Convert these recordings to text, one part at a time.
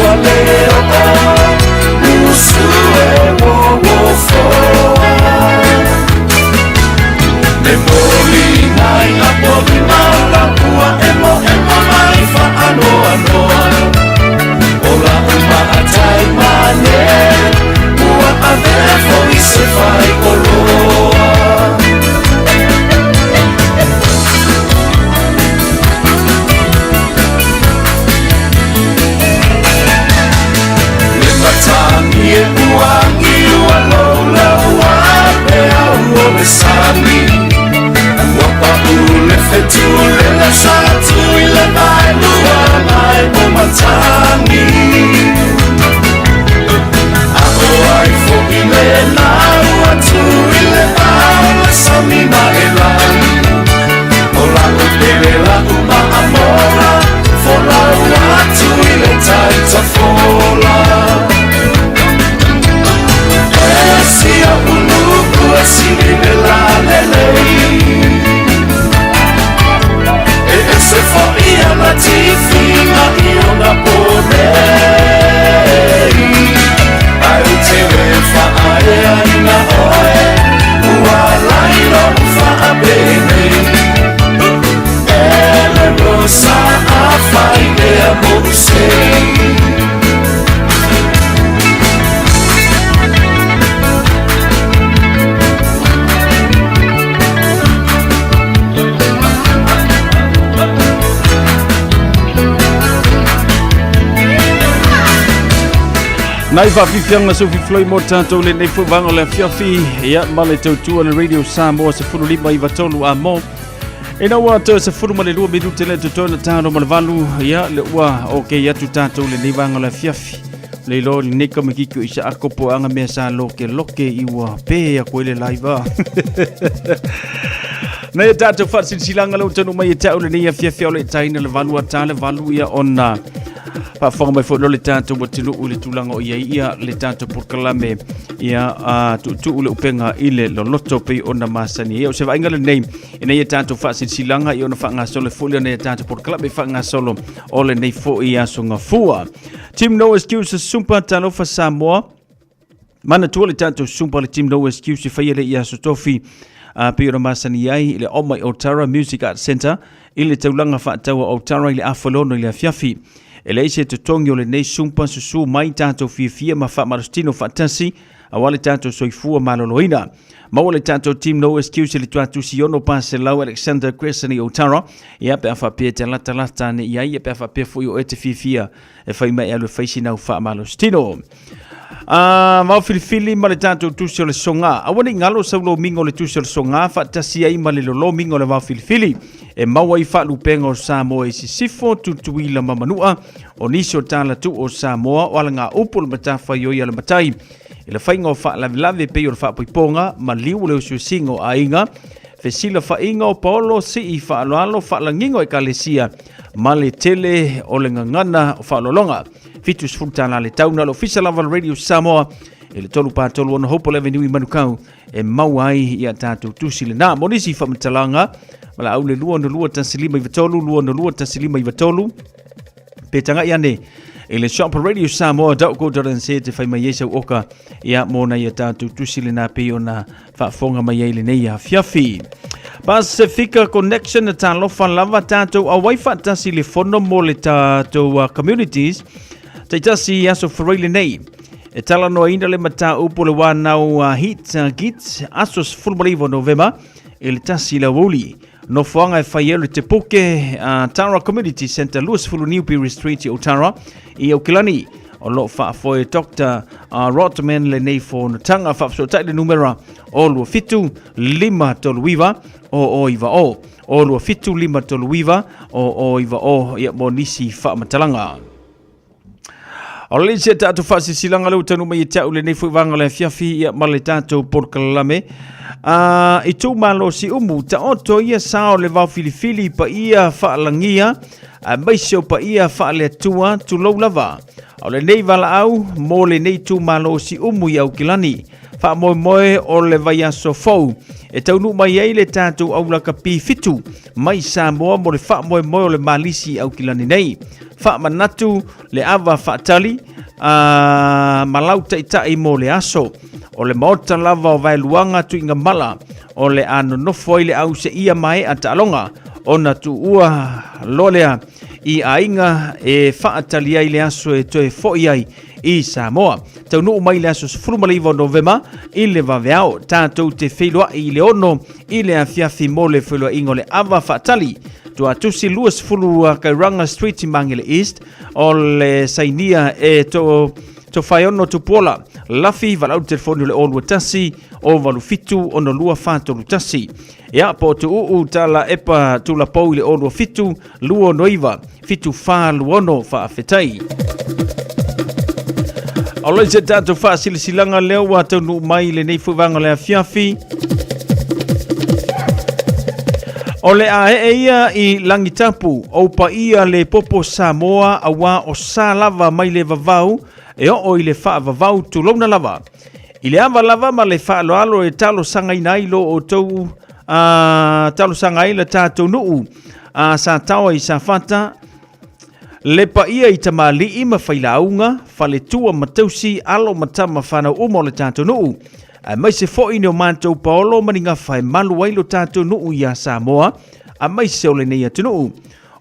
ua le oo usu e wowofoa. Me moli ngai a poli mala ua emo emo mai whaanoanoa. O la uma a tai mane, ua avea foi se fai o loa. Le matagi e uagi ua lola ua pe au o le sami. Ua pau le fetu le la sa tu i le mai lua mai o matagi. A o ai fo i le na ua tu i le au le sami ma e lani. O la o pele la uma a mola, fo la ua tu i le taita fola. E sia unu ua sili le la lelei. E ese fo ia na tifinga i ona ponei. Ai o te le whaaea ina oe, ua lailo whaapenei. E le rosa a whai ea mo usei. Nai faafiafiaga soufifiloi mo tatou lenei foi vaega o le afiafi ia ma le tautua le Radio Samoa 15 93 a mo ina ua toe 12 minute le totoe na talo ma le valu ia le ua ok atu tatou lenei vaega o le afiafi le iloa lenei kamakiki o isa akopo anga mea sa loke loke i ua pe a koe le laiva. Nei e tātou whaasilisilanga le utanu mai e tau le nei afiafi o le taina le valu a tā le valu ia ona faafofoga mai foi lo le tatou atunuu i le tulaga o i ai ia le tatou polokalame ia a tuutuu le upega i le loloto pei ona masani ai. O se vaaiga lenei ina ia tatou faasilasilaga ia ona faagasolo foi lea ona ia tatou polokalame faagasolo o lenei foi aso gafua. Team No Excuses Sumpa Talofa Samoa. Manatua le tatou Sumpa le Team No Excuse e faia le i aso tofi a pei ona masani ai i le Omai Otara Music Arts Centre i le taulaga faataua o Otara i le afalono i le afiafi. E leai se totogi o lenei sumpa susu mai tatou fiafia ma faamalositino faatasi aua le tatou soifua maloloina. Maua le tatou Team No Excuse i le tuatusi ono paselau Alexander Crescent i Otara. Ia pe a faapea e te latalata ane i ai, ia pe a faapea foi o e te fiafia e fai mai e alu e fai sinau faamalositino. A vao filifili ma le tatou tusi o le soga. Aua ne i galo sau lomiga o le tusi o le soga faatasi ai ma le lolomiga o le vao filifili e maua ai faalupega o Samoa i Sisifo, Tutuila ma Manua, o nisi o talatu o Samoa o alagaupu o le matafaioi a le matai i le faiga o faalavelave pei o le faapoipoga, maliu o le usiusiga o aiga, fesilafaiga o paolo, sii faaaloalo, faalagiga o ekalesia ma le tele o le gagana o faaaloaloga. 70 tala le tau na le ofisa lava le Radio Samoa i le 336 Hope Avenue i Manukau e maua ai ia tatou tusi lena. Mo nisi faamatalaga, ma la au le 262 1593 262 1593 pe tangai ane i le shop Radio Samoa.co.nz te fai mai ai sau oka ia mo na ia tatou tusi lena pei ona faafofoga mai ai lenei afiafi. Pasifika Connection na talofa lava tātou auai faatasi le fono mo le tātou communities taitasi i aso Faraile nei. E talanoaina le mataupu o le wānau Heat Git aso 19 Novema i le tasi le aoauli. Nofoaga e fai ai le Te Puke Tara Community Centre 20 Newbury Street i Otara i Aukilani. O lo o faafoe Dr. Rotman lenei fonotaga faafesootai le numera o 27 539 o o iva o o 27 539 o o iva o ia mo nisi faamatalaga. O le isi a tatou faasilasilaga lea ua taunuu mai ia te au lenei foi vaega o le afiafi ia ma le tatou polokalame. I itumalo Siumu, taoto ia sa o le vao filifili paia faalagia, aemaise o paia faaleatua, tulou lava. O lenei valaau mo lenei itumalo Siumu i Aukilani. Faamoemoe o le vaiaso fou e taunuu mai ai le tatou aulakapi fitu mai Samoa mo le faamoemoe o le malisi i Aukilani nei. Faamanatu le ava faatali a ma lau taitai mo le aso. O le maota lava o Vaeluaga Tuigamala o le a nonofo ai le au seia maea taaloga ona tuua loa lea i aiga e faatali ai le aso e toe foi ai i Samoa. Taunuu mai le aso 19 o Novema i le vaveao, tatou te feiloai i le 6 i le afiafi mo le feiloaiga o le ava faatali. Tuatusi 20 Kairanga Street i Mangere East o le sainia e to Tofaeono Tupuola, Lafi, valaau telefoni o le 021 087 62 431. Ia, po o Tuuu Tala Epa Tulapou i le 027 269 7426. Faafetai. O le se tatou faasilasilaga lea ua taunuu mai i lenei foi vaega o le afiafi. O le a ee ia i Langitapu, ou paia le popo Samoa auā o sa lava mai le vavau e oo i le faavavau tulouna lava. I le ava lava ma le faaaloalo e talosagaina ai lo outou talosaga ai le tatou nuu a Sataoa i Safata, le paia i tamalii ma failauga, faletua ma tausi, alo ma tama fanau uma o le tatou nuu, aemaise foi ni o matou paolo ma ni gafa e malu ai lo tatou nuu iā Samoa, aemaise o lenei atunuu.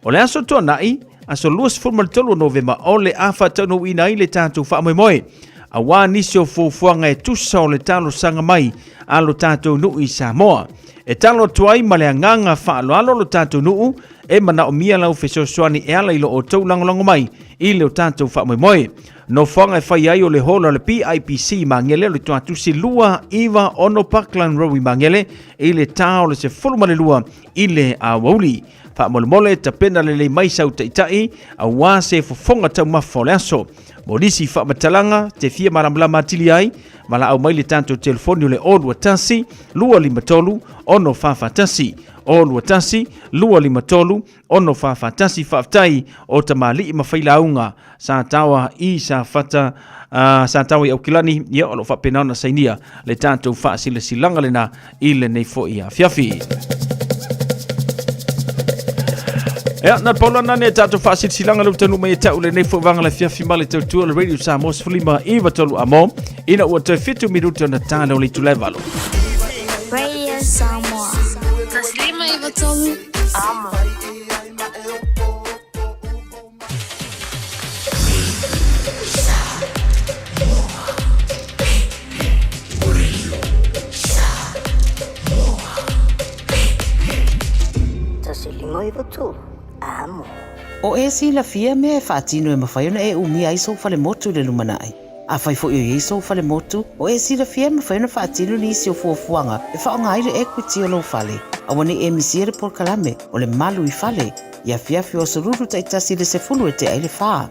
O le aso Tuanai, aso 23 o Novema, o le a faataunuuina ai le tatou faamoemoe, auā nisi o fuafuaga e tusa o le talosaga mai a lo tatou nuu i Samoa. E talo atu ai ma le agaga faaaloalo lo tatou nuu e manaomia lau fesoasoani e ala i lo outou lagolago mai i lo tatou faamoemoe. Nofoaga e fai ai o le holo a le PIPC i Magele o le Tuatusi 296 Parkland Road i Magele i le ta o le 12 i le aoauli. Faamolemole, tapena lelei mai sau taitai auā se fofoga taumafa o le aso. Mo nisi faamatalaga te fia malamalama atili ai, valaau mai le tatou telefoni o le 021 253 6441, 021 253 6441. Faafetai o tamalii ma failauga sa taoa i Safata, sa taoa i Aukilani, ia o lo o faapena ona sainia le tatou faasilasilaga lena i lenei foi afiafi. Ia, na paula nane e tatou faasilasilaga le utanu mai e tau lenei foi vaga le afiafi ma le tautua le Radio Samoa 15 iva tolu amo ina ua toe 7 minuti ona tā leo le itula e valo. Radio Samoa. Taslima iva tolu amo. O e silafia mea e faatino e mafai ona e umia ai sou falemotu i le lumanai. Afai foi o i ai sou falemotu, o e silafia e mafai ona faatino nisi o fuafuaga e faaaoga ai le equity o lou fale. Aua ne i e misia le polokalame o le malu i fale i afiafi o aso lulu taitasi i le 10 e tea ai le 4.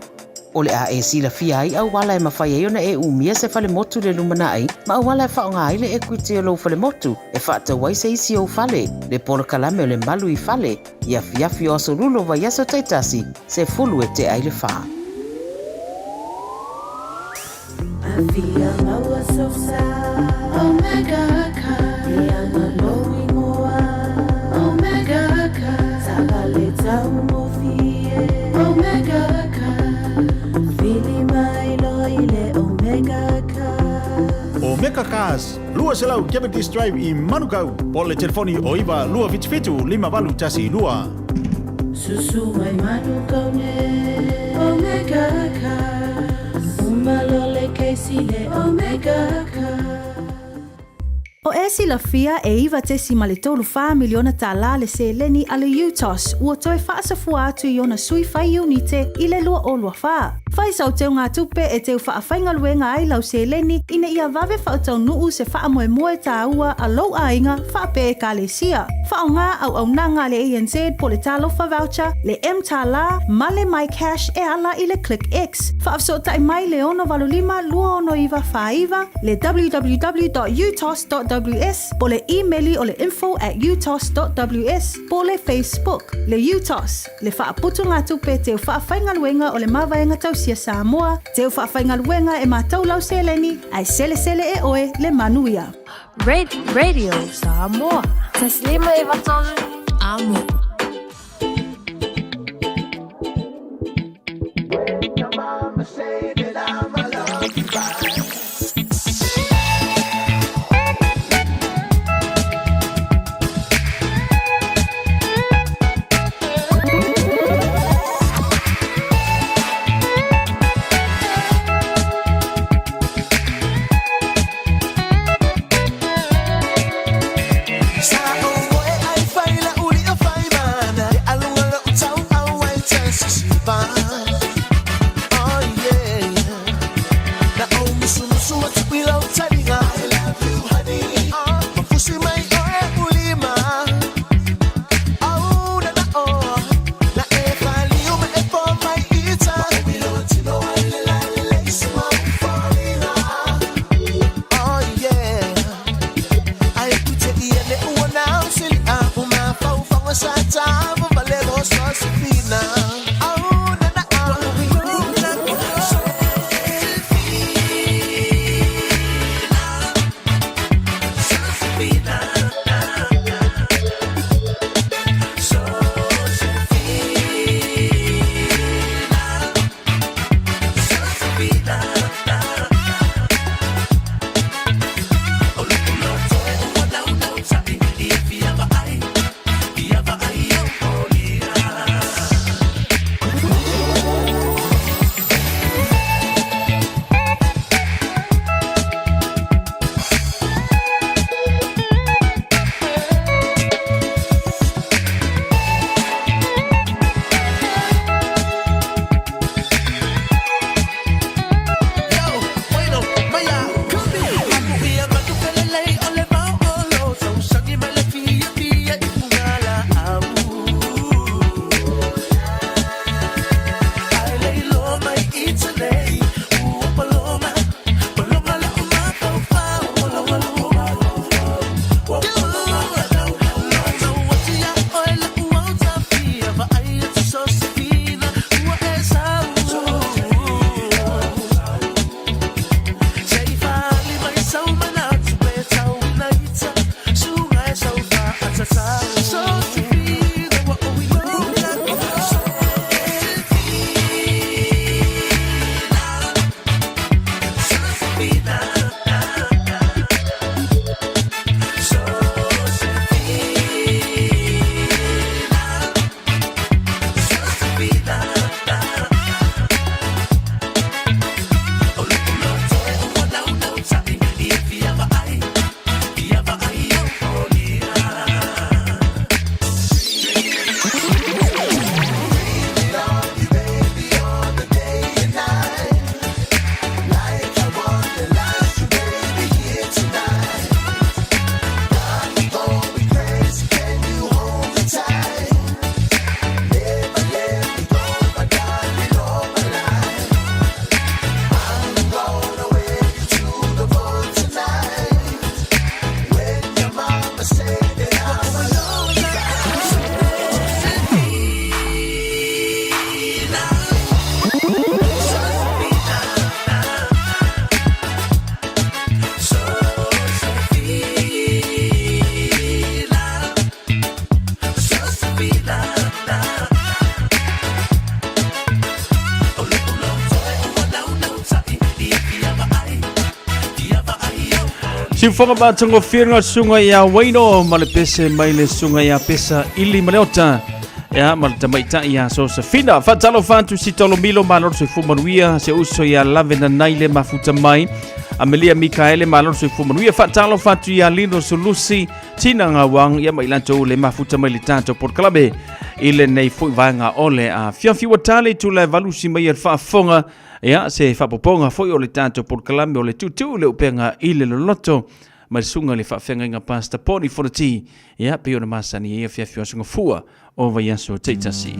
O le a e silafia ai auala e mafai ai ona e umia se falemotu i le lumanai ma auala e faaaoga ai le equity o lou falemotu e faatau ai se isi ou fale, le polokalame o le malu i fale i afiafi o aso lulu o vaiaso taitasi, 10 e tea ai le 4. Afia maua sosa Omega ka Ianga lou ingoa Omega ka Tagale taugofie Omega ka Vili mai loa i le Omega ka Omega Cars, 200 Cavendish Drive i Manukau, po o le telefoni o 9 277 5812. Susu mai Manukau nei Omega Cars Uma loa le kesi le Omega Cars. O e silafia e 9.34 miliona tālā le seleni a le UTOS ua toe faasafua atu i ona sui fai iunite i le 2024. Fai sau teugatupe e teu faafaigaluega ai lau seleni ina ia vave faataunuu se faamoemoe tāua a lou aiga faapea Ekalesia. Faaaoga auaunaga a le ANZ po o le Talofa Voucher, le mTālā ma le MyCash e ala i le ClickX. Faafesootai mai le 685 269 49, le www.utos.ws po o le imeli o le info@utos.ws po o le Facebook. Le UTOS, le faaputugatupe teu faafaigaluega o le Mavaega Tausia Samoa, teu faafaigaluega e matau lau seleni ae selesele e oe le manuia. Radio Samoa. Taslima iva tolu amo. Siufoga matagofie le susuga ia Waino ma le pese mai le susuga ia Pesa Ili ma Leota ia ma le tamaitai ia Sosefina. Faatalofa atu si Tolomilo malo le soifua manuia, se uso ia Lave Nanai le mafuta mai Amelia Mikaele malo le soifua manuia. Faatalofa atu ia Lino Sulusi Tina Gauang ia ma i latou le mafuta mai le tatou polokalame i lenei foi vaega o le afiafi. Ua tali tula e valusi mai e le faafofoga Ia, se faapopoga foi o le tatou polokalame o le tuutuu le upega i le loloto mai le susuga i le faafeagaiga Pastor Poni Fonoti, ia, pei ona masani ai afiafi o Aso Gafua o vaiaso taitasi.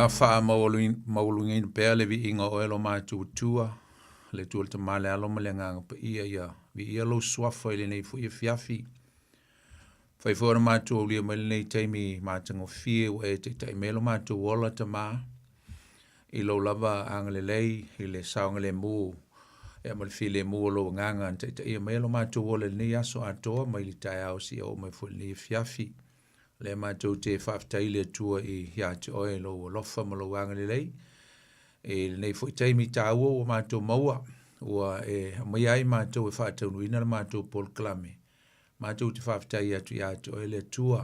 Ia faamaualugaina pea le viiga o oe lo matou Atua, le Atua le Tama le Alo ma le Agaga Paia, ia viia lou suafa i lenei foi afiafi. Fai foi ona matou aulia mai lenei taimi matagofie ua e taitai mai lo matou ola Tama, i lou lava agalelei i le saogalemu ia ma le filemu o lou agaga na taitaia mai lo matou ola i lenei aso atoa mai le taeao seia oo mai foi i lenei afiafi. O lea matou te faafetai i le Atua i ia te oe lou alofa ma lou agalelei i lenei foi taimi taua ua matou maua, ua e aumaia ai matou e faataunuuina le matou polokalame. Matou te faafetai atu ia te oe le Atua,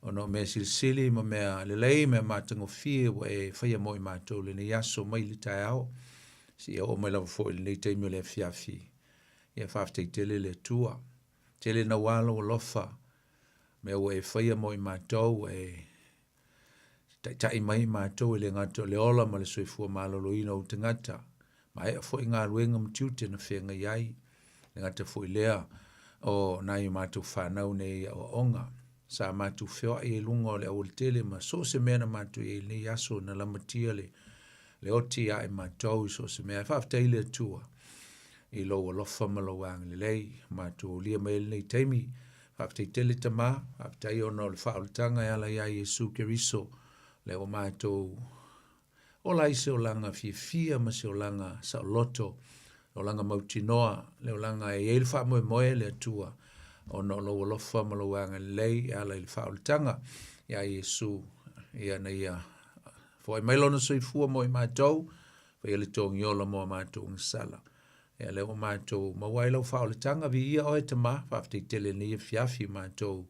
ona o mea silisili ma mea lelei, mea matagofie ua e faia mo i matou lenei aso mai le taeao, seia oo mai lava foi i lenei taimi o le afiafi. Ia faafetai tele le Atua. Tele naua lou alofa, mea ua e faia mo i matou, ua e taitai mai i matou e le gata o le ola ma le soifua maloloina o ou tagata, maea foi galuega ma tiute na feagai ai, le gata foi lea o nai o matou fanau nei i aoaoga. Sa matou feoai ai i luga o le aualatele ma so o se mea na matou i ai i lenei aso na lamatia le, le oti ia i matou i so o se mea. Faafetai i le Atua i lou alofa ma lou agalelei, matou aulia mai ai lenei taimi. Faafetai tele Tama, faafetai ona o le faaolataga e ala iā Iesu Keriso, lea ua matou ola ai se olaga fiafia ma se olaga saoloto, le olaga mautinoa, le olaga e i ai le faamoemoe le Atua, ona o lou alofa ma lou agalelei e ala i le faaolataga iā Iesu, ia na ia foai mai lona soifua mo i matou, faia le togiola mo a matou agasala. Ia lea ua matou maua ai lau faaolataga, viia oe Tama, faafetai tele i lenei afiafi matou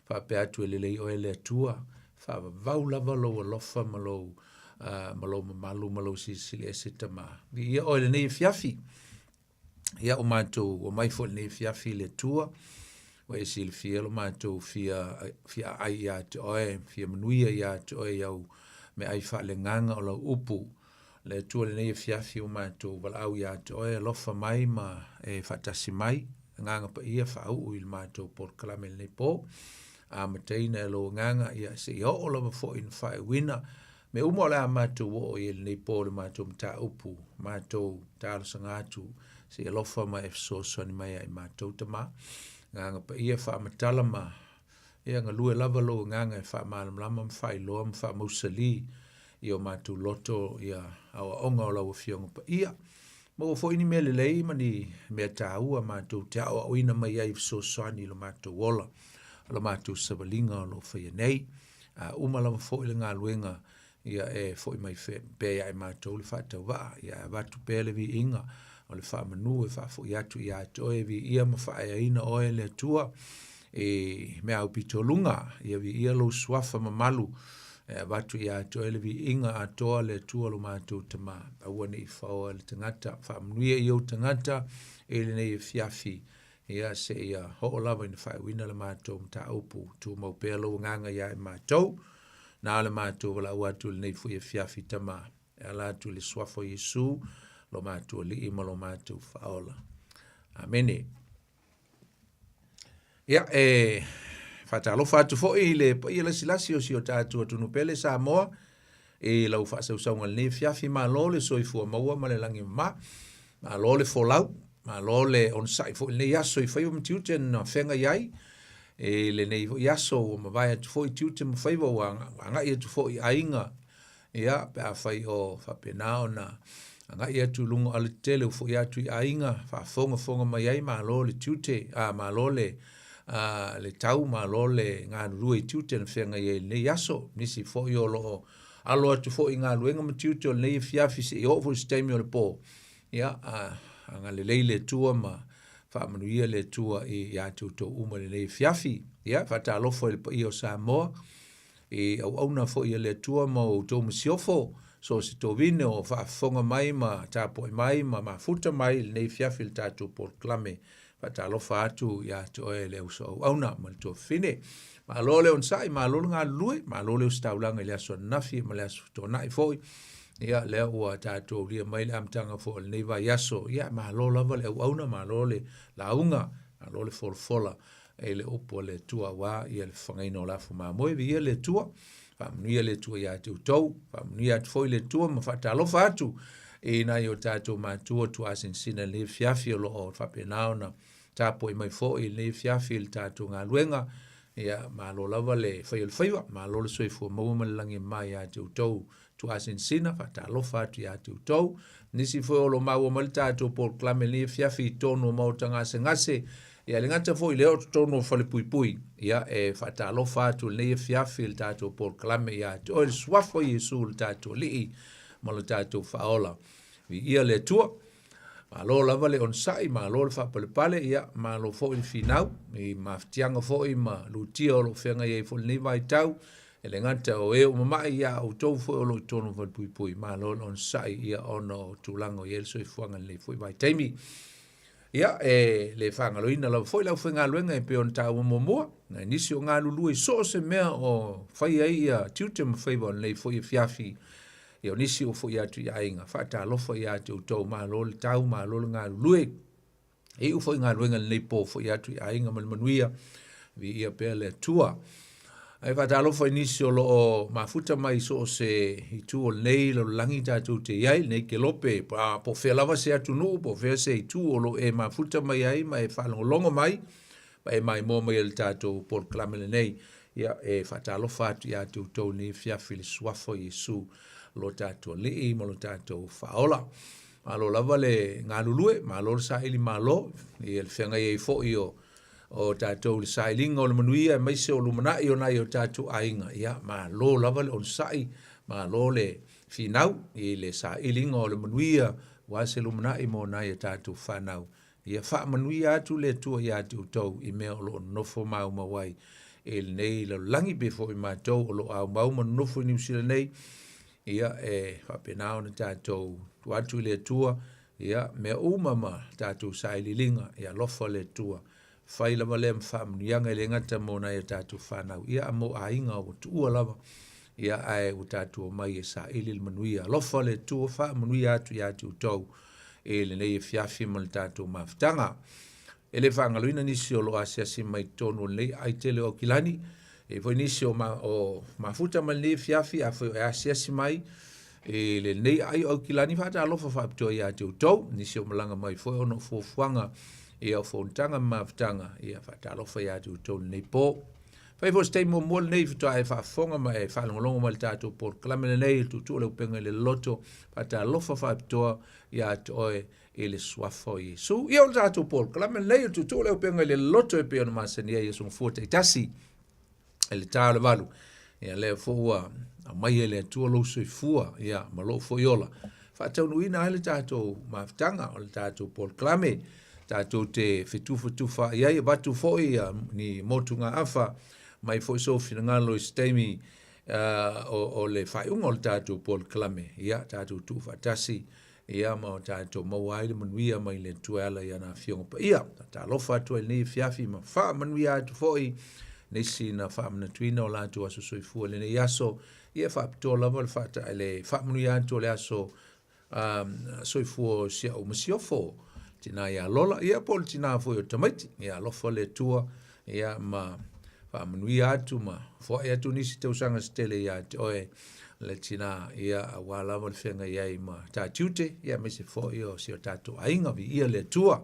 faapea atu e lelei oe le Atua, faavavau lava lou alofa ma lou, uh, ma lou mamalu ma lou silisili ese Tama. Viia oe lenei afiafi. Ia ua matou omai foi lenei afiafi i le Atua, ua e silafia lo matou fia, fia aai ia te oe, fia manuia ia te oe i au meaai faaleagaga o lau upu. Le Atua lenei afiafi ua matou valaau ia te oe, alofa mai ma e faatasi mai, Agaga Paia faauu i le matou polokalame i lenei po. Amataina e lou agaga, ia seia oo lava foi ina faaiuina mea uma o le a matou oo i ai lenei po i le matou mataupu, matou talosaga atu se i alofa ma e fesoasoani mai ia i matou Tama. Agaga Paia faamatala ma ia galue lava lou agaga e faamalamalama ma faailoa ma faamausali i o matou loto ia aoaoga o lau Afioga Paia. Maua foi ni mea lelei ma ni mea taua matou te aoaoina mai ai i fesoasoani i lo matou ola, o lo matou savaliga o lo o faia nei. A uma lava foi le galuega, ia e foi mai pea ia i matou le faatauvaa, ia e avatu pea le viiga o le faamanu e faafoi atu ia te oe, viia ma faaeaina oe le Atua i mea aupito luga, ia viia lou suafa mamalu, e avatu ia te oe le viiga atoa le Atua lo matou Tama. Aua ne i faoa le tagata, faamanuia i ou tagata i lenei afiafi, ia seia oo lava ina faaiuina le matou mataupu. Tumau pea lou agaga ia i matou, na o le matou valaau atu i lenei foi afiafi Tama, e ala atu i le suafa o Iesu, lo matou Alii ma lo matou Faaola. Amene. Ia, e faatalofa atu foi i le paia lasilasi o si o tatou atunuu pele Samoa, i lau faasausauga i lenei afiafi, malo le soifua maua ma le lagi mama, malo le folau, malo le onosai foi i lenei aso i faiva ma tiute na feagai ai i lenei foi aso ua mavae atu foi tiute ma faiva ua agai atu foi i aiga, ia, pe afai o faapena ona agai atu i luga o alatetele ua foi atu i aiga, faafogafoga mai ai, malo le tiute, a, malo le, a, le tau, malo le galulue i tiute na feagai ai i lenei aso. Nisi foi o lo o alo atu foi i galuega ma tiute o lenei afiafi seia oo foi i se taimi o le po, ia, a, agalelei le Atua ma faamanuia le Atua ia te outou uma i lenei afiafi. Ia, faatalofa i le paia o Samoa, i auauna foi a le Atua ma outou masiofo, so o se tovine o faafofoga mai ma tapuai mai ma mafuta mai i lenei afiafi i le tatou polokalame. Faatalofa atu ia te oe le uso auauna ma le tuafafine. Malo le onosai, malo le galulue, malo le ositaulaga i le aso ananafi ma le aso Toonai foi. Ia, lea ua tatou aulia mai le amataga foi o lenei vaiaso. Ia, malo lava le auauna, malo le lauga, malo le folafola i le upu a le Atua aua ia le fafagaina o le afu mamoe. Viia le Atua. Faamanuia le Atua ia te outou, faamanuia atu foi le Atua ma faatalofa atu i nai o tatou matua tuasinasina i lenei afiafi o lo o faapena ona tapuai mai foi i lenei afiafi i le tatou galuega. Ia, malo lava le fai o le faiva, malo le soifua maua ma le lagi e mama ia te outou tuasinasina, faatalofa atu ia te outou. Nisi foi o lo o maua mai le tatou polokalame i lenei afiafi i totonu o maota gasegase, ia e le gata foi i lea o totonu o falepuipui, ia e faatalofa atu i lenei afiafi i le tatou polokalame ia te oe le Suafa o Iesu le tatou Alii ma lo tatou Faaola. Viia le Atua. Malo lava le onosai, malo le faapalepale, ia malo foi le finau i mafatiaga foi ma lutia o lo o feagai ai foi i lenei vaitau. E le gata o e ua mamai, ia a outou foi o lo o i totonu o falepuipui, malo le onosai ia ona o tulaga o i ai le soifuaga i lenei foi vaitaimi. Ia, e le faagaloina lava foi le aufaigaluega e pei ona taua muamua, nai nisi o galulue i so o se mea o fai ai ia tiute ma faiva o lenei foi afiafi. Ia o nisi ua foi atu i aiga, faatalofa ia te outou, malo le tau, malo le galulue. E iu foi galuega lenei po foi atu i aiga ma le manuia, viia pea le Atua. Ae faatalofa i nisi o lo o mafuta mai i so o se itu o lenei lalolagi tatou te i ai, lenei kelope, po o fea lava se atunuu, po o fea se itu o lo o e mafuta mai ai ma e faalogologo mai, ma e maimoa mai ai i le tatou polokalame lenei. Ia, e faatalofa atu ia te outou i lenei afiafi i le Suafa o Iesu, lo tatou Alii ma lo tatou Faaola. Malo lava le galulue, malo le saili malo i le feagai ai foi o o tatou i le sailiga o le manuia aemaise o lumanai o nai o tatou aiga. Ia, malo lava le onosai, malo le finau i le sailiga o le manuia aua se lumanai mo nai o tatou fanau. Ia faamanuia atu le Atua ia te outou i mea o lo o nonofo maumau ai i lenei lalolagi, pei foi matou o lo o aumau ma nonofo i Niu Sila nei, ia e faapena ona tatou tuu atu i le Atua, ia mea uma ma tatou sailiiliga, ia alofa le Atua. Fai lava lea ma faamanuiaga e le gata mo nai o tatou fanau, ia a mo aiga ua tuua lava, ia ae ua tatou omai e saili le manuia. Alofa le Atua, faamanuia atu ia te outou i lenei afiafi ma le tatou mafutaga. E le faagaloina nisi o lo o asiasi mai totonu o lenei aai tele o Aukilani. E i ai foi nisi o, ma, o mafuta mai lenei afiafi, afai o e asiasi mai i lenei aai o Aukilani, faatalofa faapitoa ia te outou. Nisi o malaga mai foi ona o fuafuaga ia o fonotaga ma mafutaga, ia faatalofa ia te outou i lenei po. Fai foi se taimi muamua lenei faatoa e faafofoga ma e faalogologo mai i le tatou polokalame lenei, le Tuutuu o le Upega i le Loto, faatalofa faapitoa ia te oe i le suafa o Iesu. Ia o le tatou polokalame lenei o le Tuutuu o le Upega i le Loto e pei ona masani ai i aso Gafua taitasi i le ta o le 8. Ia lea foi ua aumai e le Atua lou soifua ia ma lou foi ola. Faataunuuina ai le tatou mafutaga o le tatou polokalame tatou te fetufatufaai ai, avatu foi ia ni motugaafa mai foi sou finagalo i se taimi o le faaiuga o le tatou polokalame, ia tatou tuufaatasi ia ma o tatou maua ai le manuia mai le Atua e ala i ana Afioga Paia. Faatalofa atu ai i lenei afiafi ma faamanuia atu foi nisi na faamanatuina o latou aso soifua i lenei aso. Ia e faapitoa lava le faata le faamanuia atu o le aso soifua o si au masiofo, tina ia Lola, ia po o le tina foi o tamaiti. Ia alofa le Atua, ia ma faamanuia atu ma foai atu nisi tausaga se tele ia te oe le tina, ia aua lava le feagai ai ma ta tiute, ia aemaise foi o si o tatou aiga, viia le Atua.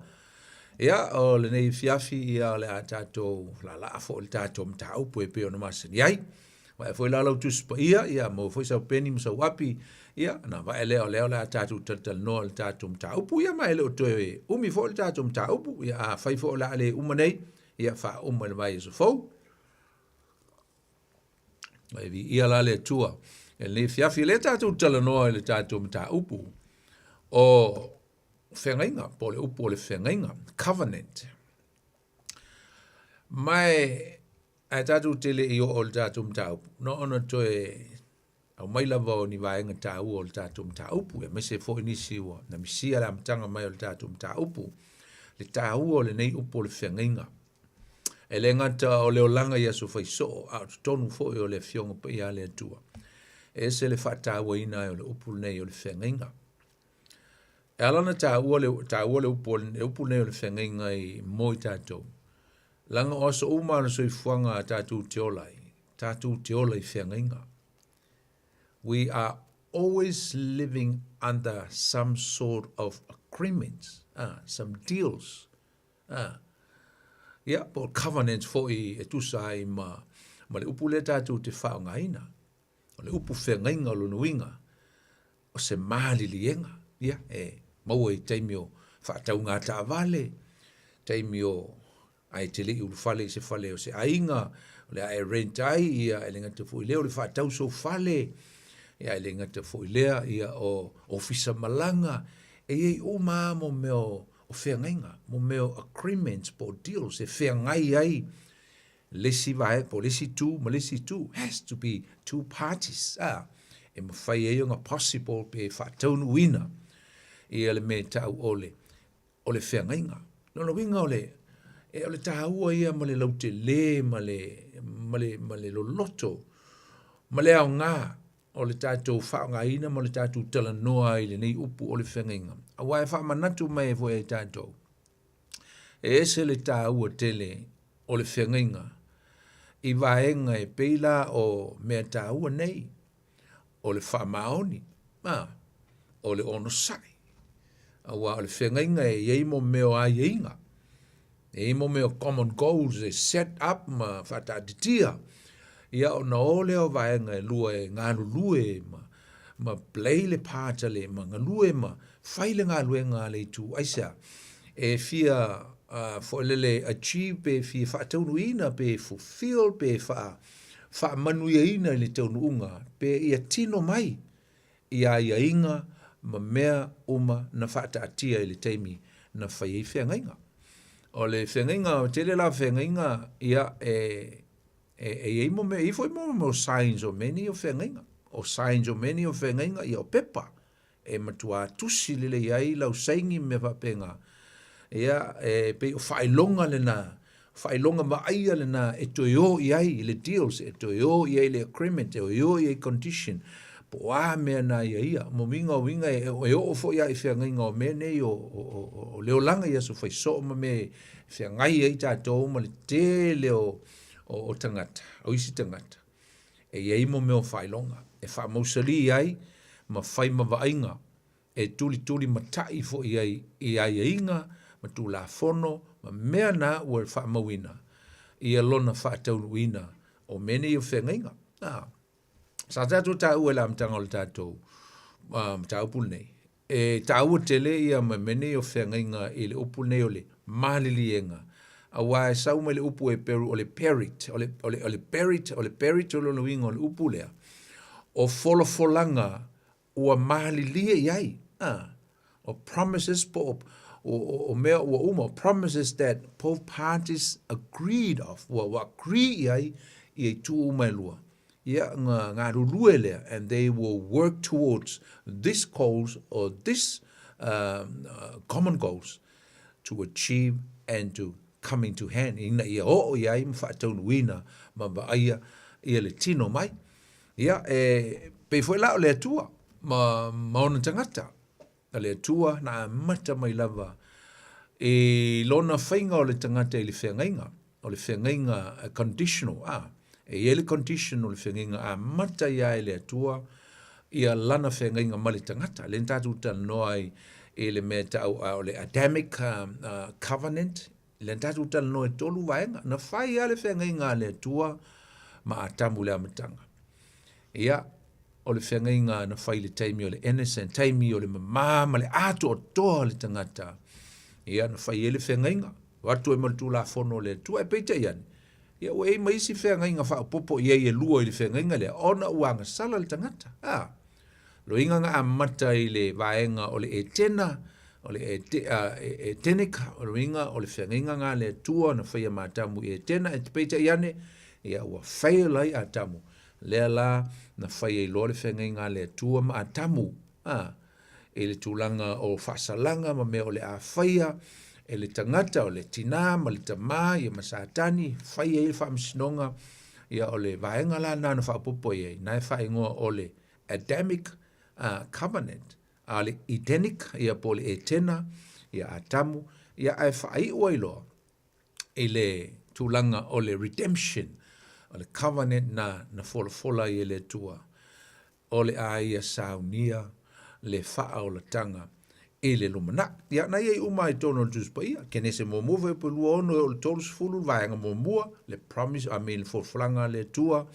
Ia, o lenei afiafi, ia o le a tatou laalaa foi le tatou mataupu e pei ona masani ai. Vae foi la lau Tusi Paia, ia maua foi sau peni ma sau api, ia ona vae lea o lea o le a tatou talatalanoa i le tatou mataupu, ia ma e le o toe umi foi le tatou mataupu, ia afai foi o le a le uma nei, ia faauma i le vaiaso fou. E viia la le Atua i lenei afiafi, o lea tatou talanoa i le tatou mataupu o feagaiga, po o le upu o le feagaiga, covenant. Ma e ae tatou te le i oo i le tatou mataupu, na ona toe aumai lava o ni vaega taua o le tatou mataupu, aemaise foi nisi ua na misia le amataga mai o le tatou mataupu, le taua o lenei upu o le feagaiga. E le gata o le olaga i aso faisoo, a o totonu foi o le Afioga Paia a le Atua. E ese le faatauaina ai o le upu lenei o le feagaiga. E ala ona taua le, taua le upu, le upu lenei o le feagaiga i mo i tatou, leaga o aso uma o le soifuaga tatou te ola ai, tatou te ola i feagaiga. We are always living under some sort of agreements, ah, some deals, ah. Ia, po o covenants foi e tusa ai ma, ma le upu lea tātou te whaongaina. O le upu whengainga o lona uiga, o se maliliega, ia, e maua i taimi o whaatau ngā taavale, taimi o Ae te le i ulufale i se fale o se aiga, o le a e rent ai, ia, e le gata foi lea o le faatau sou fale, ia, e le gata foi lea, ia, o ofisa malaga, e i ai uma lava mo mea o, o feagaiga, mo mea o agreements po o deals e feagai ai le isi vaega, po o le isi itu ma le isi itu, has to be two parties, a, e mafai ai ona possible pe faataunuuina ia le mea e tau o le o le feagaiga. Lona uiga o le, e, o le tāua ia ma le lautelē ma le, ma le, ma le loloto, ma le aogā o le tātou faaaogaina ma le tātou talanoa ai i lenei upu o le feagaiga. Aua e faamanatu mai ai foi e tātou, e ese le tāua tele o le feagaiga i vaega e pei la o mea tāua nei, o le faamaoni, ā, o le onosai. Aua o le feagaiga e i ai mo mea o aiaiga, e i ai mo mea o common goals e set up ma faataatitia, ia ona o lea o vaega e lua e galulue ma, ma play le part a le, ma galue ma fai le galuega a le itu. Aisea? E fia uh, foi lele achieve pe fia faataunuuina pe fulfill pe faa faamanuiaina i le taunuuga pe ia tino mai i aiaiga ma mea uma na faataatia i le taimi na fai ai feagaiga. O le feagaiga, tele la feagaiga, ia, e, e, e i ai mo mea, e i ai foi mo mea o signs o mea nei o feagaiga. O signs o mea nei o feagaiga, ia o pepa. e matuā tusi lelei ai lau saini ma mea faapena. Ia, e pei o faailoga lena, faailoga vaaia lena e toe o i ai le deals, e toe o i ai le agreement, e toe o i ai condition, po o a mea na ia ia. Mo uiga o uiga e, e oo foi lava i feagaiga o mea nei o, o, o, o le olaga i aso fai soo ma mea e feagai ai tatou ma le tele o, o, o tagata, o isi tagata. E i ai mo mea o faailoga e faamausalī ai ma fai ma vaaiga e tulituli mataʻi foi ai i aiaiga ma tulafono ma mea na ua faamauina ia lona faataunuuina o mea nei o feagaiga. A, sa tatou taua i le amataga o le tatou mataupu lenei, E taua tele ia ma mea nei o feagaiga i le upu nei o le maliliega, aua e sau mai le upu Heperu o le perit, o le, o le, o le perit, o le perit o lona uiga o le upu lea, o folafolaga ua malilie i ai, a, o promises po o, o, o, o mea ua uma, promises that both parties agreed of, ua, ua agree i ai ia itu uma e lua. Ia, nga galulue lea, and they will work towards this goals or this um, uh, common goals to achieve and to come into hand, ina ia oo i ai ma faataunuuina ma vaaia ia le tino mai. Ia, e pei foi la o le Atua ma, ma ona tagata. A le Atua na amata mai lava i lona faiga o le tagata i le feagaiga, o le feagaiga conditional, a, e i ai le condition o le feagaiga amata ia e le Atua ia lana feagaiga ma le tagata. Lea na tatou talanoa ai i le mea e tau o le Adamic Covenant, lea na tatou talanoa i tolu vaega, na fai lava le feagaiga a le Atua ma Atamu i le amataga. Ia, o le feagaiga na fai i le taimi o le innocent, taimi o le mamā ma le atoatoa o le tagata. Ia, na fai ai le feagaiga, o atu ai ma le Tulafono o le Atua. E peitai ane, ia ua i ai ma isi feagaiga faaopoopo i ai e lua i le feagaiga lea, ona ua agasala le tagata. A, loiga na amata i le vaega o le Etena, o le Ete, uh, Etenic, o le uiga o le feagaiga nga le Atua na faia ma Atamu i Etena, e peitai ane, ia ua fail ai Atamu. Lea la na fai ai loa le feagaiga a le Atua ma Atamu, a, i le tulaga o faasalaga ma mea o le a faia e le tagata, o le tinā ma le tamā, ia ma Satani, fai ai le faamasinoga, ia o le vaega la lena na faaopoopo i ai, na e faaigoa o le Adamic uh, Covenant, a le Edenic, ia po o le Etena, ia Atamu, ia ae faaiu ai loa i le tulaga o le redemption, o le covenant na, na folafola ai e le Atua. o le a ia saunia le faaolataga i le lumanai. Ia, na i ai uma i totonu o le Tusi Paia, Kenese muamua fuaiupu 26 e oo i le 30, le vaega muamua, le promise, I mean, le folafolaga a le Atua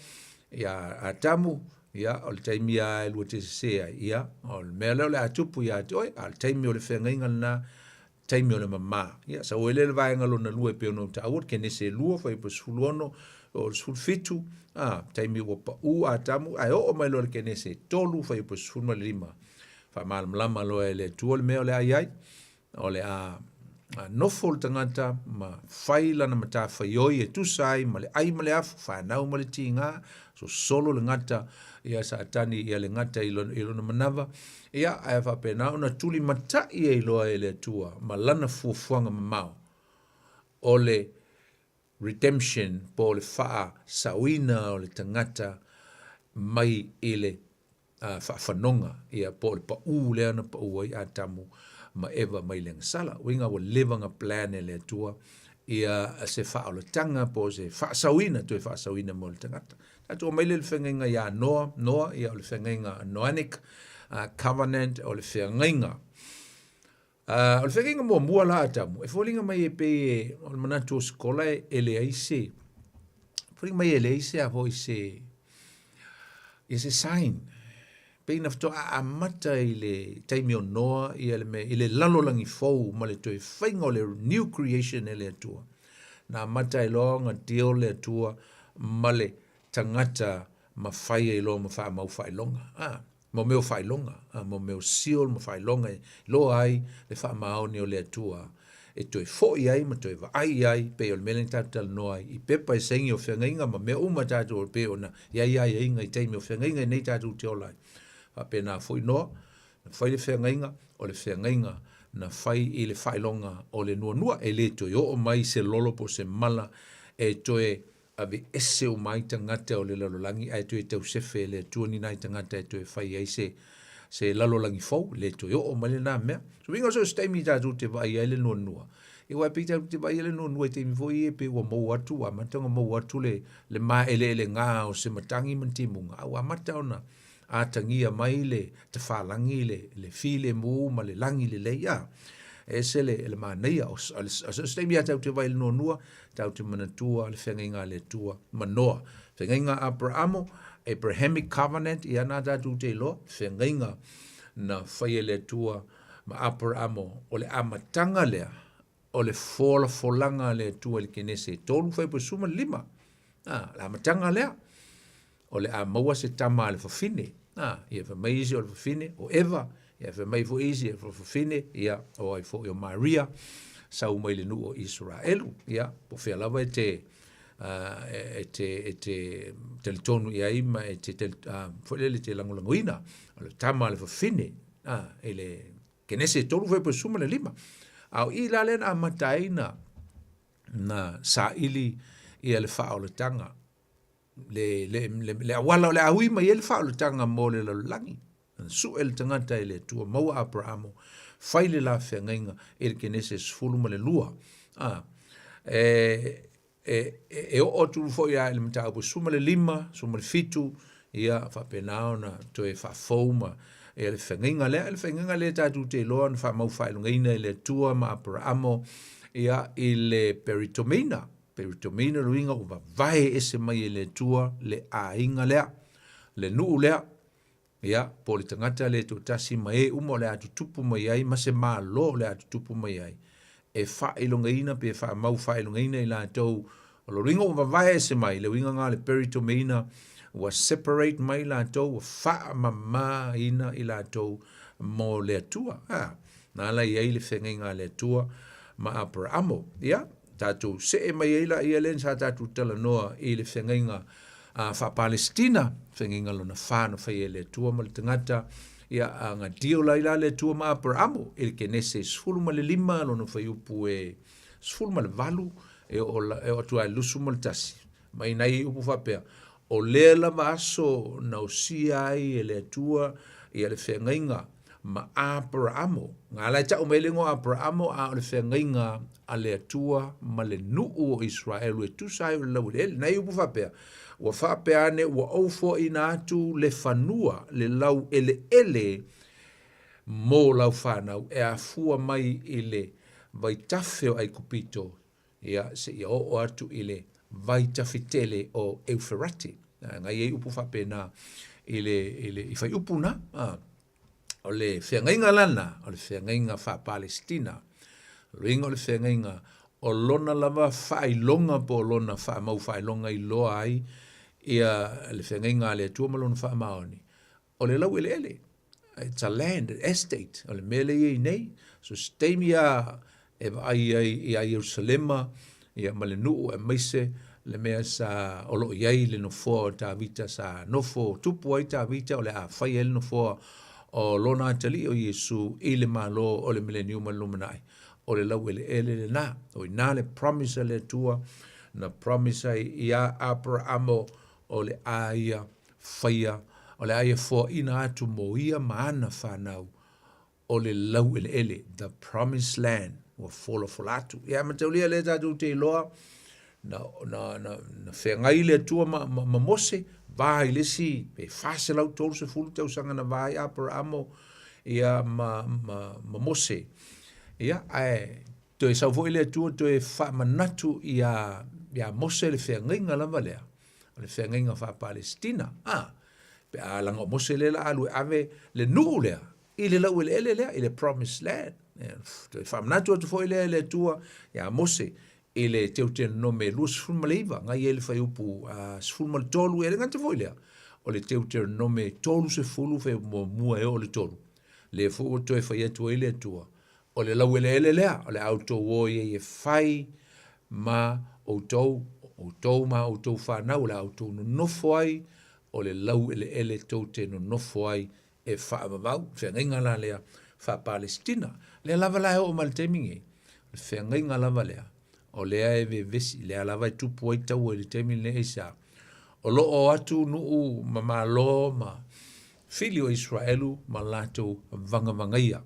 ia Atamu, ia, o le taimi lava e lua te sese ai, ia, o le mea lea o le a tupu ia te oe, a o le taimi o le feagaiga lena, taimi o le mamā. Ia, sau ai lea i le vaega lona lua e pei ona ou taua, le Kenese 2, fuaiupu 16, o le 17, a, taimi ua pau Atamu, ae oo mai loa i le Kenese 3, fuaiupu 15, faamalamalama loa e le Atua le mea o le a i ai, o le a nofo le tagata ma fai lana matafaioi e tusa ai ma le ai ma le afu, fanau ma le tiga, sosolo le gata ia Satani ia le gata i lona, i lona manava, ia ae faapena ona tulimatai ai loa e le Atua ma lana fuafuaga mamao o le redemption po o le faasaoina o le tagata mai i le faafanoga, ia, po o le paʻū lea na paʻū ai Atamu ma Eva mai le agasala. Uiga ua leva ona plan e le Atua ia se faaolataga po o se faasaoina, toe faasaoina mo le tagata. Tatou omai lea i le feagaiga ia Noa, Noa, ia o le feagaiga Noanic Covenant, o le feagaiga. O le feagaiga muamua la Atamu, e foliga mai e pei e, o le manatu o Sikola e leai se, foliga mai e leai se a foi se, ia se sign. Pei na faatoa amata i le taimi o Noa ia le mea, i le lalolagi fou ma le toe faiga o le new creation e le Atua. Na amata ai loa ona deal le Atua ma le tagata ma fai ai loa ma faamau faailoga. Ah. Mo mea o faailoga, a mo mea o seal ma faailoga e iloa ai le faamaoni o le Atua e toe foi ai ma toe vaai ai, pei o le mea lea na tatou talanoa ai i pepa e saini o feagaiga ma mea uma tatou e pei ona i ai aiaiga i taimi o feagaiga i nei tatou te ola ai. Faapena foi Noa, na fai le feagaiga, o le feagaiga na fai i le faailoga o le nuanua, e le toe oo mai se lolo po o se mala e toe Aveese uma ai tagata o le lalolagi ae toe tausefe e le Atua ni nai tagata e toe fai ai se se lalolagi fou, le toe oo mai lena mea. So uiga so o se taimi tatou te vaai ai le nuanua, ia aua e pei tatou te vaai ai le nuanua i taimi foi ia pei ua maua atu, ua amata ona maua atu le le maeleelega o se matagi ma ni timuga, a ua amata ona atagia mai le tafalagi le le filemu ma le lagi lelei, a e ese le le manaia o so o se taimi lava tatou te vaai i le nuanua, Tatou te manatua le feagaiga a le Atua ma Noa. Feagaiga a Aperamo, Abrahamic Covenant, ia na tatou te iloa, feagaiga na fai e le Atua ma Aperamo, o le amataga lea o le folafolaga a le Atua i le Kenese e 3:15. A, le amataga lea, o le a maua se tama a le fafine. A, ia fai mai isi o le fafine, o Eva, ia fai mai foi isi o le fafine, ia o ai foi o Maria, sau mai le nuu o Isaraelu. Ia, po o fea lava e te, e te, e te talitonu i ai ma e te, foi lele e te lagolagoina, o le tama a le fafine, a, i le Kenese 3:15. A o i la lea na amata ai na, na saili ia le faaolataga le, le, le, le auala o le a ui mai ai le faaolataga mo le lalolagi. Na sue le tagata e le Atua, maua Aperamo, fai le la feagaiga i le Kenese 12. A, e, e, e, e oo atu foi a i le mataupu 15, 17, ia faapena ona toe faafou ma ia le feagaiga lea. Le feagaiga lea tatou te iloa na faamau faailogaina e le Atua ma Aperamo ia i le Peritomeina. Peritomeina le uiga ua vavae ese mai e le Atua le aiga lea, le nuu lea, ia, po o le tagata lea e toatasi ma e uma o le a tutupu mai ai ma se Malo o le a tutupu mai ai, e faailogaina pe faamau faailogaina i latou. O le uiga ua vavae ese mai, le uiga lena o le peritomeina, ua separate mai latou, ua faamamaina i latou mo le Atua. A, na ala i ai le feagaiga a le Atua ma Aperamo. Ia, tatou see mai ai laia lea sa tatou talanoa i le feagaiga faa-Palestina, feagaiga lona fa na faia e le Atua ma le tagata, ia na deal ai la le Atua ma Aperamo i le Kenese 15 lona fuaiupu e 18 e oo e oo atu ai i le 21. Mai nai upu faapea, o lea lava aso na osia ai e le Atua ia le feagaiga. ma Aperaamo. Nga la e ta'u mai le igoa Aperaamo, a o le feagaiga a le Atua ma le nuu o Iseraelu e tusa ai o le laueleele. Na i upu faapea, Ua faapea ane ua ou foaina atu le fanua, le laueleele mo lau fanau e afua mai i le vaitafe o Aikupito, ia, seia oo atu i le vaitafe tele o Euferate. Na i ai upu faapena i le, i le, i faiupu na. A. O le feagaiga lana, o le feagaiga faa-Palestina. O le uiga o le feagaiga, o lona lava faailoga po o lona faamau faailoga i loa ai ia le feagaiga a le Atua ma lona faamaoni, o le laueleele. It's a land, estate, o le mea lea e i ai nei. So se taimi lava e vaai ai iā Ierusalema ia ma le nuu aemaise le mea sa o lo o i ai le nofoa o Tavita sa nofo tupu ai Tavita o le a fai ai le nofoa o lona atalii o Iesu i le Malo o le Mileniuma i le lumanai. O le laueleele lena. O i ina le promise a le Atua na promise ai iā Aperaamo o le a ia faia, o le a ia foaina atu mo ia ma ana fanau o le laueleele, the promised land, ua folafola atu. Ia, mataulia lea tatou te iloa, na, na, na, na feagai le Atua ma, ma, ma Mose, va i le isi, pe 430 tausaga na va ai Aperaamo, ia, ma, ma, ma Mose. Ia, ae toe sau foi le Atua toe faamanatu iā, iā Mose le feagaiga lava lea, o le feagaiga faa-Palesitina. Ah, pe a laga o Mose lea la alu e ave le nuu lea i le laueleele lea, i le promised land. Toe faamanatu atu foi lea e le Atua iā Mose i le Teuteronome 29, ngai ai le fuaiupu 13, e le gata foi lea, o le Teuteronome 30 fuaiupu muamua e oo i le 3, lea foi ua toe fai atu ai le Atua, o le laueleele lea, o le a outou o i ai e fai ma outou, outou ma outou fanau, o le a outou nonofo ai, o le laueleele tou te nonofo ai e faavavau. Feagaiga la lea faa-Palesitina. Lea lava la e oo mai le taimi nei, o le feagaiga lava lea, o lea e vevesi, lea lava e tupu ai taua i le taimi lenei aisea? O lo o atu nuu ma malo ma fili o Iseraelu ma latou vagavagaia.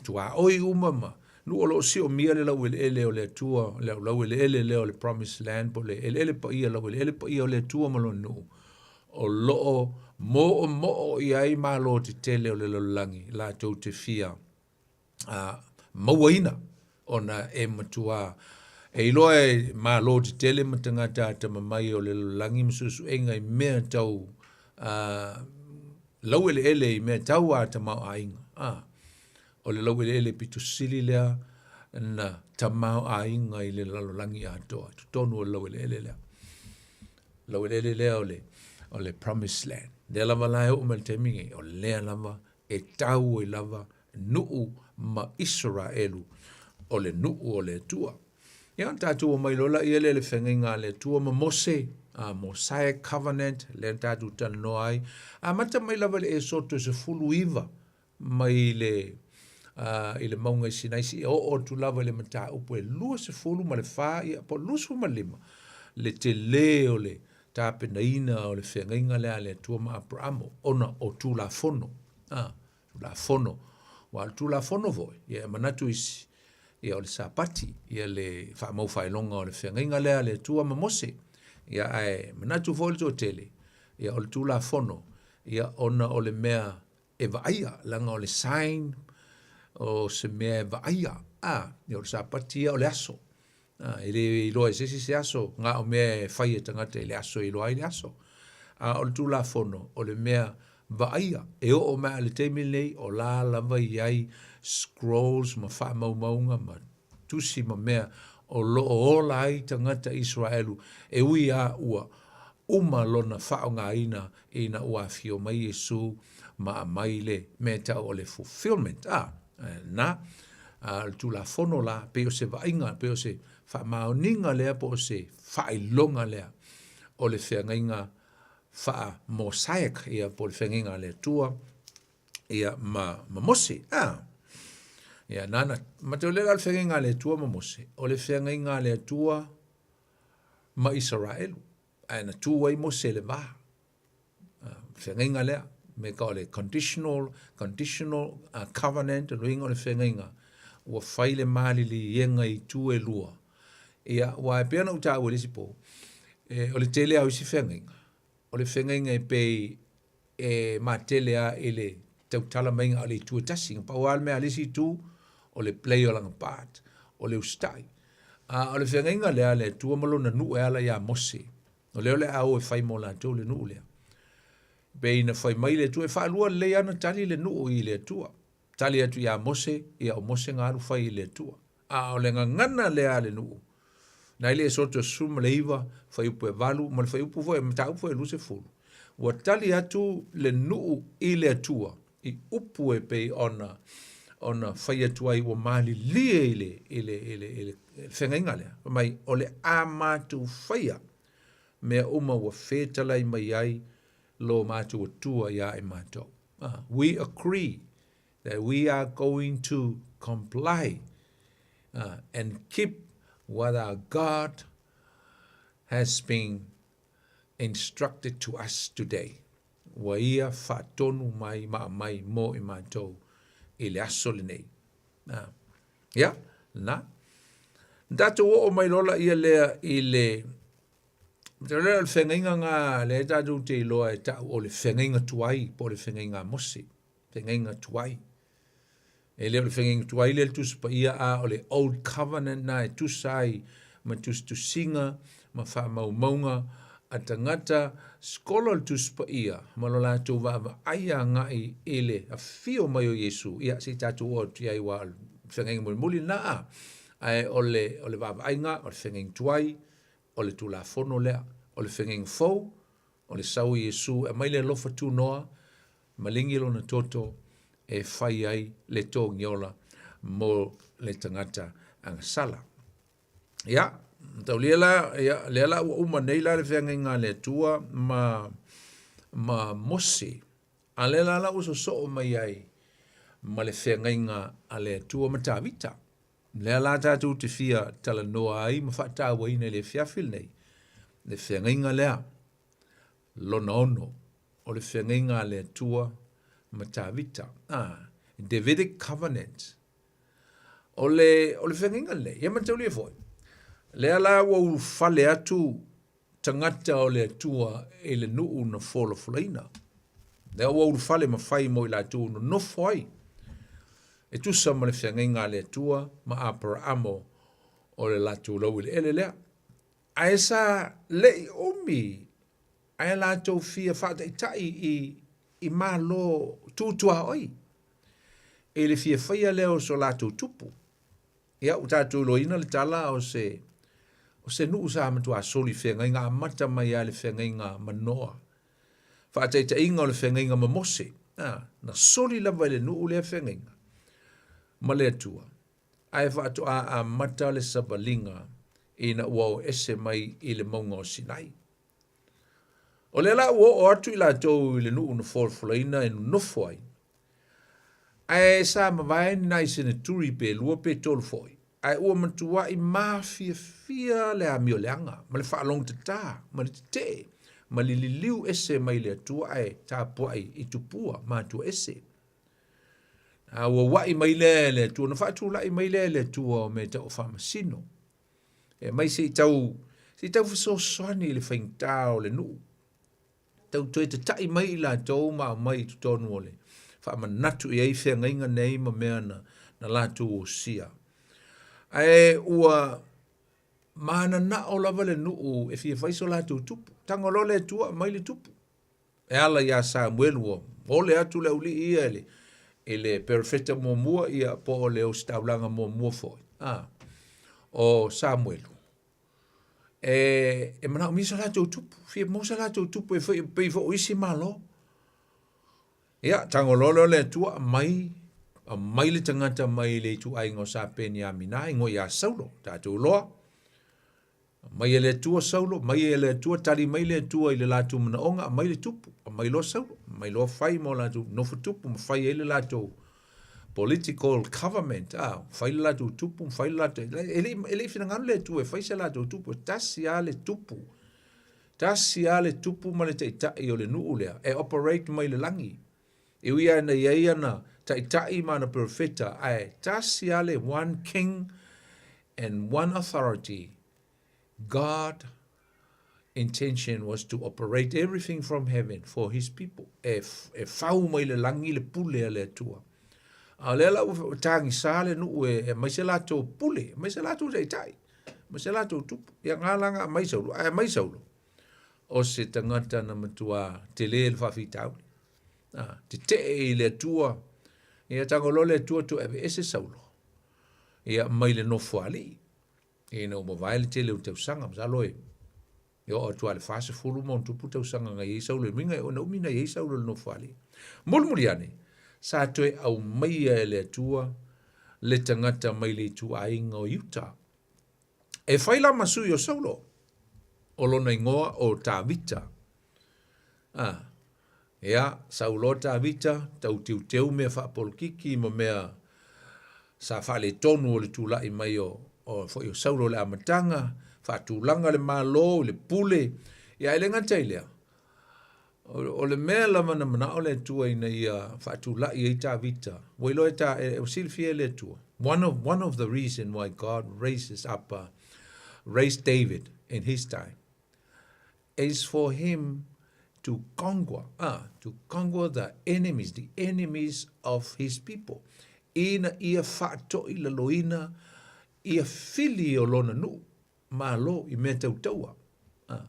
Tuaoi uma ma nuu o lo o siomia le laueleele o le Atua, le laueleele lea o le Promised Land, po o le eleele paia, laueleele paia o le Atua ma Lona nuu, o lo o moomoo i ai malo tetele o le lalolagi latou te fia mauaina ona e matua e iloa e malo tetele ma tagata atamamai o le lalolagi ma suesuega i mea tau laueleele i mea tau a tamaoaiga. A, o le laueleele pito sili lea na tamaoaiga i le lalolagi atoa, i totonu o le laueleele lea. Laueleele lea o le, o le promised land. Lea lava la e oo mai le taimi nei, o lea lava e tau ai lava nuu ma Isaraelu, o le nuu o le Atua. Ia, ona tatou omai loa laia lea i le feagaiga a le Atua ma Mose, a Mosaic Covenant, lea na tatou talanoa ai. Amata mai lava i le Esoto 19 mai le i le mauga i Sinai seia oo atu lava i le mataupu e 24, ia, po o le 25, le tele o le tapenaina o le feagaiga lea a le Atua ma Aperamo, ona o Tulafono. A, Tulafono. Aua o le Tulafono foi, ia e manatu isi, ia o le Sapati, ia le faamaufaeloga o le feagaiga lea a le Atua ma Mose. Ia ae manatu foi le toatele, ia o le Tulafono, ia ona o le mea e vaaia, leaga o le sign o se mea e vaaia. A, ia o le Sapati ia o le aso. A, e le iloa e se isi se aso, na o mea e fai e tagata i le aso e iloa ai le aso. A o le Tulafono, o le mea vaaia, e oo mai lava i le taimi lenei, o la lava e i ai scrolls ma faamaumauga ma tusi ma mea o lo o ola ai tagata Iseraelu, e ui lava ua uma lona faaaogaina ina ua afio mai Iesu ma aumai le mea e tau o le fulfillment. A, na, a o le Tulafono la, pei o se vaaiga, pei o se faamaoniga lea po o se faailoga lea o le feagaiga faa-Mosaic, ia, po o le feagaiga a le Atua, ia, ma, ma Mose. A, ia, nana, matau lea la o le feagaiga a le Atua ma Mose, o le feagaiga a le Atua ma Isaraelu, ae na tu ai Mose i le va. Feagaiga lea. Me ka o le conditional, conditional uh, covenant, o luiga o le feagaiga, ua fai le maliliega i itu e lua. Ia, ua e pei ona ou taua i le isi po, e, o le tele lava o isi feagaiga, o le feagaiga e pei e matele lava i le tautala maiga a o le itu e tasi. Na pau lava le mea a le isi itu, o le play o lana part, o le usitai. A o le feagaiga lea a le Atua ma lona nuu e ala iā Mose, o lea o le a o e fai mo latou le nuu lea. Pei na fai mai le Atua, e faalua lelei lava ona tali le nuu i le Atua. Tali atu iā Mose, ia o Mose na alu fai i le Atua. A o le gagana lea a le nuu, na i le Esoto 19, fuaiupu e 8, ma le fuaiupu foi, mataupu foi e 20, ua tali atu le nuu i le Atua i upu e pei ona ona fai atu ai ua malilie i le, i le, i le, i le feagaiga lea. Fai mai, o le a matou faia mea uma ua fetalai mai ai lo matou Atua iā i matou. Uh, we agree that we are going to comply uh, and keep what our God has been instructed to us today. Ua ia faatonu mai ma aumai mo i matou i le aso lenei. Ah. Ia, na. Na tatou oo mai loa laia lea i le Te lea o le feagaiga ngā lea tatou te iloa e ta'u o le feagaiga tuai po o le feagaiga a Mose. Feagaiga tuai. E le o le feagaiga tuai lea le Tusi Paia, a o le Old Covenant na e tusa ai ma tusitusiga ma faamaumauga a tagata skola o le Tusi Paia ma lo latou vaavaai agai i le afio mai o Iesu. Ia, se i tatou oo atu i ai aua o le feagaiga mulimuli lena a. Ae o le, o le vaavaaiga, o le feagaiga tuai, o le Tulafono lea, o le feagaiga fou, o le sau o Iesu e aumai le alofa tunoa Maligi lona toto e fai ai le togiola mo le tagata agasala. Ia, taulia la, ia, lea la ua uma nei la le feagaiga a le Atua ma, ma Mose, a lea la la ua sosoo mai ai ma le feagaiga a le Atua ma Tavita. Lea la tatou te fia talanoa ai ma faatauaina i le afiafi lenei, le feagaiga lea, lona ono, o le feagaiga a le Atua ma Tavita. Ah, Davidic Covenant. O le, o le feagaiga lenei, ia mataulia foi, lea la ua ulufale atu tagata o le Atua i le nuu na folafolaina. Lea ua ulufale ma fai mo i latou nonofo ai. E tusa ma le feagaiga a le Atua ma Aparaamo o le latou laueleele lea. Ae sa le i umi ae latou fia faataitai i, i Malo tu tuaoi i le fia faia lea o so latou tupu. Ia, ua tatou iloaina le tala o se, o se nuu sa matuā soli feagaiga amata mai lava i le feagaiga ma Noa. Faataitaiga o le feagaiga ma Mose, a, na soli lava e le nuu lea feagaiga ma le Atua, ae faatoa amata le savaliga ina ua o ese mai i le mauga o Sinai. O lea la ua oo atu i latou i le nuu na folafolaina e nonofo ai, ae sa mavae ni nai seneturi pe lua pe tolu foi, ae ua matuai mafiafia le amioleaga ma le faalogotatā ma le tetee ma le liliu ese mai le Atua ae tapuai i tupua ma atua ese. A ua ua'i mai lea e le Atua, ona faatulai mai lea e le Atua o mea tau o faamasino, e aumai se i tau, se i tau fesoasoani i le faigata o le nuu, tau toe tata'i mai i latou ma aumai i totonu o le faamanatu i ai feagaiga nei ma mea na, na latou osia. Ae ua mananao lava le nuu e fia fai so latou tupu. Tago loa le Atua aumai le tupu. E ala iā Samuelu ua ole atu le auli'i ia i le, i le perofeta muamua ia po o le ositaulaga muamua foi, a, o Samuelu. E, e manaomia so latou tupu, fia maua so latou tupu e fai, pei foi o isi Malo. Ia, tago loa lea o le Atua aumai, aumai le tagata mai le ituaiga o Sa Peniamina, igoa ia Saulo, tatou iloa. Aumai e le Atua Saulo, aumai e le Atua, tali mai le Atua i le latou manaoga, aumai le tupu, aumai loa Saulo, aumai loa fai mo latou nofo tupu ma fai ai le latou political government, ah, fai le latou tupu, fai le latou, e le, e le finagalo le Atua e fai se latou tupu, e tasi lava le tupu, tasi lava le tupu ma le taitai o le nuu lea, e operate mai le lagi. E ui lava ina i ai ana taitai ma ana perofeta, ae tasi lava le one king and one authority, God intention was to operate everything from heaven for his people. E, e fau mai le lagi le pule a le Atua. A o lea la ua tagisa le nuu e, e mai se latou pule, mai se latou taitai, mai se latou tupu. Ia ngā langa a mai Saulo, ae mai Saulo. O se tagata na matua tele le faafitauli. A, tetee i le Atua, ia tago loa le Atua toe aveese Saulo. Ia mai le nofoalii. Ina ua mavae le tele o tausaga, masalo e e oo atu lava i le 40 ma ona tupu tausaga na i ai Saulo i luga, ona umi na i ai Saulo i le nofoalii. Mulimuli ane, sa toe aumaia e le Atua le tagata mai le ituaiga o Iuta. E fai la ma sui o Saulo, o lona igoa o Tavita. Ah, Ia, sau loa Tavita, tau teuteu mea faapolokiki ma mea sa faaletonu o le tulai mai o, o foi o Saulo i le amataga, faatulaga le Malo i le pule. Ia ae le gata i lea, o, o le mea lava na manao le Atua ina ia faatulai ai Tavita, ua iloa e ta, e, ua silafia e le Atua. One of, one of the reason why God raises up, uh, raised David in his time is for him to conquer, ah, to conquer the enemies, the enemies of his people. Ina ia faato'i laloina ia fili o lona nu'u, malo i mea tautaua. Ah.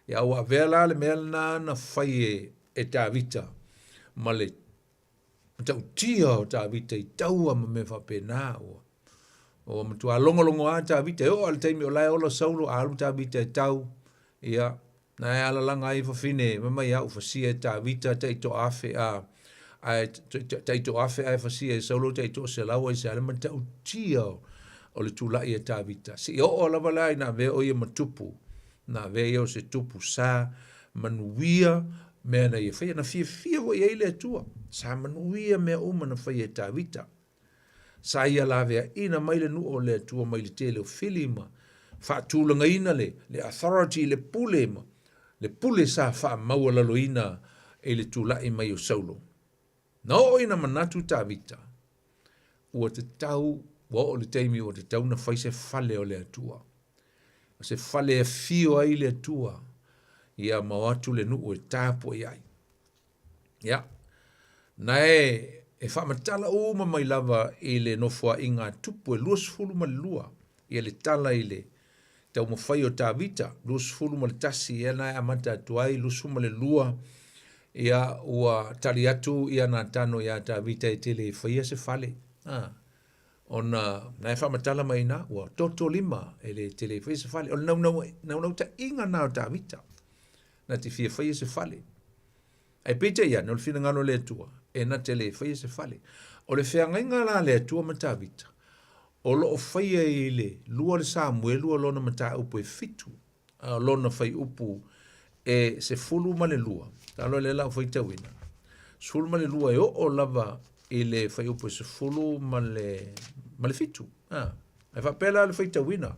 Ia ua avea la le mea lena na fai e, e Tavita ma le matautia o Tavita i taua ma mea faapena ua ua matua logologo lava Tavita e oo lava i le taimi o la e ola Saulo a alu Tavita e tau ia na e alalaga ai fafine fai mai a ua fasia e Tavita tai toaafe a ae tai toaafe ae fasia e Saulo tai toaselau aisea le matautia o le tula'i a Tavita seia oo lava la ina avea o ia ma tupu Na avea ia o se tupu sa manuia mea na ia faia. Na fiafia foi i ai le Atua. Sa manuia mea uma na faia e Tavita. Sa ia laveaina mai le nuu o le Atua mai le tele o fili ma faatulagaina le, le authority, le pule ma le pule sa faamaualaloina i le tula'i mai o Saulo. Na oo ina manatu Tavita, ua tatau, ua oo i le taimi ua tatau ona fai se fale o le Atua. O se fale e afio ai le Atua, ia ma o atu le nuu e tapuai ai. Ia, na e, e faamatala uma mai lava i le nofoaiga a Tupu e 22, ia le tala i le taumafai o Tavita, 21 ia na e amata atu ai, 22 ia ua tali atu ia Natano iā Tavita e te le faia se fale. A, ona na e faamatala mai ina, ua toto lima e le te le faia se fale. O le naunau, naunautaiga na o Tavita, na te fia faia se fale. Ae peitai ane, o le finagalo o le Atua, e na te le faia se fale. O le feagaiga la a le Atua ma Tavita, o lo o faia i le lua le Samuelu o lona mataupu e fitu, a o lona faiupu e 12, talo lea la o faitauina, 12 e oo lava i le faiupu e 10 ma le, ma le fitu. A, e faapea la le faitauina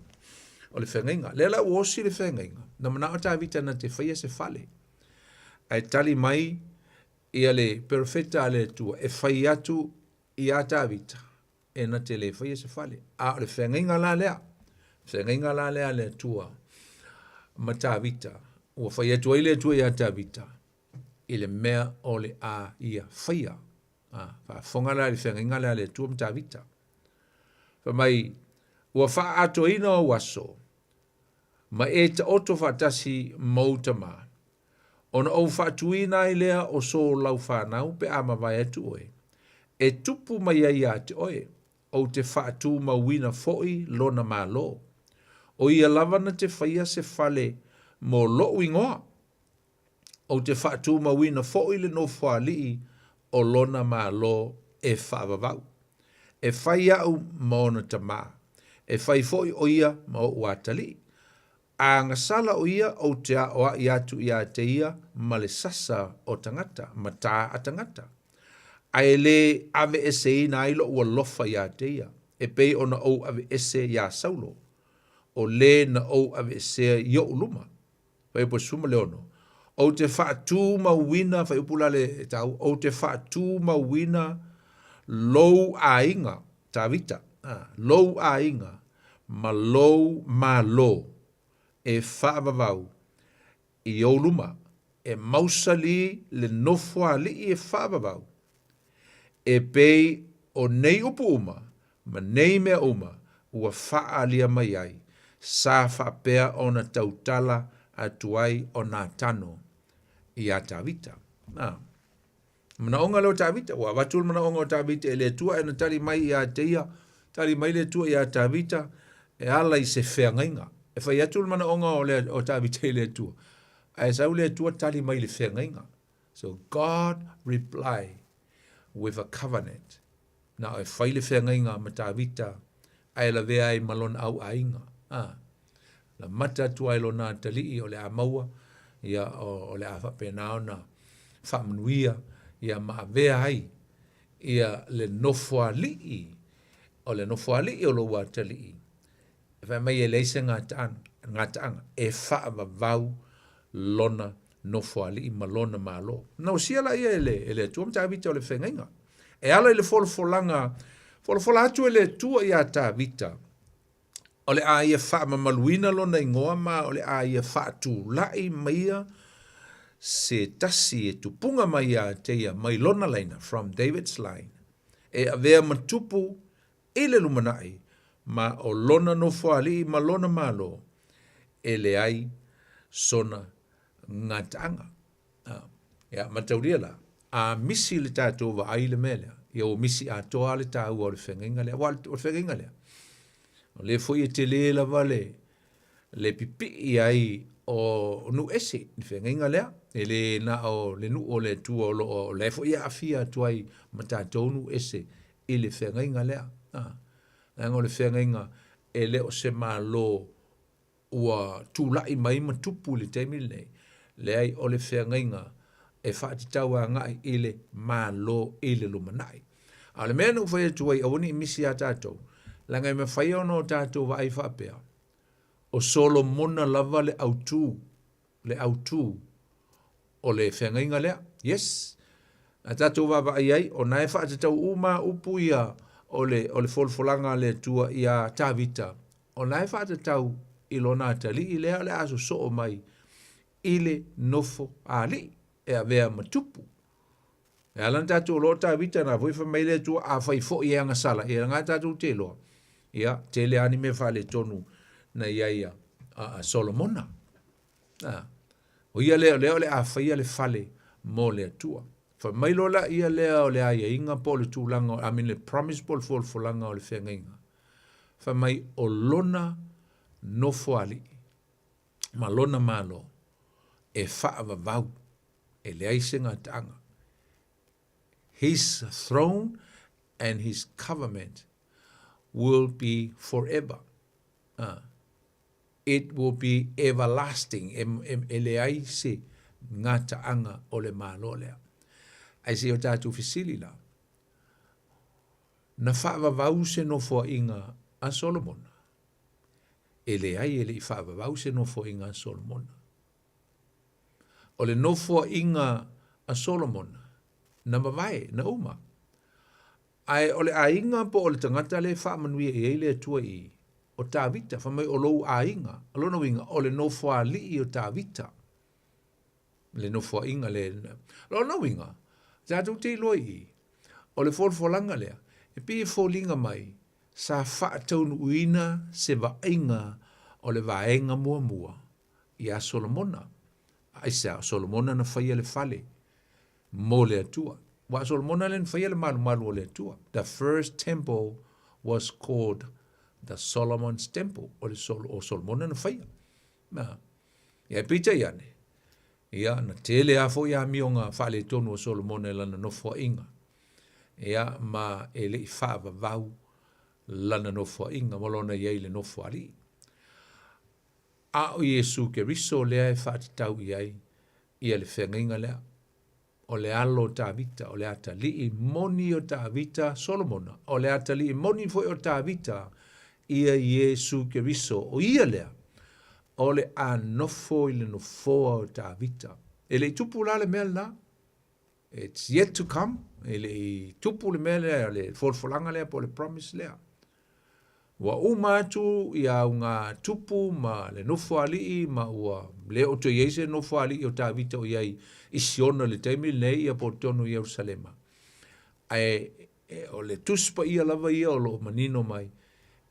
o le feagaiga. Lea la ua osi le feagaiga, na manao Tavita na te faia se fale. Ae tali mai ia le perofeta a le Atua e fai atu iā Tavita, e na te le faia se fale. A o le feagaiga la lea, feagaiga la lea a le Atua ma Tavita, ua fai atu ai le Atua iā Tavita i le mea o le a ia faia. A, faafofoga la i le feagaiga lea a le Atua ma Tavita. Fai mai, ua faaatoina ou aso, ma e taoto faatasi ma ou tama, ona ou faatuina ai lea o so lau fanau pe a mavae atu oe, e tupu mai ai ia te oe, ou te faatumauina foi lona malo. O ia lava na te faia se fale mo loʻu igoa, Ou te faatumauina foi le nofoalii o lona Malo e faavavau. E fai au ma ona tamā. E fai foi o ia ma oʻu atalii. A gasala o ia ou te aoaʻi atu iā te ia ma le sasa o tagata, ma tā a tagata. Ae le aveeseina ai loʻu alofa iā te ia, e pei ona ou aveese iā Saulo, o lē na ou aveesea i oʻu luma. Fuaiupu 16. Ou te faatumauina, fuaiupu la le taua, ou te faatumauina lou aiga, Tavita, lou aiga ma lou Malo e faavavau i ou luma, e mausali le nofoalii e faavavau, e pei o nei upu uma ma nei mea uma ua faaalia mai ai, sa faapea ona tautala atu ai o Natano iā Tavita. A. Manaoga lea o Tavita, ua avatu le manaoga o Tavita i le Atua ae na tali mai ia te ia, tali mai le Atua iā Tavita e ala i se feagaiga. E fai atu le manaoga o, le, o Tavita i le Atua, ae sau le Atua tali mai i le feagaiga. So God reply with a covenant. Na o e fai le feagaiga ma Tavita ae lavea ai ma lona au aiga. A. Na mata atu ai lona atalii o le a maua, ia, o, o le a faapena ona faamanuia, ia ma avea ai ia le nofoalii, o le nofoalii o lou atalii, e fai mai e leai se gataaga, e faavavau lona nofoalii ma lona Malo. Na osia la ia e le, e le Atua ma Tavita o le feagaiga. E ala i le folafolaga, folafola atu e le Atua iā Tavita, o le a ia faamamaluina lona igoa ma o le a ia faatulai maia se tasi e tupuga mai iā te ia mai lona laina, from David's line, e avea ma tupu i le lumanai ma o lona nofoalii ma lona Malo e leai sona gataaga. Ia, mataulia la, a misi le tatou vaai i le mea lea, ia ua misi atoa le taua o le feagaiga lea. Aua o le feagaiga lea, o lea foi e tele lava le, le pipii ai o nuu ese i le feagaiga lea. E le na o le nuu o le Atua o lo o, o lea foi e aafia atu ai ma tatou nuu ese i le feagaiga lea. Leaga o le feagaiga e le o se Malo ua tulai mai ma tupu i le taimi lenei, leai o le feagaiga e faatatau agai i le Malo i le lumanai. A o le mea na ou fai atu ai aua ne i misi iā tatou, leaga e mafai ona o tatou vaai faapea, o Solomona lava le autu, le autu o le feagaiga lea. Yes. A tatou vaavaai ai, o na e faatatau uma lava upu ia o le, o le folafolaga a le Atua iā Tavita, o na e faatatau i lona atalii lea o le a sosoo mai i le nofo alii e avea ma tupu. E ala ona tatou iloa o Tavita na foi fai mai le Atua, afai foi e agasala, ia na tatou te iloa, ia, tele lava ni mea faaletonu na i ai a, a Solomona. A, o ia lea, o lea o le a faia le fale mo le Atua. Fai mai loa la ia lea o le aiaiga po o le tulaga, I mean le promise po o le folafolaga o le feagaiga. Fai mai o lona nofoalii ma lona Malo e faavavau, e leai se gataaga. His throne and his government will be forever. Ah. It will be everlasting, e, e, e leai se gataaga o le Malo lea. Ae se i o tatou fesili la, na faavavau se nofoaiga a Solomona? E leai, e le i faavavau se nofoaiga a Solomona. O le nofoaiga a Solomona, na mavae, na uma. Ae o le aiga po o le tagata lea e faamanuia i ai le Atua i, o Tavita, fai mai o lou aiga. O lona uiga, o le nofoalii o Tavita, le nofoaiga lea. O lona uiga, tatou te iloa i i, o le folafolaga lea, e pei e foliga mai sa faataunuuina se vaaiga o le vaega muamua iā Solomona. Aisea? O Solomona na faia le fale mo le Atua. Aua o Solomona lea na faia le malumalu o le Atua. The first temple was called the Solomon's temple. O le Sol, o Solomona na faia. Na. Ia, peitai ane, ia, na tele lava foi amioga faaletonu a Solomona i lana nofoaiga. Ia, ma e le i faavavau lana nofoaiga ma lona i ai le nofoalii. A o Iesu Keriso lea e faatatau i ai ia le feagaiga lea, o le alo o Tavita, o le atalii moni o Tavita, Solomona, o le atalii moni foi o Tavita, ia Iesu Keriso, o ia lea, o le a nofo i le nofoa o Tavita. E le i tupu la le mea lena. It's yet to come. E le i tupu le mea lea, le folafolaga lea po o le promise lea. Ua uma atu ia auga tupu ma le nofoalii ma ua le o toe i ai se nofoalii o Tavita o i ai i Siona i le taimi lenei ia po o totonu o Ierusalema. Ae e, o le Tusi Paia lava ia o lo o manino mai,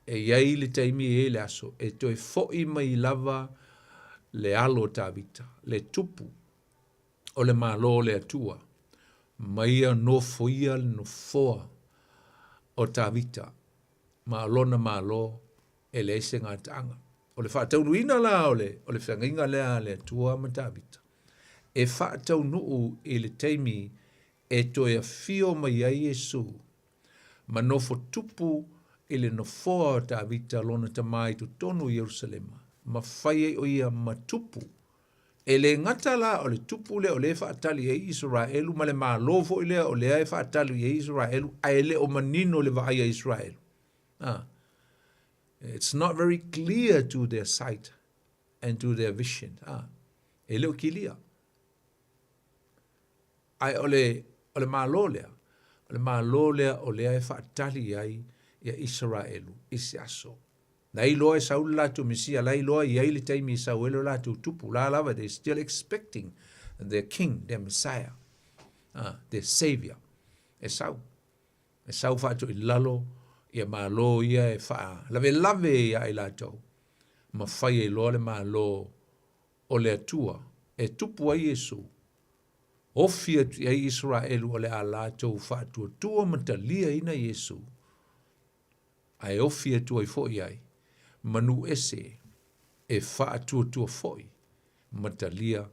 e i ai le taimi e i ai le aso e toe fo'i mai lava le alo o Tavita, le tupu o le Malo o le Atua, ma ia nofoia le nofoa o Tavita ma o lona Malo e leai se gataaga. O le faataunuuina la o le, o le feagaiga lea a le Atua ma Tavita, e faataunuu i le taimi e toe afio mai ai Iesu ma nofo tupu i le nofoa o Tavita lona tama i totonu o Ierusalema, ma fai ai o ia ma tupu. E le gata la o le tupu lea o lea e faatali ai Isaraelu ma le Malo foi lea o lea e faatali i ai Isaraelu, ae le o manino le vaai a Isaraelu. Ah. It's not very clear to their sight and to their vision. Ah. E le o kilia. Ae o le, o le Malo lea, o le Malo lea o lea e faatali ai ia Isaraelu i se aso. La iloa e sau le latou Mesia, la iloa e i ai le taimi e sau ai lo latou tupu, la lava, they still expecting their king, their Messiah, their savior, e sau. E sau faatoilalo ia Malo ia e faalavelave ia i latou, ma fai ai loa le Malo o le Atua e tupu ai Iesu, ofi atu i ai Isaraelu o le a latou faatuatua ma taliaina Iesu, ae ofi atu ai foi ai ma nuu ese e faatuatua foi ma talia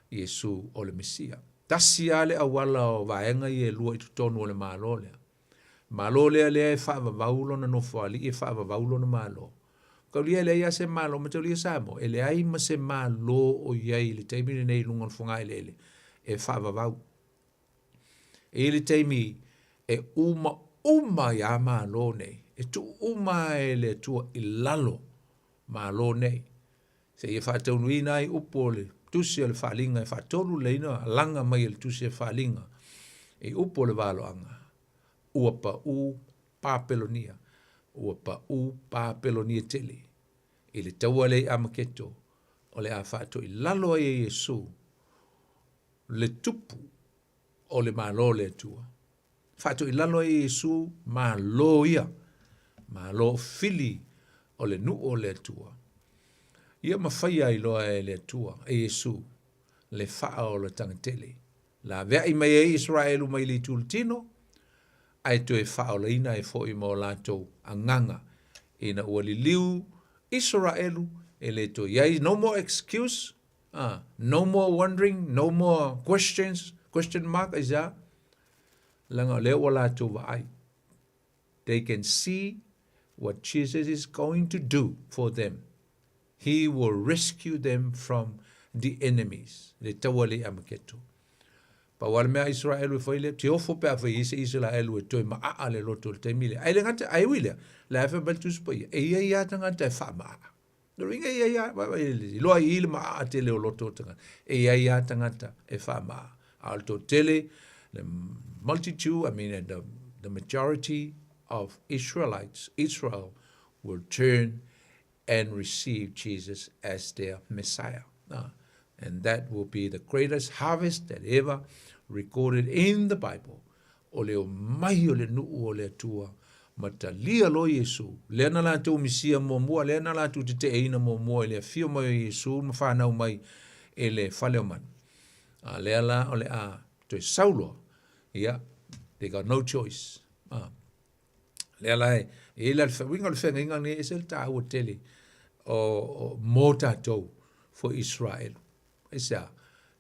Iesu o le Mesia. Tasi lava le auala o vaega ia e lua i totonu o le Malo lea. Malo lea lea e faavavau lona nofoalii e faavavau lona Malo. Taulia e leai lava se Malo, ma taulia Samoa, e leai ma se Malo o i ai i le taimi lenei i luga o le fogaeleele e faavavau. E i ai le taimi e uma uma ai a Malo nei, e tuu uma e le Atua i lalo Malo nei, seia faataunuuina ai upu o le Tusi o le Faaaliga e faatolu leina alaga mai e le Tusi o le Faaaliga i upu o le valoaga, ua pau Papelonia, ua pau Papelonia tele i le taua lea i Amaketo o le a faatoilalo ai e Iesu le tupu o le Malo o le Atua. Faatoilalo ai e Iesu Malo ia, Malo fili o le nuu o le Atua. Ia ma faia ai loa e le Atua, e Iesu, le faaolataga tele. Laveai mai ai Isaraelu mai le itu tino, ae toe faaolaina ai foi ma o latou agaga ina ua liliu Isaraelu e le toe i ai no more excuse, no more wondering, no more questions, question mark aisea, leaga o lea ua latou vaai. They can see what Jesus is going to do for them. He will rescue them from the enemies. Le taua le i Amaketo. Pau lava le mea a Isaraelu e fai lea, te ofo pe a fai ai se Isaraelu e toe maaa le loto i le taimi lea. Ai le gata, ai ui lea, le a fai mai le Tusi Paia, e i ai lava tagata e faamaaa. Lona uiga e i ai lava, iloa i i le maaa tele o loto o tagata, e i ai lava tagata e faamaaa. A o le toatele, the multitude, I mean the majority of Israelites, Israel will turn and receive Jesus as their Messiah. And that will be the greatest harvest that ever recorded in the Bible. O le omai o le nuu o le Atua ma talia loa Iesu, lea na latou misia muamua, lea na latou teteeina muamua i le afio mai o Iesu ma fanau mai i le fale o manu. A lea la o le a toe sau loa, ia, they got no choice. A. Lea la e i ai la le uiga o le feagaiga lenei e ese le taua tele o, o mō tātou for Israel. Aisea?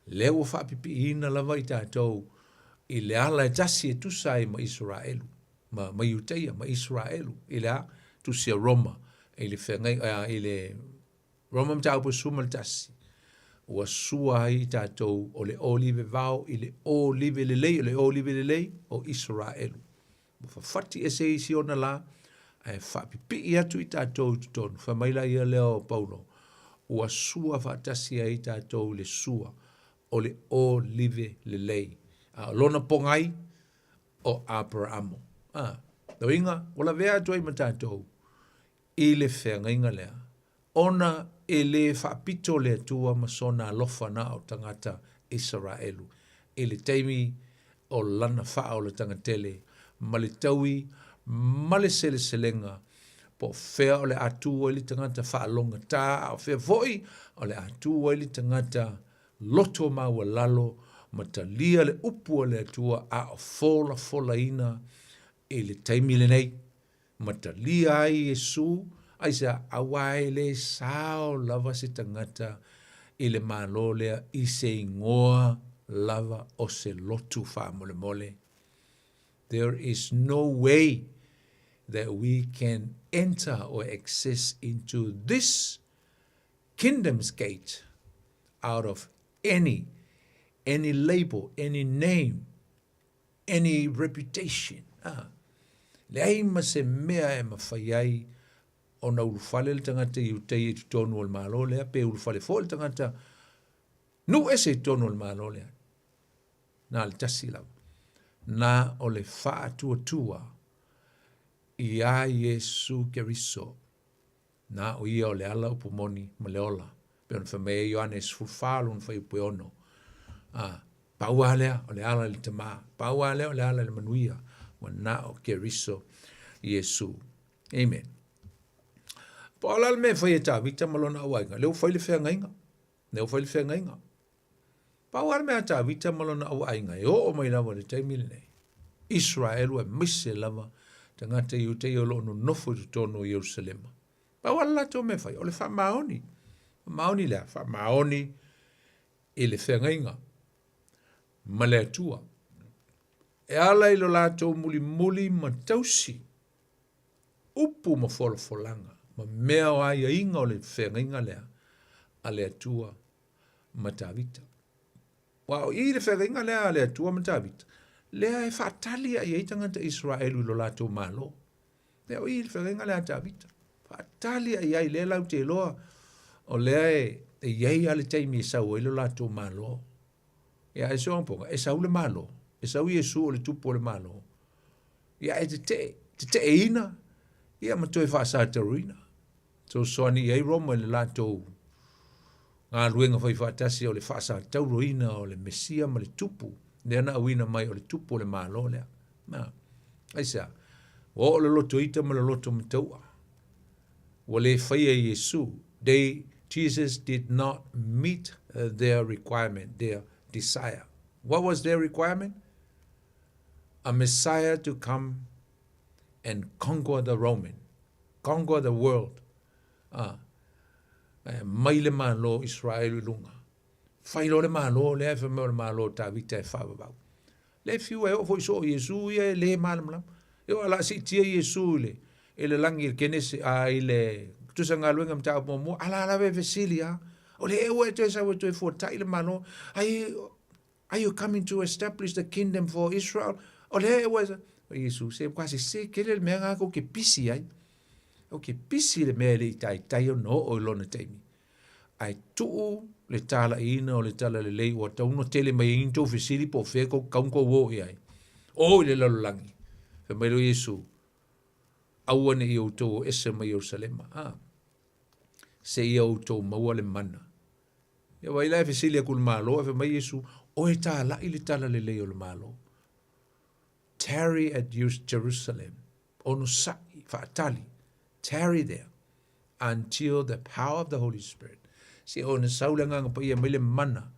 Lea ua faapipiiina lava i tātou i le ala e tasi e tusa ai ma Isaraelu, ma, ma Iutaia, ma Isaraelu, i le a? Tusi a Roma, i le feagai, uh, i le Roma mataupu e 11, ua sua ai i tātou o le olive vao i le olive lelei, o le olive lelei o Isaraelu. Ua fafati ese i Siona lā, ae faapipii atu i tātou i totonu. Fai mai la ia lea o Paulo, ua sua faatasi ai tātou i le sua o le olive lelei. A o lona pogai, o Aperaamo. A, lona uiga, ua lavea atu ai ma tatou i le feagaiga lea, ona e lē faapito le Atua ma sona alofa na o tagata Isaraelu i le taimi o lana faaolataga tele ma le taui ma le seleselega po o fea o le a tu ai le tagata faalogata a o fea foi o le a tu ai le tagata loto maualalo ma talia le upu a le Atua a o folafolaina i le taimi lenei. Ma talia ai Iesu, aisea, auā e lē sao lava se tagata i le Malo lea i se igoa lava o se lotu faamolemole. There is no way that we can enter or access into this kingdom's gate out of any any label, any name, any reputation. Ah. Leai ma se mea e mawhai ai ona ulufale le tagata i utai i totonu o le Malo lea, pe ulufale foi le tagata nuu ese i totonu o le Malo lea. Na le tasi lava. Na o le faatuatua iā Iesu Keriso. Na o ia o le ala upu moni ma le ola. Pei ona fai mai ai Ioane 14 lona fuaiupu e 6. A, pau lava lea o le ala i le Tamā. Pau lava lea o le ala i le manuia. Ua na o Keriso Iesu. Amen. Po o le a le mea e fai e Tavita ma lona auaiga? Lea ua fai le feagaiga. Lea ua fai le feagaiga. Pau lava le mea a Tavita ma lona auaiga e oo mai lava i le taimi lenei, Israelu aemaise lava tagata Iutaia o lo o nonofo i totonu o Ierusalema. Pau lava le latou mea e fai, o le faamaoni. Faamaoni le a? Faamaoni i le feagaiga ma le Atua. E ala i lo latou mulimuli ma tausi upu ma folafolaga ma mea o aiaiga o le feagaiga lea a le Atua ma Tavita. Ua o i le feagaiga lea a le Atua ma Tavita, lea e faatali ai ai tagata Israelu i lo latou Malo. Lea o i le feagaiga lea a Tavita. Faatali ai ai lea lau te iloa o lea e, e i ai lava le taimi e sau ai lo latou Malo. Ia, e soaga e sau le Malo, e sau Iesu o le tupu o le Malo. Ia, e tete'e, tete'eina, ia ma toe faasataruina. Fesoasoani i ai Roma i le latou galuega faifaatasi o le faasatauroina o le Mesia ma le Tupu, lea na auina mai o le Tupu o le Malo lea. Na, aisea? Ua oo le loto ita ma le loto mataua. Ua le faia e Iesu. They, Jesus did not meet their requirement, their desire. What was their requirement? A Messiah to come and conquer the Roman. Conquer the world. A, e mai le Malo o Israel i luga. Fai loa le Malo lea e fai mai o le Malo o Tavita e faavavau. Le fiu e oo foi soo Iesu ia e le malamalama. E oo a la siitia Iesu i le, i le lagi i le Kenese, a i le tusa galuega mataupu muamua, ala lava e fesili a. O le ea ua e toe sau e toe fuatai le Malo. Ai, Are you coming to establish the kingdom for Israel? O lea e ua o Iesu, se ua sese tele le mea ngā kou ke pisi ai. O ke pisi le mea e le i taitai ona oo i lona taimi. Ae tuu le talaiina o le talalelei ua tatau ona tele mai ai ni tou fesili po o fea kou tatau ona tou o i ai. O i le lalolagi. Fai mai loa Iesu, aua ne i outou o ese mai Ierusalema. Ah. Seia outou maua le mana. Ia vaai la e fesili atu i le Malo, ae fai mai Iesu, O e tālaʻi le talalelei o le Malo. Tarry at Jerusalem. Onosaʻi, faatali. Tarry there until the power of the Holy Spirit. Se ona sau le Agaga Paia mai le mana,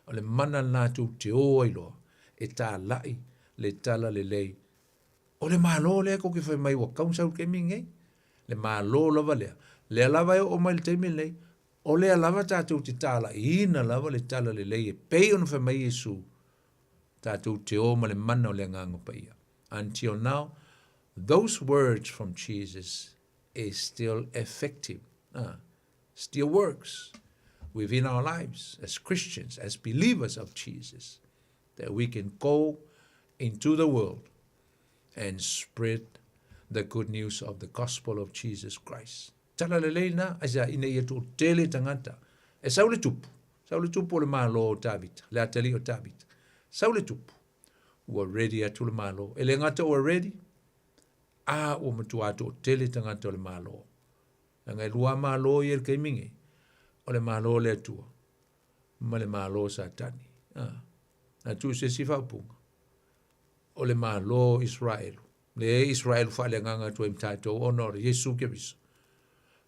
o le mana lena tou te o ai loa e tālaʻi le talalelei o le Malo lea kou ke fai mai ua kau sau le taimi lenei. Le Malo lava lea. Lea lava e oo mai le taimi lenei, O lea lava tatou te talaiina lava le talalelei e pei ona fai mai Iesu, tatou te o ma le mana o le Agaga Paia. Until now, those words from Jesus is still effective, ah, still works within our lives as Christians, as believers of Jesus, that we can go into the world and spread the good news of the gospel of Jesus Christ. Talalelei lena, aisea, ina ia toatele tagata e sau le tupu. Sau le tupu o le Malo o Tavita, le atalii o Tavita. Sau le tupu, ua ready atu le Malo. E le gata ua ready, a ua matua toatele tagata o le Malo. Leaga e lua Malo ia i le taimi nei, o le Malo o le Atua ma le Malo o Satani. Ah. Na tuu se isi faaupuga, o le Malo o Israelu, le Israelu faaleagaga atu ai ma tatou ona o le Iesu Keriso,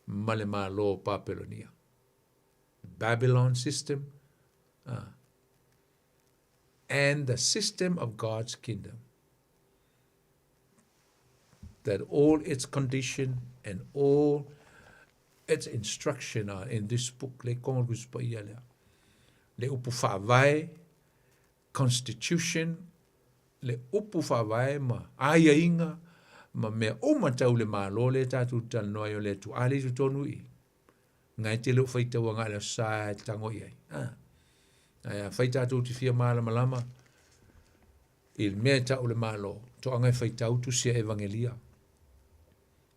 ma le Malo o Papelonia. Babylon system uh, and the system of God's kingdom. That all its condition and all its instruction are in this book. Le kongo le kusipa ia lea. Le upu whaavae, constitution, le upu faavae ma aiaiga ma mea uma tau le Malo lea tatou te talanoa ai o le Atua. A lea i totonu i i. Ngai e te le o faitau agai le aso sa e tago i ai. Ah. Ae a fai tatou te fia malamalama i le mea e tau le Malo, toaga e faitau tusi a Evangelia.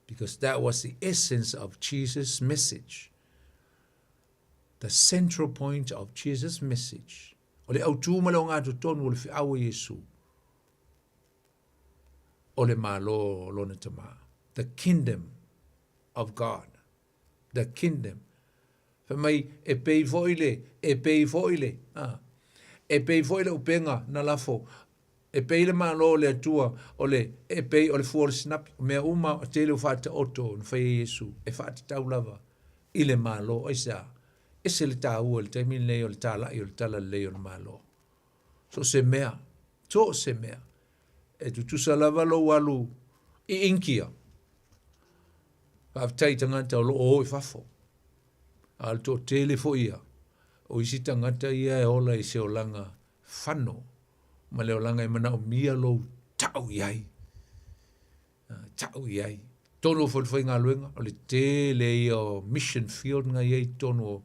Because that was the essence of Jesus' message. The central point of Jesus' message. O le autū ma le ogatotonu o le feau a Iesu, o le Malo o Lona Tama. The kingdom of God. The kingdom. Fai mai, e pei foi le, e pei foi le, ah, e pei foi le upenga na lafo, e pei le Malo o le Atua, o le, e pei o le fua o le sinapi, o mea uma o tele o faataoto na fai e Iesu, e faatatau lava i le Malo. Aisea? Ese le taua i le taimi lenei o le talai o le talalelei o le Malo. So o se mea, so o se mea, e tutusa lava lou alu i Inkia. Faafetai i tagata o lo o o i fafo. A o le toatele foi ia, o isi tagata ia e ola i se olaga fano ma le olaga e manaomia lou tau i ai. Tau i ai. Tonu o falefaigaluega, o le tele ia o mission field na i ai i totonu o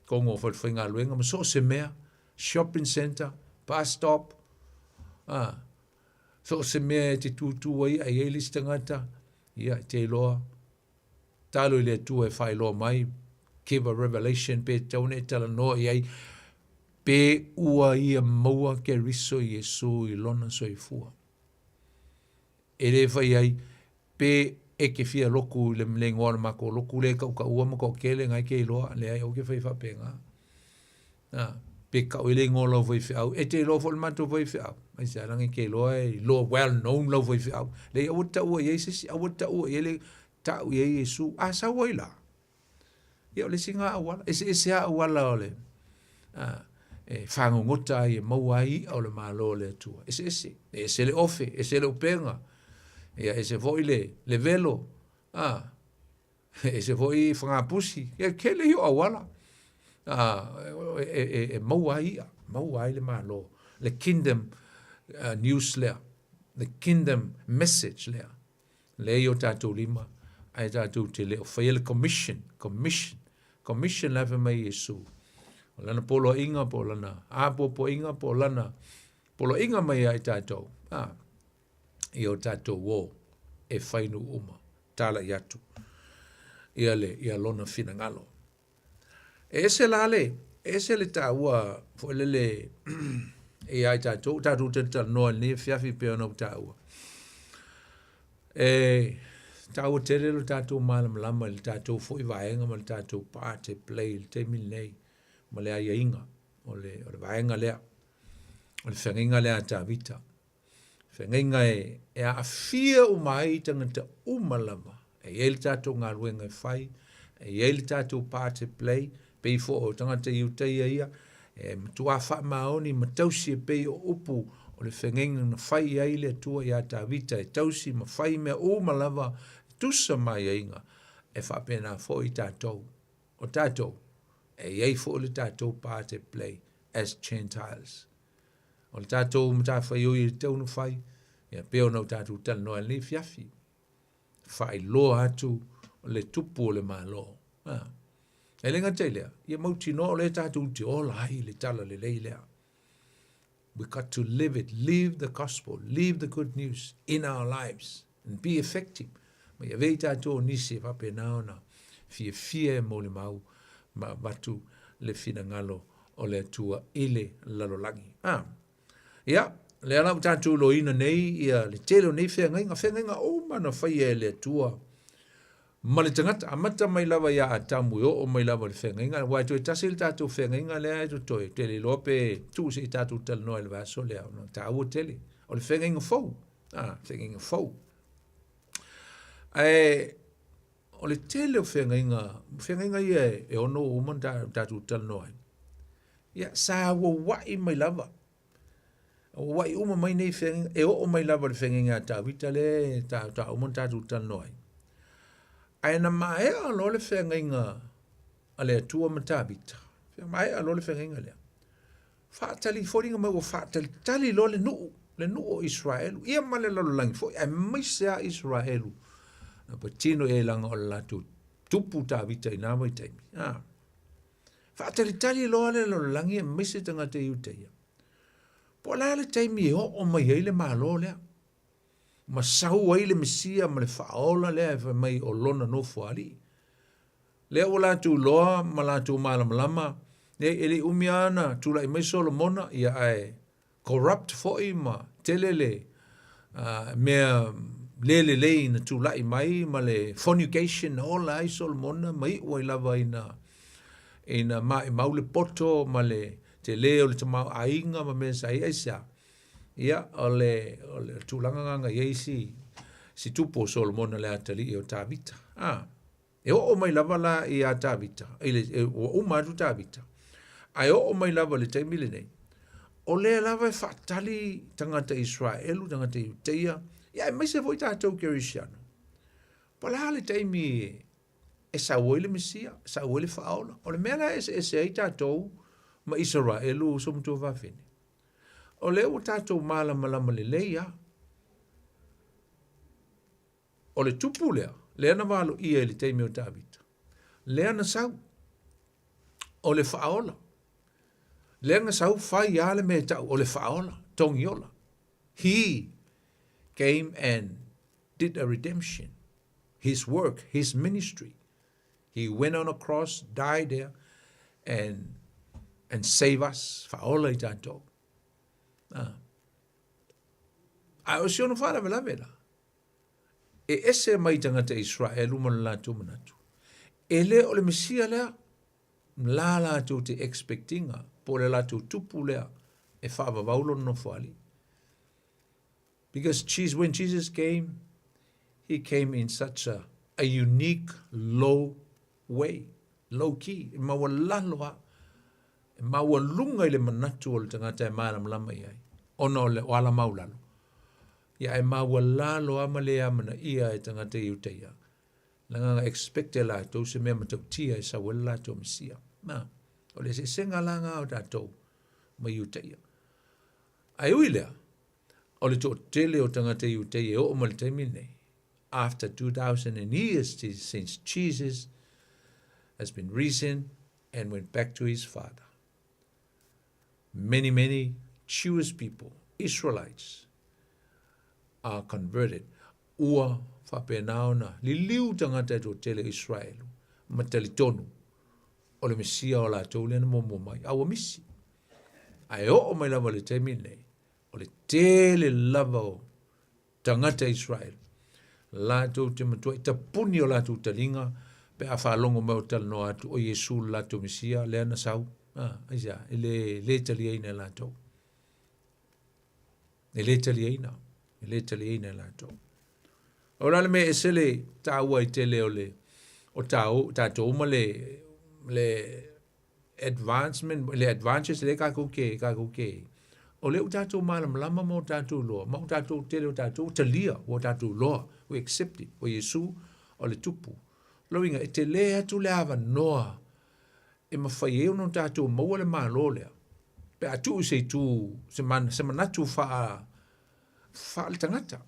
kongo o falefaigaluega ma so o se mea, shopping centre, bus stop, a, so o se mea e te tūtū ai a i ai le isi tagata, ia, e te iloa, talo i le Atua e faailoa mai, give a revelation, pe tatau ona e talanoa i ai, pe ua ia maua Keriso Iesu i lona soifua. E le fai ai, pe e ke fia loku i le le ingoa o le makou loku lea e kaʻukaʻua ma toʻatele na e ke iloa, leai aua ke fai faapena. A, pe kau ai le ingoa o lau faifeau, e te iloa foi le matou faifeau. Aisea, leaga e ke iloa e iloa well known lau faifeau. Leai, aua te taua i ai se isi, aua te taua i ai le, tau i ai Iesu. A sau ai la? Ia, o le isi lena auala. Eseese lava auala o le, a, e fagogota ai e maua ai i'a o le Malo o le Atua. Eseese. E ese le ofe, ese le upega, ia ese foi le, le velo, a, ese foi fagapusi. Ia, tele ia o auala, a, e, e, e, e maua ai i'a, maua ai le Malo. Le kingdom uh, news lea, the kingdom message lea. Lea i o tatou lima, ae tatou te le o faia le commission, commission, commission la e fai mai Iesu. O lana poloaiga po o lana apoapoaiga po o lana poloaiga mai ia i tatou, a, i o tatou o e fai nuu uma, talai atu ia le, ia lona finagalo. E ese la le, e ese le taua foi lele ia i tatou, tatou te talanoa i lenei afiafi pei ona ou taua. E taua tele lo tatou malamalama i le tatou foi vaega ma le tatou part e play i le taimi lenei ma le aiaiga o le, o le vaega lea, o le feagaiga lea a Tavita. Feagaiga e, e aafia uma ai tagata uma lava. E i ai le tatou galuega e fai, e i ai le tatou part e play, pei foi o tagata Iutaia ia, e matuā faamaoni ma tausi e pei o upu o le feagaiga na fai i ai le Atua iā Tavita e tausi ma fai mea uma lava e tusa ma aiaiga, e faapena foi tatou. O tatou, e i ai foi le tatou part e play as Gentiles. O le tatou matafaioi e tatau ona fai, ia pei ona o tatou talanoa i lenei afiafi, faailoa atu le tupu o le Malo. Ha. E le gata i lea, ia mautinoa o lea tatou te ola ai i le talalelei lea. We got to live it, live the gospel, live the good news in our lives and be effective. Ma ia avea i tatou o nisi e faapena ona fiafia e molimau ma avatu le finagalo o le Atua i le lalolagi. A. Ia, lea la ua tatou iloaina nei ia le tele o nei feagaiga, feagaiga uma na faia e le Atua ma le tagata, amata mai lava ia Atamu e oo mai lava i le feagaiga, aua e toe tasi le tatou feagaiga lea e totoe, ou te le iloa pe tuu se i tatou talanoa i le vaiaso lea, ona e taua tele. O le feagaiga fou, a, feagaiga fou. Ae o le tele o feagaiga, feagaiga ia e ono ua uma ona tatou talanoa ai, ia sa auauai mai lava Auauai uma mai nei feagaiga, e oo mai lava i le feagaiga a Tavita lea e ta uma ona tatou talanoa ai. Ae na maea loa le feagaiga a le Atua ma Tavita, maea loa le feagaiga lea, faatali foliga mai ua faatalitali loa le nuu, le nuu o Israelu, ia ma le lalolagi foi, aemaise lava Israelu, na patino i ai leaga o le latou tupu Tavita i na vaitaimi. Ah. Faatalitali loa le lalolagi aemaise tagata Iutaia. Po o le a le taimi e oo mai ai le Malo lea, ma sau ai le Mesia ma le Faaola lea e fai mai o lona nofoalii. Lea ua latou iloa ma latou malamalama, e le i umi lava ona tulai mai Solomona, ia ae corrupt foi ma tele le mea le lelei na tulai mai ma le fornication na ola ai Solomona ma iu ai lava ina ina maimau le poto ma le tele o le tamaoaiga ma mea sa i ai. Aisea? Ia, o le, o le tulaga lena na i ai si, si tupu o Solomona le atalii o Tavita. Ah. E oo mai lava la iā Tavita, i le, e, ua uma atu Tavita, ae oo mai lava i le taimi lenei, o lea lava e faatali tagata Israelu, tagata Iuteia, ia aemaise foi tatou Kerisiano. Po o le a le taimi e sau ai le Mesia, sau ai le Faaola. O le mea la e eseese ai tatou ma Isaraelu, uso ma tuafafine, o lea ua tatou malamalama lelei lava. O le tupu lea, lea na valoia i le taimi o Tavita, lea na sau, o le faaola. Lea na sau fai lava le mea e tau o le faaola, togiola. He came and did a redemption. His work, his ministry. He went on a cross, died there, and, and save us, faaola i tatou. Ah. A o si ona faalavelave la, e ese mai tagata Israelu ma lo latou manatu. E le o le Mesia lea, la latou te expectinga, po o le latou tupu lea e faavavau lona nofoalii. Because Jesus, when Jesus came, he came in such a, a unique, low way, low key, e maualalo lava, e maualuga i le manatu o le tagata e malamalama i ai, ona o le o ala maulalo. Ia e maualalo lava ma le amanaia e tagata Iutaia. Leaga na expect e latou se mea matautia e sau ai le latou Mesia. Na, o le eseesega la na o tatou ma Iutaia. Ae ui lea, o le toatele o tagata Iutaia e oo mai le taimi lenei, after 2000 and years since Jesus has been risen and went back to his father. Many, many Jewish people, Israelites, are converted. Ua faapena ona liliu tagata e toatele o Israelu ma talitonu o le Mesia o latou lea na muamua mai, a ua misi. Ae oo mai lava i le taimi lenei, o le tele lava o tagata Israel, latou te matuai tapuni o latou taliga pe a faalogo mai o talanoa atu o Iesu le latou Mesia lea na sau. A, aisea, e le, le taliaina e latou. E le taliaina, e le taliaina e latou. O le a le mea ese le taua ai tele o le o tāu, tātou ma le, le advancement, le advantage lea kākou ke, kākou ke, o lea ua tātou malamalama ma o tātou iloa, ma o tātou tele o tātou ua talia, ua tātou iloa, we accept it, o Iesu o le tupu. Lona uiga, e tele atu le avanoa e mafai ai ona tātou maua le Malo lea, pe a tuu i se itu, se, man, se manatu faa, faa le tagata.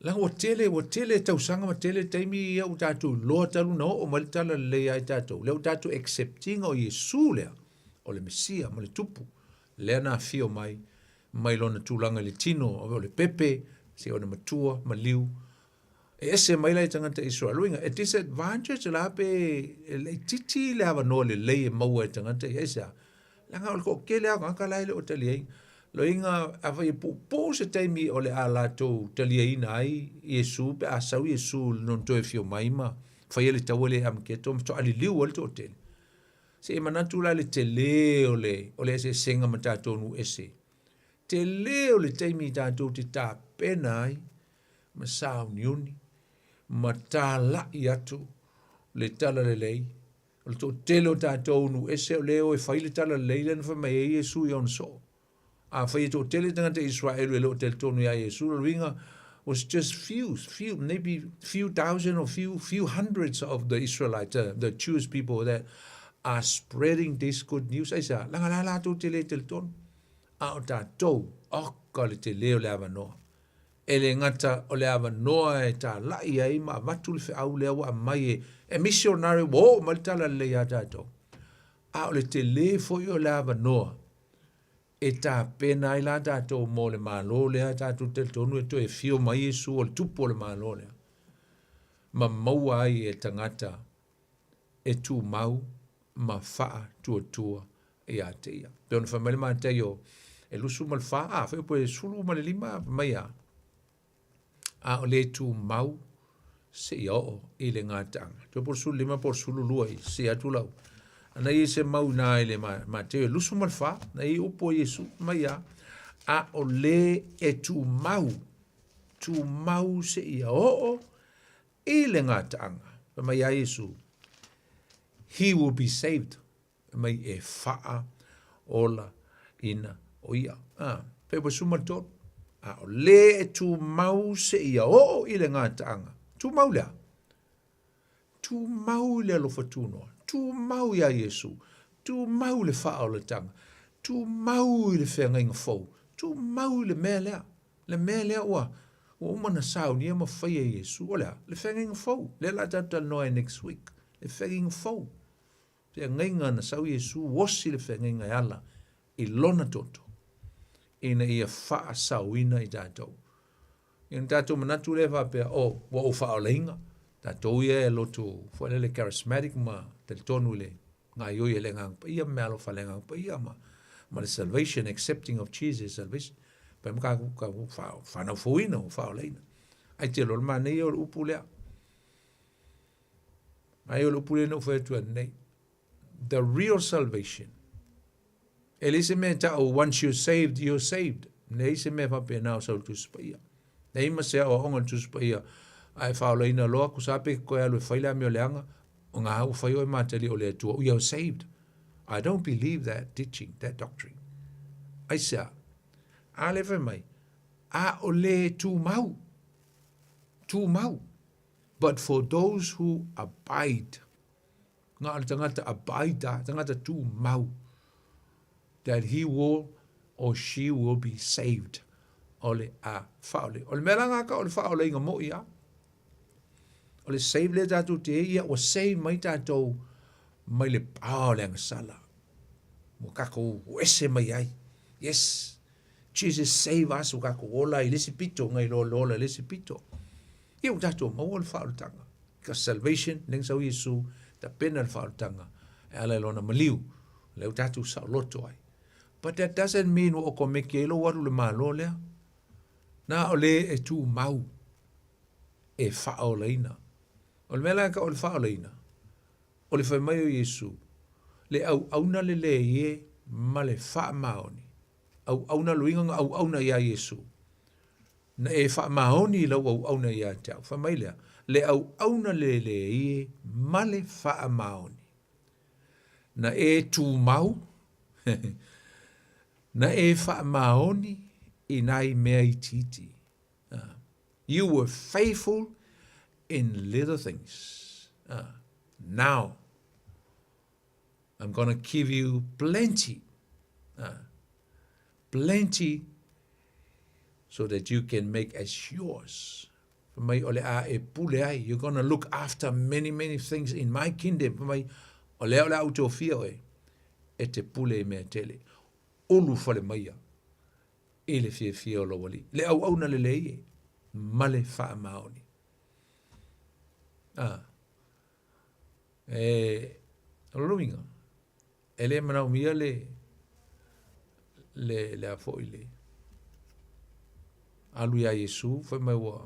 Leaga ua tele, ua tele tausaga ma tele taimi ia ua tatou iloa talu na oo mai le talalelei ia i tatou. Lea ua tatou accept ina o Iesu lea, o le Mesia ma le Tupu, lea na afio mai, mai lona tulaga i le tino, o le pepe, seia ona matua, maliu. E ese mai la i tagata Israel. Uiga, e disadvantage la pe e laitiiti le avanoa lelei e maua e tagata ia. Aisea? Leaga o le toatele lava o tagata la e le o taliaina. Loiga afai e puupuu se taimi o le a latou taliaina ai Iesu pe a sau Iesu i lona toe afio mai ma faia le taua lea i Amaketo ma faatoa liliu ai le toatele. Se i manatu la i le tele o le, o le eseesega ma tatou nuu ese. Tele o le taimi tatou te tapena ai ma sauniuni ma talai atu le talalelei. O le toatele o tatou nuu ese o lea e o e fai le talalelei lea na fai mai ai Iesu i ona soo. Afai e toatele tagata Israelu e le o talitonu iā Iesu, lona uiga was just few, few, maybe few thousand or few, few hundreds of the Israelites, the Jewish people that are spreading this good news. Aisea? Leaga la latou te le talitonu. A o tatou, oka le tele o le avanoa. E le gata o le avanoa e tālaʻi ai ma avatu le feau lea ua aumai e, e misionare ua oo mai le talalelei iā tatou. A o le tele foi o le avanoa e tapena ai la tatou mo le Malo lea tatou te talitonu e toe afio mai Iesu o le Tupu o le Malo lea, ma maua ai e tagata e tumau ma faatuatua ia te ia. Pei ona fai mai le Mataio e 24, a fai upu e 15, fai mai a, a o le tumau seia oo i le gataaga. Toe po o le 15 po o le 12 i se atu lau. Ana i se mau nā i le Mateo e 24, na i upu o Iesu mai a, a o le e tumau, tumau seia oo i le gataaga. Fai mai a Iesu, he will be saved. Fai mai e whaa ola ina o ia. A, fai ua suma tolu. A o le e tumau seia oo i le gataaga. Tumau lea. Tumau i le alofa tunoa. Tumau iā Iesu. Tumau i le faaolataga. Tumau i le feagaiga fou. Tumau i le mea lea. Le mea lea ua ua uma ona saunia ma faia e Iesu. O le a? Le feagaiga fou. Lea o le a tatou talanoa ai next week. Le feagaiga fou. Feagaiga na sau Iesu osi le feagaiga e ala i lona toto ina ia faasaoina i tatou. Ia ona tatou manatu lea faapea, oh, ua ou faaolaina, tatou ia e loto foi lele charismatic ma talitonu i le gaioi e le Agaga Paia ma meaalofa a le Agaga Paia ma, ma le salvation, accepting of Jesus salvation. Pai ma ka, ka whanau fouina o faaolaina. Ai te loa le manaia o le upu lea. Ai o le upu lea na ou fai atu nei. The real salvation. E leai se mea e ta'u once you're saved, you're saved. Leai se mea faapena o sau i le Tusi Paia. Leai ma se aoaoga i le Tusi Paia a e faaolaina loa aku sa pe koe alu e fai le amio leaga, o ngā ua fai oe matali o le Atua, we are saved. I don't believe that teaching, that doctrine. Aisea? A le fai mai, a o le tumau, tumau. But for those who abide, ngā o le tangata abide, tangata tumau, that he will or she will be saved. O le a whaole. O le mea la ngā ka o le whaole inga mo ia. O le save le tātou te ia, ua save mai tātou mai le pā o le angasala. Ua kākou ese mai ai. Yes. Jesus save us, ua kākou ola i le isi pito, ngai loa le ola i le isi pito. Ia ua tātou maua le faaolataga. Because salvation, leng sau Iesu, tapena le faaolataga, e ala i lona maliu, lea ua tātou saoloto ai. But that doesn't mean ua okomeki ai lou alu i le Malo lea. Na o le e tumau e faaolaina. O le mea la e tau o le faaolaina, o le fai mai o Iesu, le auauna lelei e ma le faamaoni. Auauna loiga na auauna iā Iesu. Na e faamaoni i lau auauna ia te au. Fai mai lea, le auauna lelei e ma le faamaoni. Na e tumau, na e faamaoni i nai mea itiiti. You were faithful in little things. Now, I'm gonna give you plenty. Plenty so that you can make as yours. Fai mai o le a e pule ai. You're gonna look after many, many things in my kingdom. Fai mai o lea o le a ou tofia oe e te pule i mea tele. Ulu fale maia i le fiafia o lou alii. Le auauna lelei e ma le faamaoni. Ah. E, o lona uiga, e le manaomia le, le, le a foi le, alu iā Iesu fai mai ua,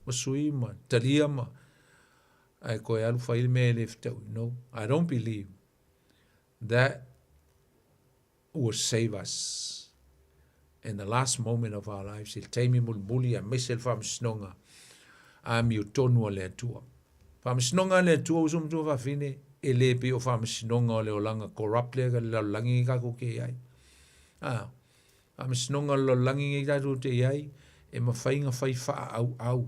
ua sui ma talia ma, ae toe alu fai le mea e le fetaui. No, I don't believe that will save us in the last moment of our lives, i le taimi mulimuli aemaise le faamasinoga amiotonu a le Atua. Faamasinoga a le Atua uso matua fafine, e le pei o faamasinoga o le olaga corrupt lea ka le lalolagi nei tatou te i ai. Ah, faamasinoga o le lalolagi nei tatou te i ai, e mafai ona fai faaauau.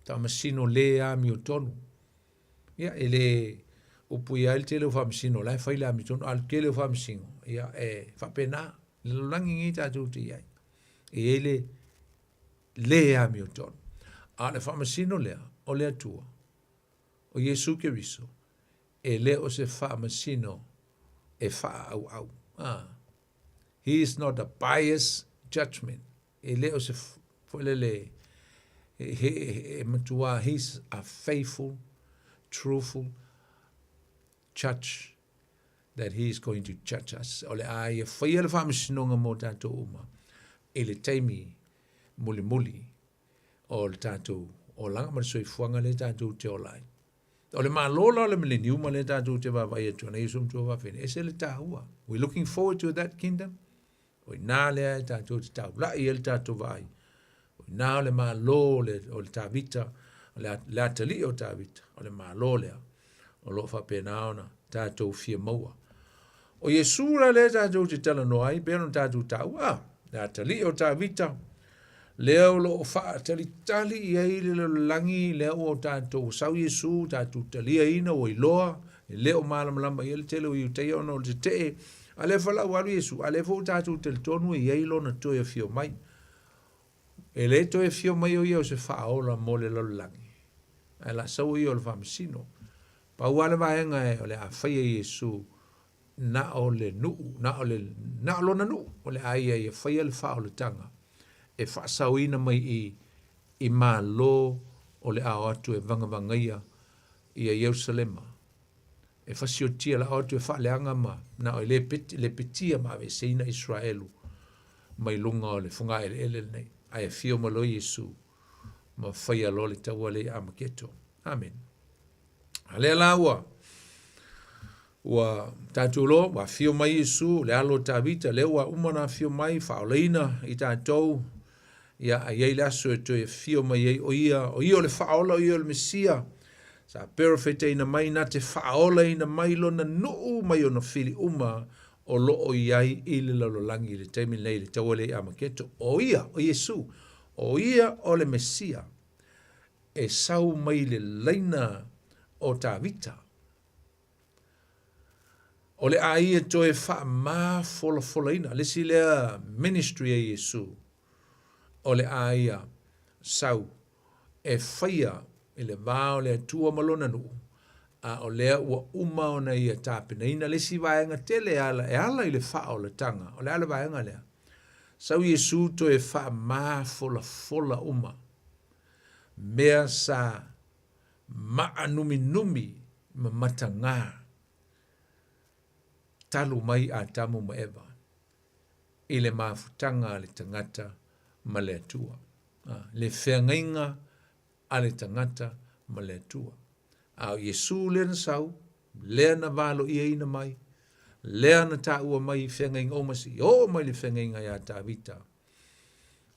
Faamasino le amiotonu. Ia, e le upuia ai le tele o faamasino, o la e fai le amiotonu, a o le tele o faamasino, ia, e faapena, le lalolagi nei tatou te i ai, e i ai le lē amiotonu. A o le faamasino lea, o le Atua, o Iesu Keriso, e le o se faamasino e faaauau. Ah. He is not a biased judgment. E le o se foi lele he, he, e matua, he's a faithful, truthful judge that he is going to judge us. O le a ia whaia le whaamasinoga mō tātou uma i le taimi mulimuli o le tātou olaga ma le soifuaga lea tātou te ola ai. O le Malo la o le mileniuma lea tātou te vaavaai atu ai nei, uso matua fafine, ese le tāua. We're looking forward to that kingdom. O inā lea e tātou te taulai ai le tātou vaai. O inā o le Malo o le, o le Tāvita, o le, le atalii o Tāvita, o le Malo lea, o lo o faapena ona tātou fia maua. O Iesu la lea tātou te talanoa ai, pei ona tātou taua, ah, le atalii o Tāvita, lea o lo o faatalitali i ai le lalolagi, lea ua tātou sau Iesu, tātou taliaina, ua iloa, e le o malamalama i ai le tele o Iutaia ona o le tetee, a lea falau alu Iesu, a lea foi ua tātou talitonu e i ai lona toe afio mai. E le toe afio mai o ia o se faaola mo le lalolagi, ae la sau o ia o le faamasino. Pau lava le vaega e o le a faia Iesu na o le nuu, na o le, na o lona nuu, o le a ia ia faia le faaolataga e faasaoina mai i i Malo o le a o atu e vagavagaia ia Ierusalema. E fasiotia la o atu e faaleaga ma na o e le peti, le petia ma aveeseina Israelu mai luga o le fogaeleele lenei. Ae afio mai loa Iesu ma faia loa le taua lea i Amaketo. Amen. A lea la ua ua tatou loa, ua afio mai Iesu, le alo o Tavita, lea ua uma ona afio mai, faaolaina i tatou, ia, a i ai le aso e toe afio mai ai, o ia, o ia o le faaola, o ia o le Mesia, sa perofetaina mai na te faaolaina mai lona nuu mai ona fili uma o lo o i ai i le lalolagi i le taimi lenei i le taua lea i Amaketo. O ia, o Iesu, o ia o le Mesia e sau mai le laina o Tavita. O le a ia toe faamafolafolaina, le isi lea ministry a Iesu, o le a ia sau e faia i le va o le Atua ma lona nuu, a o lea ua uma ona ia tapenaina le isi vaega tele e ala, e ala i le faaolataga. O le a le vaega lea? Sau Iesu toe faamafolafola uma mea sa maanuminumi ma matagā talu mai Atamu ma Eva i le mafutaga a le tagata ma le Atua. Le feagaiga a le tagata ma le Atua. A o Iesu lea na sau, lea na valoiaina mai, lea na taua mai i feagaiga uma seia oo mai le feagaiga iā Tavita,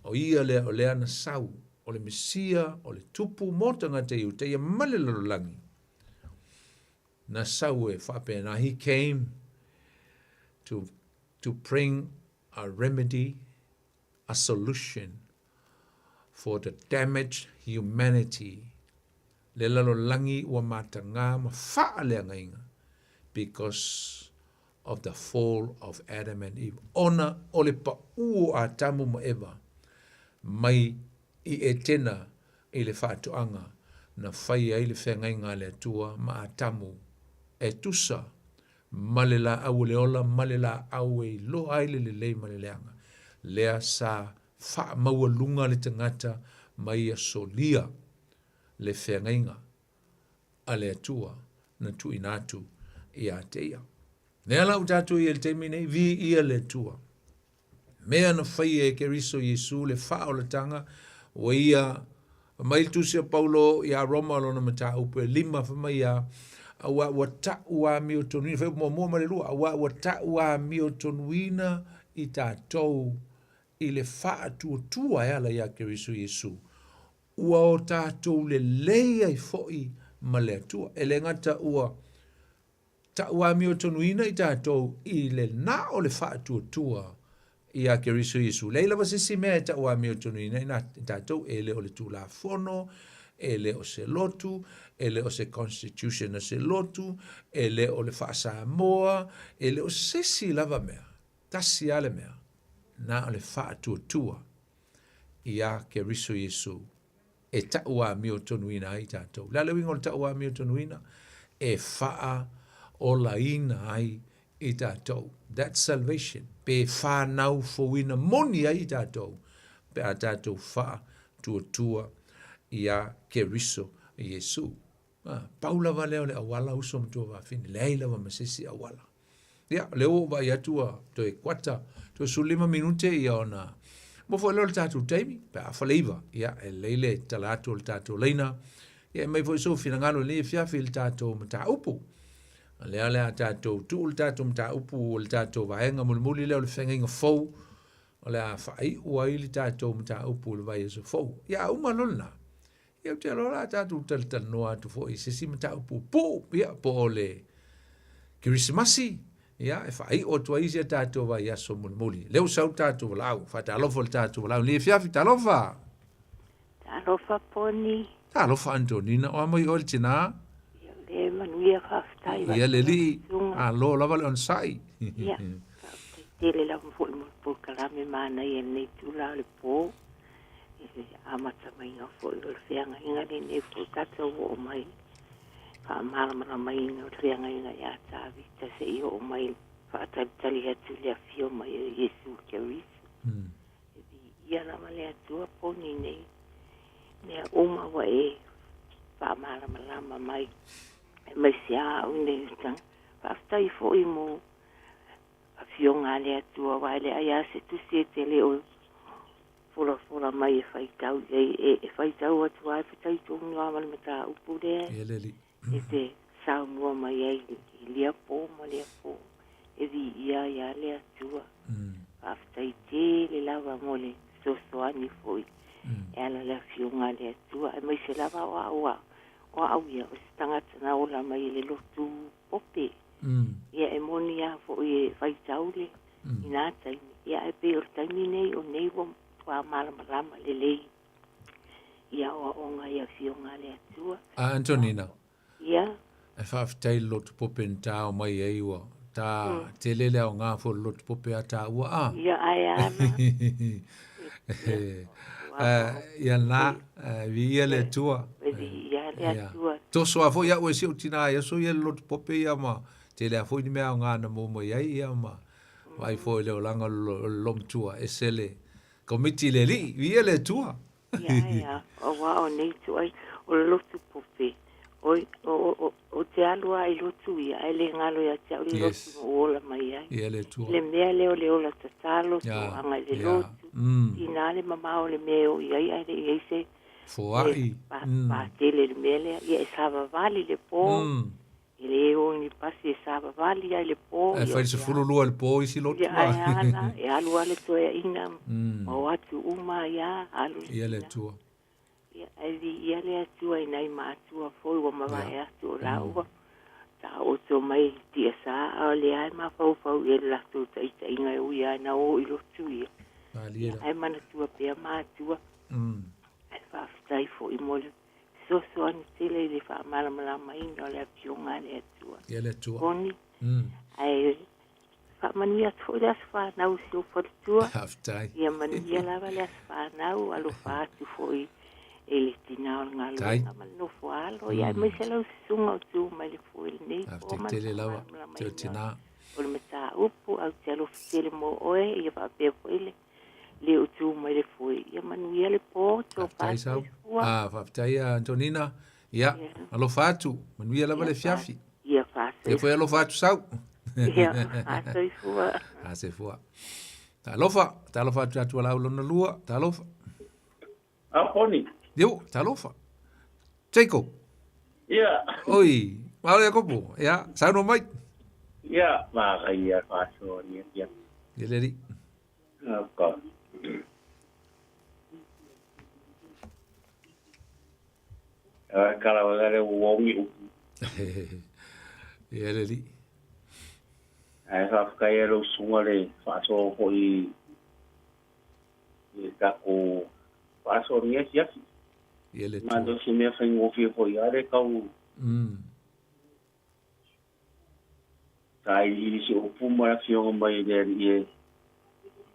O ia lea o lea na sau, o le Mesia, o le Tupu mo tagata Iutaia ma le lalolagi. Na sau e faapena. He came to, to bring a remedy, a solution for the damaged humanity. Le lalolagi ua matagā ma faaleagaina because of the fall of Adam and Eve, ona o le paʻū o Atamu ma Eva mai i Etena i le faatoaga na fai ai le feagaiga a le Atua ma Atamu e tusa ma le laau o le ola ma le laau e iloa ai le lelei ma le leaga, lea sa faamaualuga le tagata ma ia solia le feagaiga. a le Atua na tuuina atu ia te ia. Lea la ua tatou i ai i le taimi nei, viia le Atua. Mea na faia e Keriso Iesu le faaolataga, ua ia fai mai le tusi a Paulo iā Roma lona mataupu e lima, fai mai ia, Auā ua ta'u amiotonuina, fai muamua ma le lua, auā ua ta'u amiotonuina i tatou i le faatuatua e ala iā Keriso Iesu, ua o tatou lelei ai foi ma le Atua. E le gata ua Tauamiotonuina i tatou i le na o le faatuatua iā Keriso Iesu. Leai lava se isi mea e tauamiotonuina i tatou, e le o le Tulafono, e le o se lotu, e le o se constitution a se lotu, e le o le faa-Samoa, e le o se isi lava mea. Tasi lava le mea, na o le faatuatua iā Keriso Iesu e tauamiotonuina ai tatou. O le a le uiga o le tauamiotonuina? E faaolaina ai i tatou. That's salvation. Pe whanau fouina moni ai i tatou pe a tatou faatuatua iā Keriso Iesu. Ah, pau lava lea o le auala uso ma tuafafine, leai lava ma se isi auala. Ia, o lea ua ou vaai atu ua toe kuata, toe 15 minute ia ona mo foi lea o le tatou taimi, pe a afa le iva, ia, e lelei le tala atu o le tatou laina, ia e mai foi sou finagalo i lenei afiafi i le tatou mataupu. O lea o le a tatou tuu le tatou mataupu o le tatou vaega mulimuli lea o le feagaiga fou, o le a faaiu ai le tatou mataupu i le vaiaso fou. Ia, a uma loa lena, Ia ou te iloa o le a tatou talatalanoa atu foi i se isi mataupu pupuu, ia, po o le Kerisimasi, ia, e faaiu atu ai si a tatou vaiaso mulimuli. Lea ua sau le tatou valaau, faatalofa i le tatou valaau. Lenei afiafi, talofa! Talofa Poni. Talofa Antonina, o a mai oe le tinā? Ia, le manuia faafetai. Ia le alii, alo lava le onosai. Ia, faafetai tele lava foi mo le polokalame manaia i lenei itula o le po. I le amata maiga foi o le feagaiga lenei foi tatou oo mai faamalamalamaina o le feagaiga ia Tavita seia oo mai faatalitali atu i le afio mai o Iesu Keriso. E viia lava le Atua poni nei mea uma ua e faamalamalama mai aemaise lava au nei tanga. Faafetai foi mo Afioga a le Atua, aua e leai lava se tusi e te le o folafola mai e faitau i ai, e, e faitau atu lava e faitau lava ma le mataupu lea e te saunoa mai ai i lea pō ma lea pō, e viia ai lava le Atua. Faafetai tele lava mo le fesoasoani foi e ala i le Afioga a le Atua, aemaise lava o au, o au ia, o se tagata na ola mai i le lotu pope. Ia e moni lava foi e faitau le i nā taimi. Ia ae pei o le taimi nei o nei ua matua malamalama lelei i aoaoga i Afioga a le Atua. A Antonina. Ia. E faafetai i le lotu pope na tao mai ai ua ta tele le aoga foi o le lotu pope a tāua a. Ia ae a la. Ia na, viia le Atua. Viia le Atua. Toso a foi au e si ou tinā i aso ia le lotu pope ia ma tele a foi ni mea aoga na maua mai ai ia ma vaai foi i le olaga o le lomatua ese le komiti i le Alii. Viia le Atua. Ia, ia, aua o nei tuai, o le lotu pope, o, o, o, o te alu lava i lotu ia, ae le galo ia te au le lotu na ou ola mai ai. Ia le Atua. Le mea lea o le ola tatalo, toaga i le lotu, ina le mamao o le mea e oo i ai, ae le i ai se Foai. patele i le mea lea. Ia e savavali le po, E le o i ni pasi e savavali ai le po. Ae fai le 12 i le po isi lotu. Ia, ae a la, e alu lava le toeaina, ma o atu uma ai lava, alu le Ia le Atua. Ia, ae viia le Atua i nai matua foi ua mavae atu o la ua taoto mai i tiasa, a o lea e mafaufau i ai le latou taitaiga e ui lava ina o i lotu ia. Malie la. Ae manatua pea matua. Ae faafetai foi mo le Fesoasoani tele i le faamalamalamaina o le Afioga a le Atua. Ia le Atua. Poni. Ae faamanuia atu foi le aso fanau i si ou faletua. Faafetai. Ia manuia lava le aso fanau, alofa atu foi i le tinā o le galuega ma le nofo alo. Ia aemaise lau susuga o tu mai le foe i lenei po ma le faamalamalamaina o le mataupu. Ae ou te alofa tele mo oe, ia faapea foi le le o tu mai le foe. Ia manuia le po, Faafetai Sau. Ah, faafetai Antonina. Ia, alofa atu, manuia lava le afiafi. Ia, Ia foi alofa atu sau. Ia, faasoifua. Faasoifua. Talofa, talofa atu atu lau lona lua, talofa. A poni. Io, talofa. Jacob. Ia. Oi, malo Iakopo. Ia, saunoa mai. Ia, manaia faasoa ia ia. Ia le alii. Ka. Kala wa le uongi upu. Ia le alii. Ae faafetai e lou susuga le faasoa foi i le tatou faasoa i lenei afiafi. Ia le Atua. Malo se mea faigofie foi lava le tau sailiili se upu ma le afioga mai le Alii e.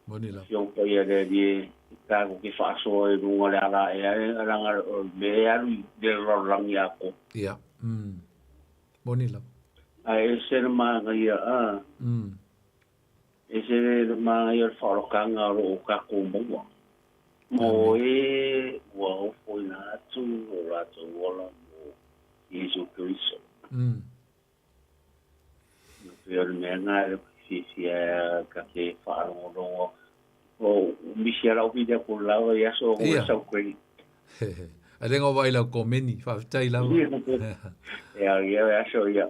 Moni lava. Afioga paia le Alii e tatou te faasoa i luga o le ala ae leaga o le mea e alu i le lalolagi atoa. Ia. Moni lava. Ae ese le manaia a. Ese le manaia o le faaolataga o lo o tatou maua. Mo e ua ofoina atu o latou ola mo Iesu Keriso. Pei o le mea lena e fiafia ta te faalogologo. O misi a lau video ko lava i aso o Ia. sau credit. A le ngova i lau komeni, faafetai lava. Ia, ia aso ia.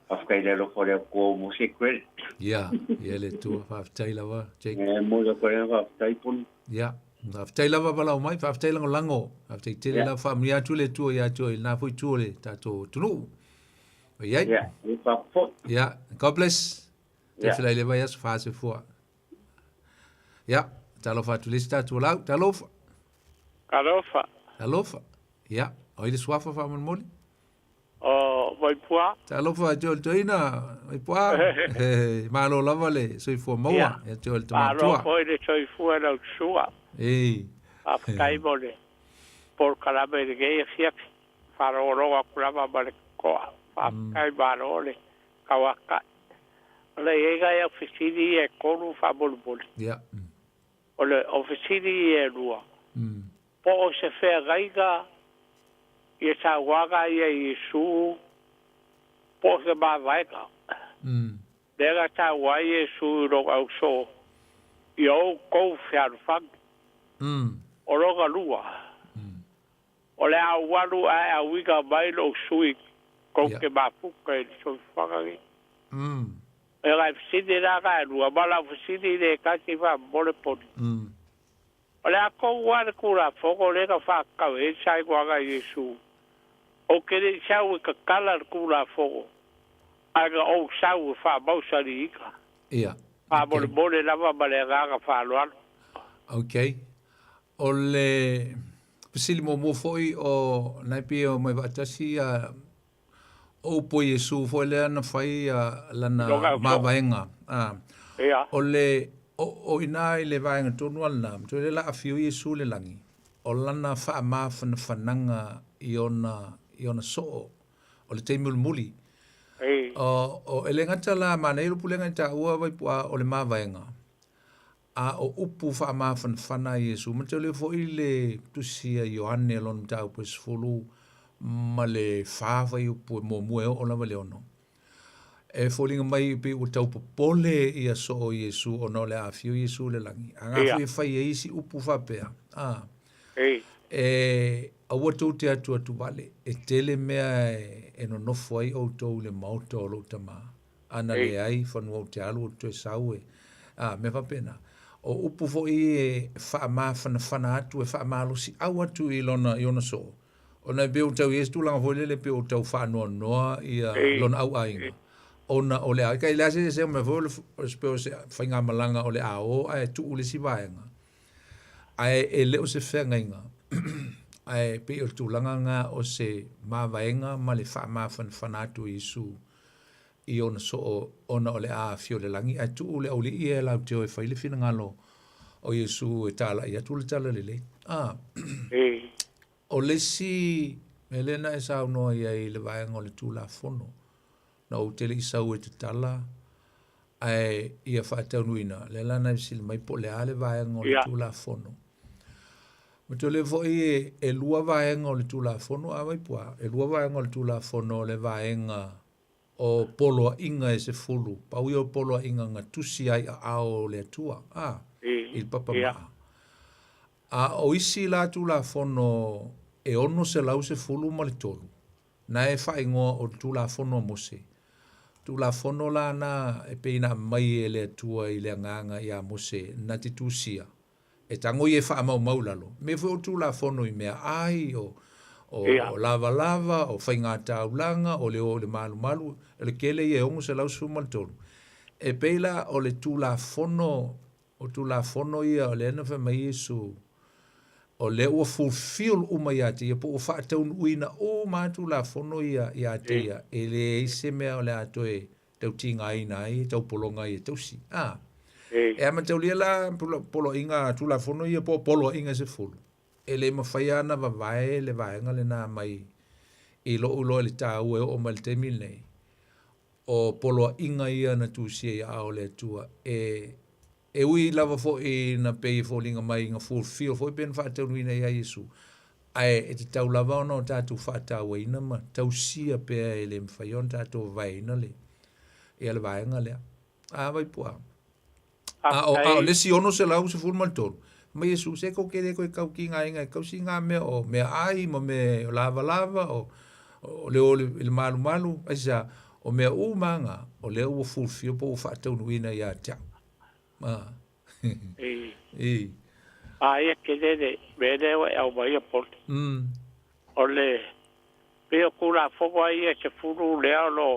Faafetai le alofa o le Atua mo se credit. Ia, ia le Atua, faafetai lava, Jake. E mo le koe faafetai poni. Ia, faafetai lava valaau mai, faafetai lagolago, faafetai tele lava, faamanuia atu le Atua ia te oe i lena foi itu o le tatou atunuu. O i ai. Ia, e faapofo. Ia, God bless. Te Ia. whila i le vai aso whaasefua. Ia, talofa atu le isi tatou lau, talofa. Talofa. Talofa. Ia, o i le suafa faamolemole. O Vaipua. Talofa ia te oe le toeaina, Vaipua. Malo lava le soifua maua Ia. ia te oe le Malo tamatua. foi le soifua lau sua. Ei. Faafetai mo le polokalame i lenei afiafi. Faalogologo atu lava ma le totoa. Faafetai malo le tauatai. O le i ai nai au fesili ia e tolu faamolemole. Ia. O le o fesili ia e lua, po o se feagaiga ia sauaga ia Iesu po o se mavaega. Lea na taua ai Iesu i lona auso, Ia outou fealofani. O lona lua, o le a ou alu ae auina mai lou sui tou te mafuta i le soifuaga lenei. E nai fesili la na e lua, ma lau fesili le tasi faamolemole poni. O le a tonu lava le Tulafono lea na faatatau ai le saunoaga a Iesu, Ou te le i sau e tatala le Tulafono, ae na ou sau e faamausaliina. Ia. Faamolemole lava ma le agaga faaaloalo. Ok. O le fesili muamua foi o nai pei o mai faatasi ia o upu a Iesu foi lea na fai lana mavaega. A. Ia. O le o, o ina i le vaega tonu a lena, matua le la afio Iesu le lagi, o lana faamafanafanaga i ona, i ona soo, o le taimi mulimuli. O, o, e le gata la manaia le upu lea na e taua Vaipu'a o le mavaega, A o upu faamafanafana a Iesu, mataulia foi le tusi a Ioane lona mataupu e 14 fuaiupu e muamua e oo lava i le 6. E foliga mai pei ua tau popole ia soo Iesu ona o le aafia o Iesu i le lagi. A nga foi e fai ai isi upu faapea, a, e aua tou te atuatu vale, e tele mea e nonofo ai outou i le maota o lou Tama. Ana leai, fanua ou te alu ou te toe sau e, a, mea faapena. O upu foi e faamafanafana atu, e faamalosiau atu i lona, i ona soo, ona e pei ua tau i ai se tulaga foi lele pei ua tau faanoanoa ia lona auaiga, ona o le a, kai le a se se mea foi o le, pei o se faigamalaga o le a o ae tuu le isi vaega, ae e le o se feagaiga, ae pei o le tulaga lena o se mavaega ma le faamafanafana atu o Iesu i ona soo ona o le a afio le lagi, ae tuu le aualii ia e latou te o e fai le finagalo o Iesu e talai atu le talalelei. A o le isi mea lea na e saunoa i ai i le vaega o le Tulafono, na ou te le i sau e tatala, ae ia faataunuuina, lea la na e fesili mai po o le a le vaega o le Tulafono. Matua lea foi e, e lua vaega o le Tulafono, a Vaipuā, e lua vaega o le Tulafono o le vaega o poloaiga e sefulu, pau ia o poloaiga na tusi ai aao o le Atua, a, i le papa maa. A o isi la Tulafono e 613, na e faaigoa o le Tulafono a Mose. Tulafono la na e pei na aumai e le Atua i le Agaga ia Mose na te tusia, e tago ia e faamaumau i lalo. Mea foi o Tulafono i mea ai, o, o, yeah. o lavalava, o faigataulaga, o le o i le malumalu, o le kele ia e 613. E pei la o le Tulafono, o Tulafono ia o lea na fai mai Iesu, o lea ua fulfill uma ia te ia, po ua faataunuuina uma Tulafono ia ia te ia, e leai se mea o le a toe tautigaina ai e taupologa ai e tausi. A. E amataulia la poloaiga Tulafono ia po o poloaiga e sefulu, e le mafai lava ona vavae le vaega lena mai i lou iloa i le taua e oo mai i le taimi lenei, o poloaiga ia na tusia i aao o le Atua e E ui lava foi ina pei e foliga mai na fulfill foi pe na faataunuuina ia Iesu, ae e tatau lava ona o tatou faatauaina ma tausia pea e le mafai ona tatou vavaeina le, ia le vaega lea. A Vaipu'a. A o, a o le isi 613, mai Iesu, se kou ke le koe kau ki ngā inga e kausi ngā mea o mea ai ma mea o lavalava o, o le o le, le malumalu, aisa, o mea uma ngā, o lea ua fulfill po ua faataunuuina ia te au. Ma. I. I. A ia ke lele, me le o e au mai a poli. O le, pe o kula fogo ai e se fulu le o lo,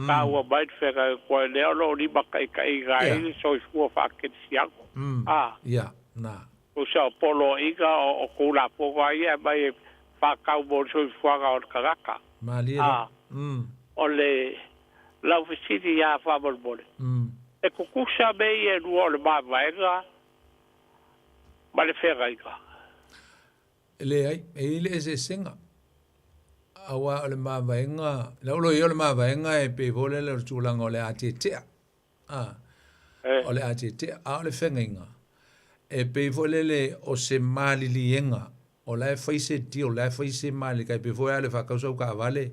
ka ua mai te whenga e koe le o lo lima kai kai ga i le soifua whakerisiano. A. Ia, na. O sa o polo iga o, o kula fogo ai e mai e whakau mo le soifuaga o le kagaka. Malie. A. O le, lau fesili ia faamolemole. E tutusa mea ia e lua o le mavaega ma le feagaiga? E leai, e i ai le eseesega. Aua o le mavaega, lau loa ia o le mavaega e pei foi lele o le tulaga o le a tetea. A, o le a tetea, a o le feagaiga, e pei foi lele o se maliliega O la e fai se deal, o la e fai se male, kai pei foi a le whakau sau kaavale,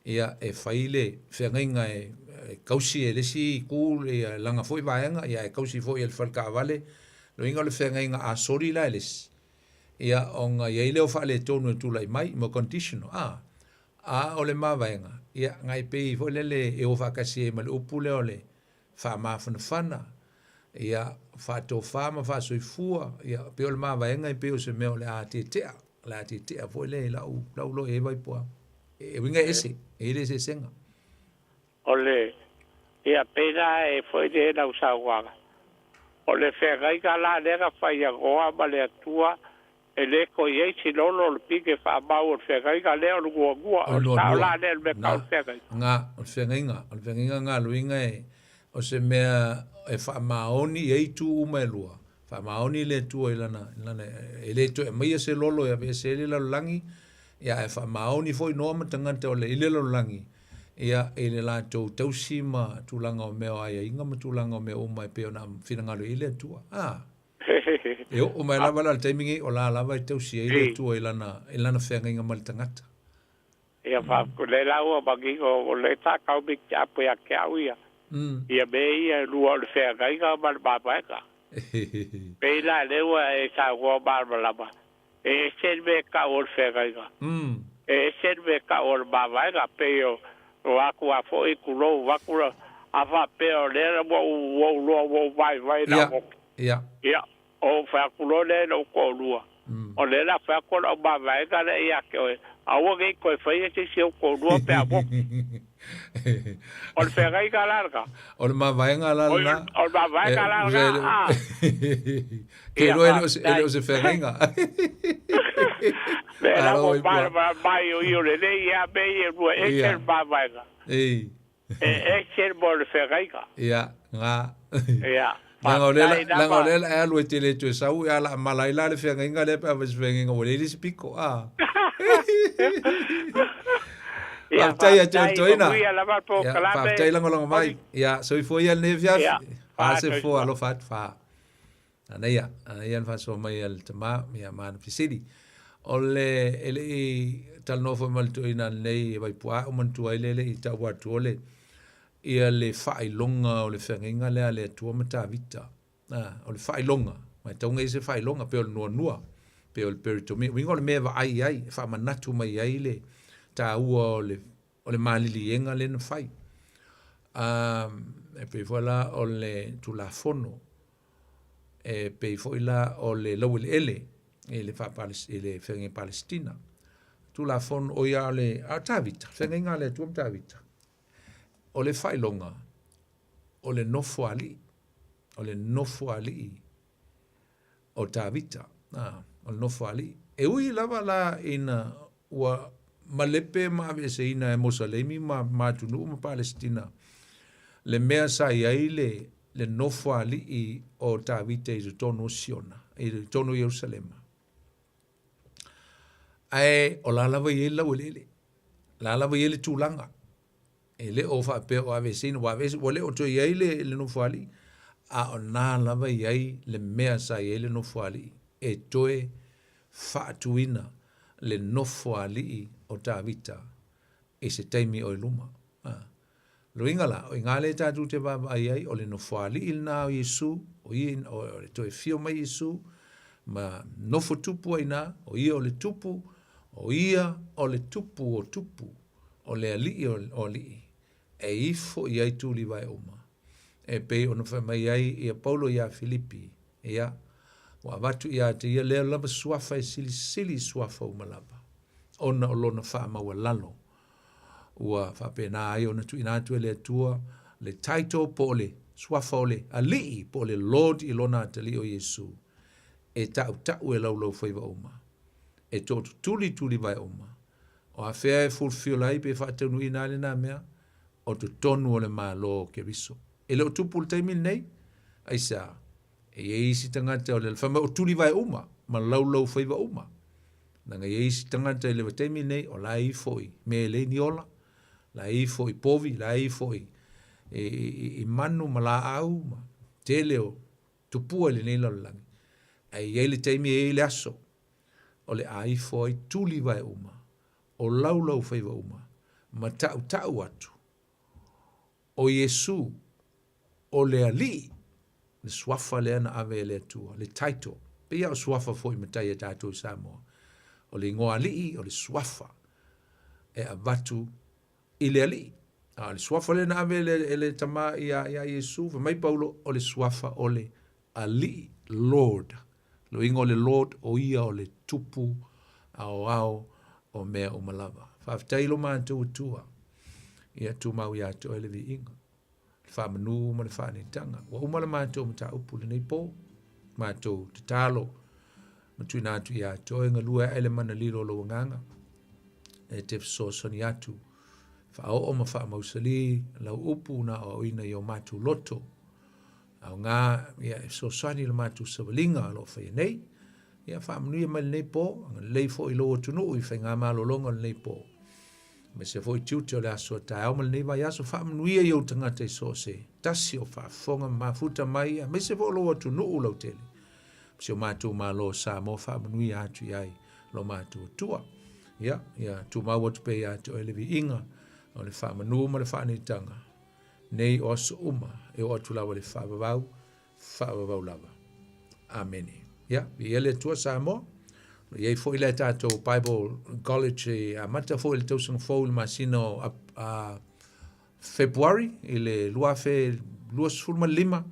ia e fai le feagaiga e, e kausi e le isi itu, ia lana foi vaega, ia e kausi foi e le fale kaavale, loiga o le feagaiga a soli la e le isi, ia ona i ai lea o faaletonu e tulai mai, mo conditional, a, a o le mavaega, ia ngai pei foi lele e o faatasi ai ma le upu lea o le faamafanafana, ia, faatofa ma faasoifua, ia, pei o le mavaega e pei o se mea o le a tetea, o le a tetea foi lea i lau, lau loa i ai Vaipoa. E uiga e ese, e i ai le eseesega. O le, ia, pei la e foi le lau saunoaga, o le feagaiga la lea na fai ia Noa ma le Atua, E le toe i ai se lolo o le pine faamau o le feagaiga lea o le nuanua, O o le le sao nuanua. la lea o le mea Na, tau o le feagaiga. na, o le feagaiga, o le feagaiga galuega e, o se mea e faamaoni i ai itu uma e lua. Faamaoni le Atua i lana, i lana, e le toe aumaia se lolo e aveese ai le lalolagi, ia ae faamaoni foi Noa ma tagata o le, i le lalolagi, ia, i le latou tausi ma tulaga o mea o aiaiga ma tulaga o mea uma e pei ona finagalo i ai le Atua. A. E oo mai lava la i le taimi lenei, o la lava e tausi ai le Atua i lana, i lana feagaiga ma le tagata. Ia faafetai le la ua manino o le sa tau mai te apo ia te au ia. Ia mea ia e lua o le feagaiga ma le mavaega. Pei la lea ua e saunoa malamalama, e ese le mea e tau o le feagaiga, e ese le mea e tau o le mavaega. Pei o o aku a foi tulou atu la, a faapea o lea ua ou ua ou loa ua ou vaivai lau motu. Ia, ou fai atu loa lea i lou toalua, o lea o le a fai atu o lau mavaega lea ia te oe, aua ne i toe faia se isi ou toalua pe a motu. O le feagaiga la lena. O le mavaega la lena. O le mavaega la lena, a. Ke iloa e le o se, e le o se feagaiga. Lea la ua malamalama mai o i o lelei ia mea ia e lua, e ese le mavaega. Ei. E ese mo le feagaiga. Ia, ga. Ia. Leaga o lea, leaga o lea la e alu e te le toe sau, ia la mala ai la le feagaiga lea pe a fai se feagaiga ua leai le isi piko, a. Ia, Faafetai ia te oe faafetai, Toeaina. manuia lava le Ia, polokalame. faafetai lagolago mai. Ia, soifua ia lenei afiafi. Ia, Fa se soifua. fua, alofa atu, fa. Manaia, manaia le faasoa mai a le tama, ia ma ana fesili. O le, e le i talanoa foi ma le toeaina ananei e Vaipuaa ua manatua ai le le i tau atu o le, ia le faailoga o le feagaiga lea a le Atua ma Tavita. A, o le faailoga, ma e tatau ona i ai se faailoga, pei o le noanoa, pei o le peritomia, uiga o le mea e vaai ai, e faamanatu mai ai le taua o le, o le maliliega lea na fai. A, e pei foi la o le Tulafono, e pei foi la o le laueleele i le i le feagaiga Palesitina. Tulafono, o ia o le, a o Tavita, feagaiga a le Atua ma Tavita, o le faailoga, o le nofoalii, o le nofoalii o Tavita, a, o le nofoalii. E ui lava la ina ua malepe ma aveeseina e Mosalemi ma, ma atunuu ma Palesitina le mea sa i ai le, le nofoalii o Tavita i totonu o Siona, i totonu o Ierusalema. Ae o la lava i ai le laueleele, la lava i ai le tulaga. E le o faapea o aveeseina, ua aveese, ua le o toe i ai le, le nofoalii, a o na lava i ai le mea sa i ai le nofoalii e toe faatuina le nofoalii o Tavita i se taimi o i luma. A. Loiga la, o i ngā lea tatou te vaavaai ai, o le nofoalii lena o Iesu, o ia, o le toe fio mai Iesu, ma nofo tupu ai nā, o ia o le tupu, o ia o le tupu o tupu, o le alii o alii, e ifo i ai tulivae uma. E pei ona fai mai ai ia Paulo iā Filipi, ia, ua avatu ia te ia lea lava suafa e silisili i suafa uma lava, ona o lona faamaualalo. Ua faapena ai ona tuuina atu e le Atua le title po o le suafa o le Alii po o le Lord i lona atalii o Iesu, e taʻutaʻu e laulaufaiva uma, e tootutuli tulivae uma, O afea e fulfill ai pe faataunuuina ai lena mea? O totonu o le Malo o Keriso. E le o tupu i le taimi lenei? Aisea? E i ai isi tagata o le fai mai o tulivae uma ma laulaufaiva uma. Leaga e i ai isi tagata i le taimi lenei o la e ifo i mea e leai ni ola, la e ifo i povi, la e ifo i, i, i, i manu ma laau ma tele o tupua i lenei lalolagi. Ae i ai le taimi e i ai le aso o le a ifo ai tulivae uma, o laulaufaiva uma, ma taʻutaʻu atu, ʻO Iesū, o le Alii, le suafa lea na ave e le Atua, le title, pei lava o suafa foi matai a tatou i Samoa, o le igoa alii, o le suafa e avatu i le Alii. A o le suafa lea na ave e le, e le Tama iā, iā Iesū, fai mai Paulo, o le suafa o le Alii, Lord. Loiga o le Lord, o ia o le Tupu aoao o mea uma lava. Faafetai i lo matou Atua, ia tumau ia te oe le viiga, le faamanu ma le faaneetaga. Ua uma le matou mataupu i lenei po, matou tatalo ma tuuina atu ia te oe galue ae le mana lilo o lou agaga, e te fesoasoani atu, faaoo ma faamausali lau upu na aoaoina i o matou loto, Aoga, ia, e fesoasoani i le matou savaliga o lo o faia nei. Ia, faamanuia mai lenei po, agalelei foi i lou atunuu i faigamalologa o lenei po. Aemaise foi tiute o le aso a taeao ma lenei vaiaso, faamanuia i ou tagata i so o se tasi o faafofoga ma mafuta mai, aemaise foi o lou atunuu lautele. Si o matou Malo o Samoa, faamanuia atu i ai lo matou Atua. Ia, ia tumau atu pea ia te oe le viiga o le faamanu ma le faaneetaga. Nei o aso uma e oo atu lava i le faavavau, faavavau lava. Amene. Ia, viia le Atua Samoa. O i ai foi le tatou Bible College e amata foi le tausaga fou i le masina o February i le 2025.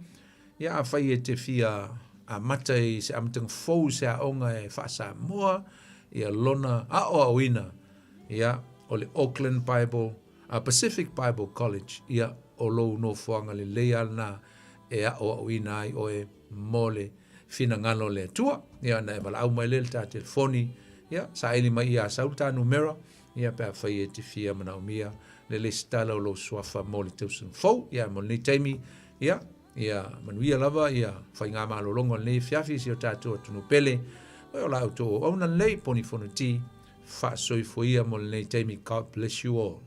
Ia, afai e te fia amata i se amataga fou i se aoga e faa-Samoa, ia lona aoaoina, ia, o le Auckland Bible A Pacific Bible College, ia, o lou nofoaga lelei lava lena e aʻoaʻoina ai ʻoe mo le finagalo o le Atua. Ia, ona e valaau mai lea i le ta telefoni, ia, saili mai iā Asau le ta numera, ia, pe afai e te fia manaomia le lesitala o lou suafa mo le tausaga fou. Ia, mo lenei taimi, ia, ia manuia lava ia faigamalologa o lenei afiafi i si o tatou atunuu pele. O la outou auauna lelei, Poni Fonoti. Faasoifua ia mo lenei taimi God bless you all.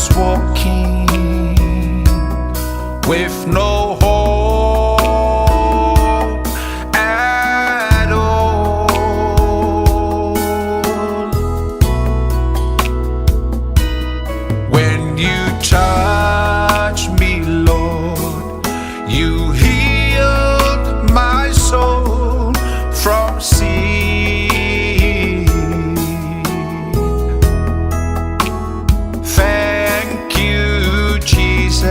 was walking with no hope at all. When you touch me, Lord, you healed my soul from sin. Thank you, Jesus,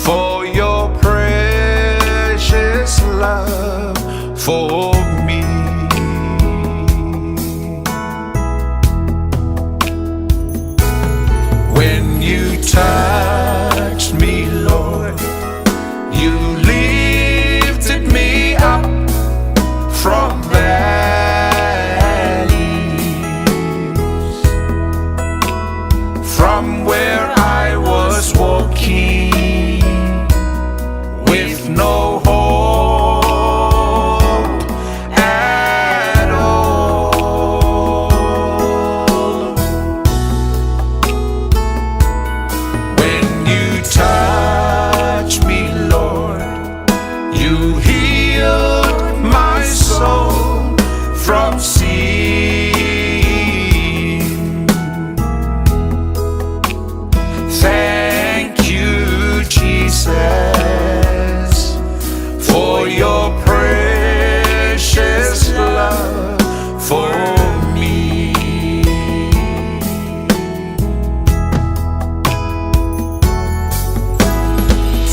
for your precious love for me. When you touched me, Lord, you lifted me up from valleys, from where I was walking with no hope at all. When you touch me, Lord, you healed my soul from sin. Thank you, Jesus, for your precious love for me.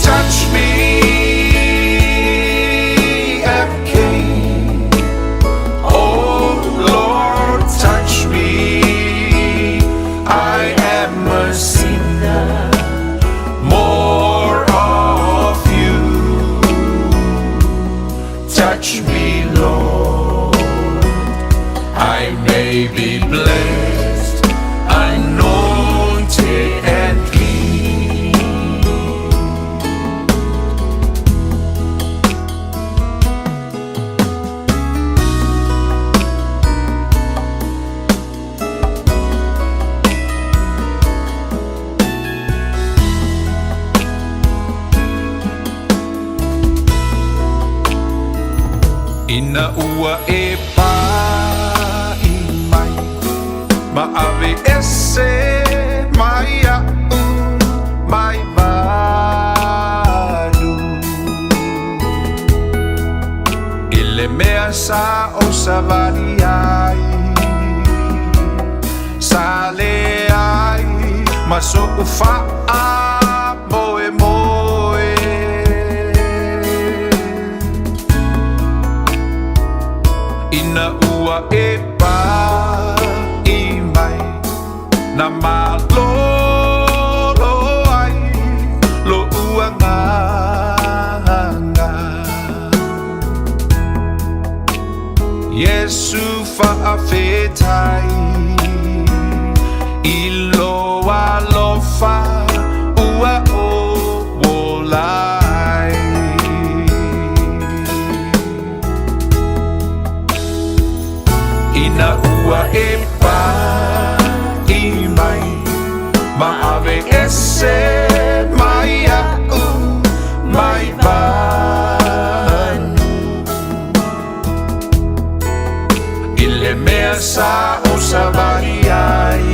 Touch me again. Oh Lord, touch me. I am a sinner. More of you. Touch me, Lord. I may be blessed, anointed, and clean. Ina ua e pai mai Ma ave ese mai a'u mai valu I le mea sa o savali ai Sa le ai ma so'u fa'a moe moe Ina ua e pa'i mai na malolo ai lo'u agaga Iesu fa'afetai i lo alofa ua ou ola ai. Ina ua e pa'i mai ma ave ese mai a'u mai vanu I le mea sa o savali ai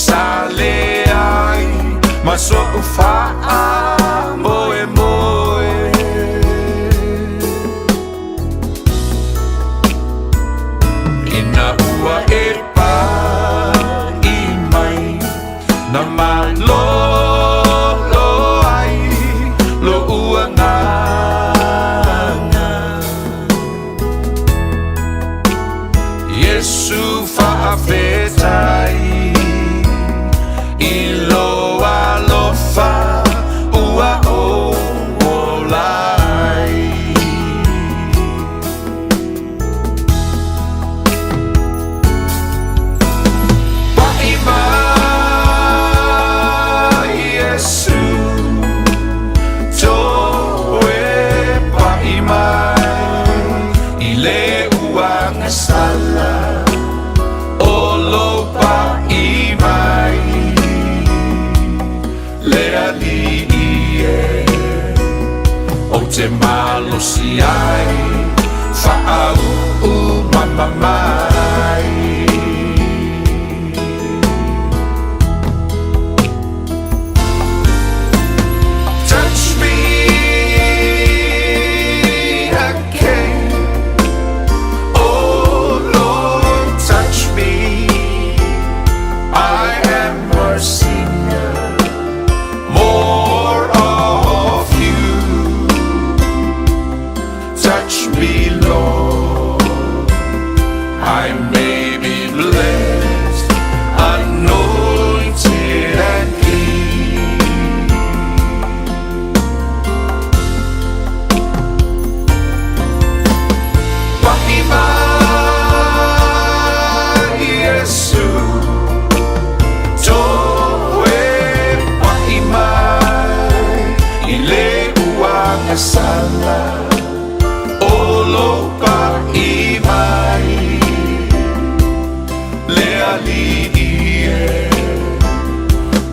Sa leai ma so'u fa'amoemoe Ina ua e pa'i mai na malolo ai lo'u agaga Iesu fa'afetai i lo alofa malosi ai faauu mamamai. Touch me again, oh Lord, touch me. I am a sinner, more of you. Touch me, Lord, I may be blessed, anointed and clean. Pa'i mai Iesu, toe pa'i mai i le uagasala o lou pa'i mai. Le Alii e,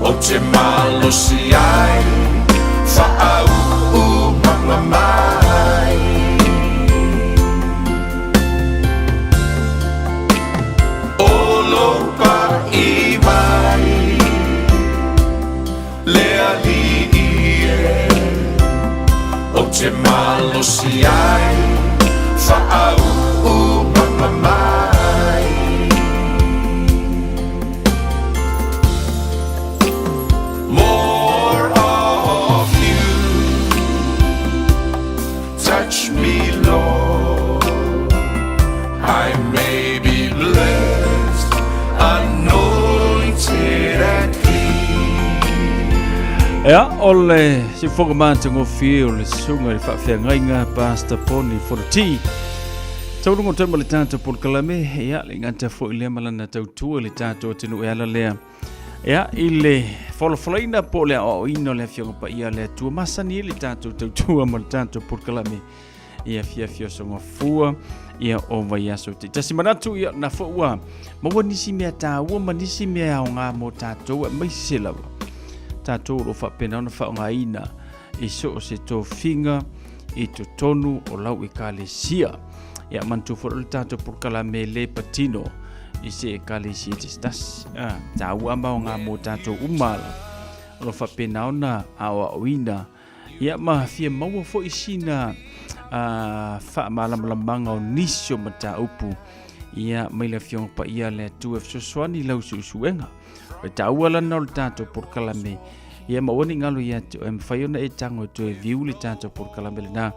ou te malosi ai faauu mamamai. O lou pa'i mai le Alii e, ou te malosi ai faauu mamamai. More of you. Touch me, Lord, I may be blessed, anointed and clean. Ia, o le siufoga matagofie o le susuga i le faafeagaiga Pastor Poni Fonoti. Taunuga toe ma le tatou polokalame, ia, le gata foi lea ma lana tautua i le tatou atunuu e ala lea. Ia, i le folafolaina po o le aoaoina o le Afioga Paia a le Atua, masani ai le tatou tautua ma le tatou polokalame i afiafi o Sogafua, ia o vaiaso taitasi. Manatu, ia, na foi ua maua nisi mea tāua ma nisi mea aoga mo tatou, aemaise lava tatou o lo o faapena ona faaaogaina i so o se tofiga i totonu o lau ekalesia. Ia manatua foi o le tatou polokalame le patino i se ekalesia se tasi. Ah, tāua ma aoga mo tatou uma la. O lo o faapena ona aoaoina ia ma fia maua foi sina faamalamalamaga o nisi o mataupu ia mai le Afioga Paia a le Atua e fesoasoani i lau suesuega. O le taua lana o le tatou polokalame ia ma aua ne i galo ia te oe, mafai ona e tago e toe view le tatou polokalame lena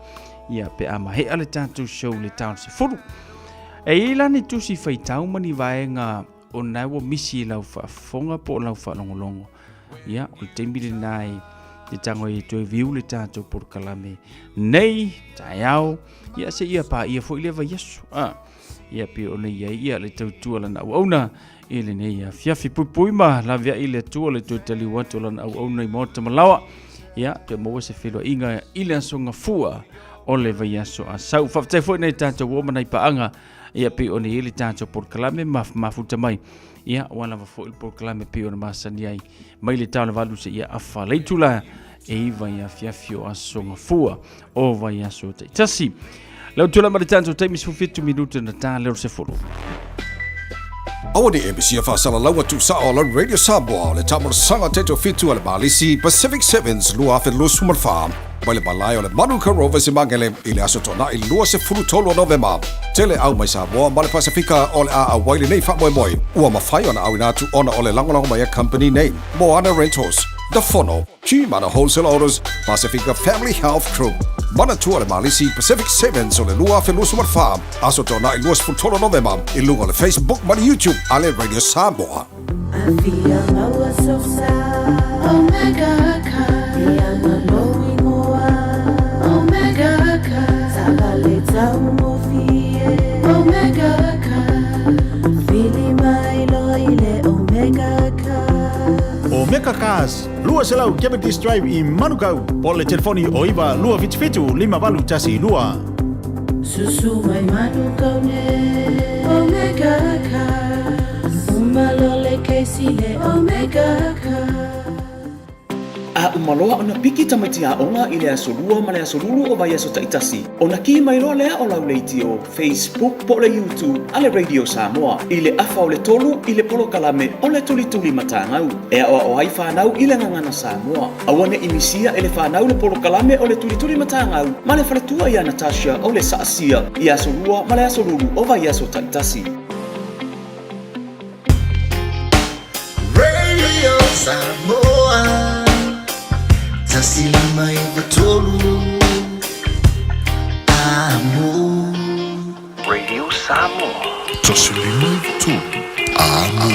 ia pe a mahea le tatou show i le tau 10. E i ai la ni tusi faitau ma ni vaega o na ua misi i lau faafofoga po o lau faalogologo. Ia, o le taimi lena e te tago ai e toe view le tatou polokalame nei, taeao, ia seia paia foi lea vaiaso. Ah, ia pei ona i ai ia le tautua lana auauna i lenei afiafi. Puipui ma laveai le Atua le toe taliu atu o lana auauna i maota ma laoa. Ia, toe maua se feiloaiga i le aso gafua o le vaiaso a sau. Faafetai foi nai tatou uo ma nai paaga ia pei ona i ai le tatou polokalame ma mafuta mai. Ia, ua lava foi le polokalame pei ona masani ai mai le tau o le 8 seia afa le itula e 9 i afiafi o aso gafua o vaiaso taitasi. Lau tula ma le tatou taimi 17 minuta na tā leo se folo. Aua ne i e misia faasalalaua tuusao a lau Radio Samoa o le taamolosaga teto fitu a le Malisi Pacific Sevens 2024 mai le malae o le Manuka Rovers i Magele i le aso Toonai 23 o Novema. Tele au mai Samoa ma le Pasefika o le a auai lenei faamoemoe ua mafai ona auina atu ona o le lagolago mai a company nei, Moana Rentals, The Fono, Gmana Wholesale Autos, Pasifika Family Health Group. Manatua le Malisi Pacific Sevens o le 2024, aso Toonai 23 Novema i luga o le Facebook ma le YouTube a le Radio Samoa. Afia maua sosa Omega ka Ianga lou ingoa Omega ka Taavale taugofie Omega ka Vili mai loa i le Omega ka. Omega Cars, 200 Cavendish Drive i Manukau, po o le telefoni o 9 277 5812. Susu mai Manukau nei Omega Cars Uma loa le kesi le Omega Cars. A uma loa ona piki tamaiti aoga i le aso Lua ma le aso Lulu o vaiaso taitasi, ona kī mai loa lea o lau leitio, Facebook po o le YouTube a le Radio Samoa i le afa o le tolu i le polokalame o le Tulituli Matagau e aoao ai fanau i le gagana Samoa. Aua ne i misia e le fanau le polokalame o le Tulituli Matagau ma le faletua ia Natasha o le Saasia i aso Lua ma le aso Lulu o vaiaso taitasi. Radio Samoa 153 Amo. Radio Samoa. 153 Amo.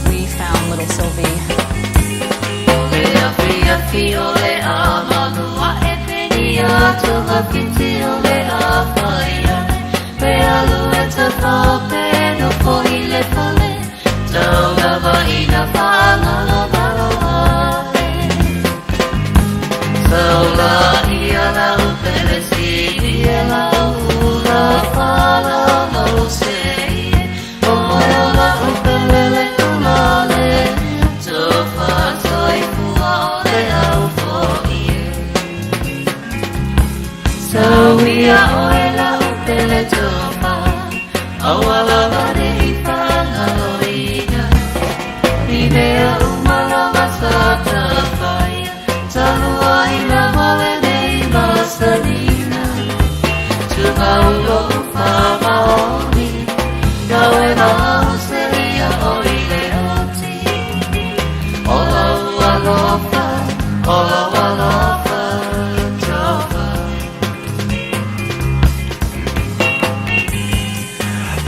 We found little Sylvie.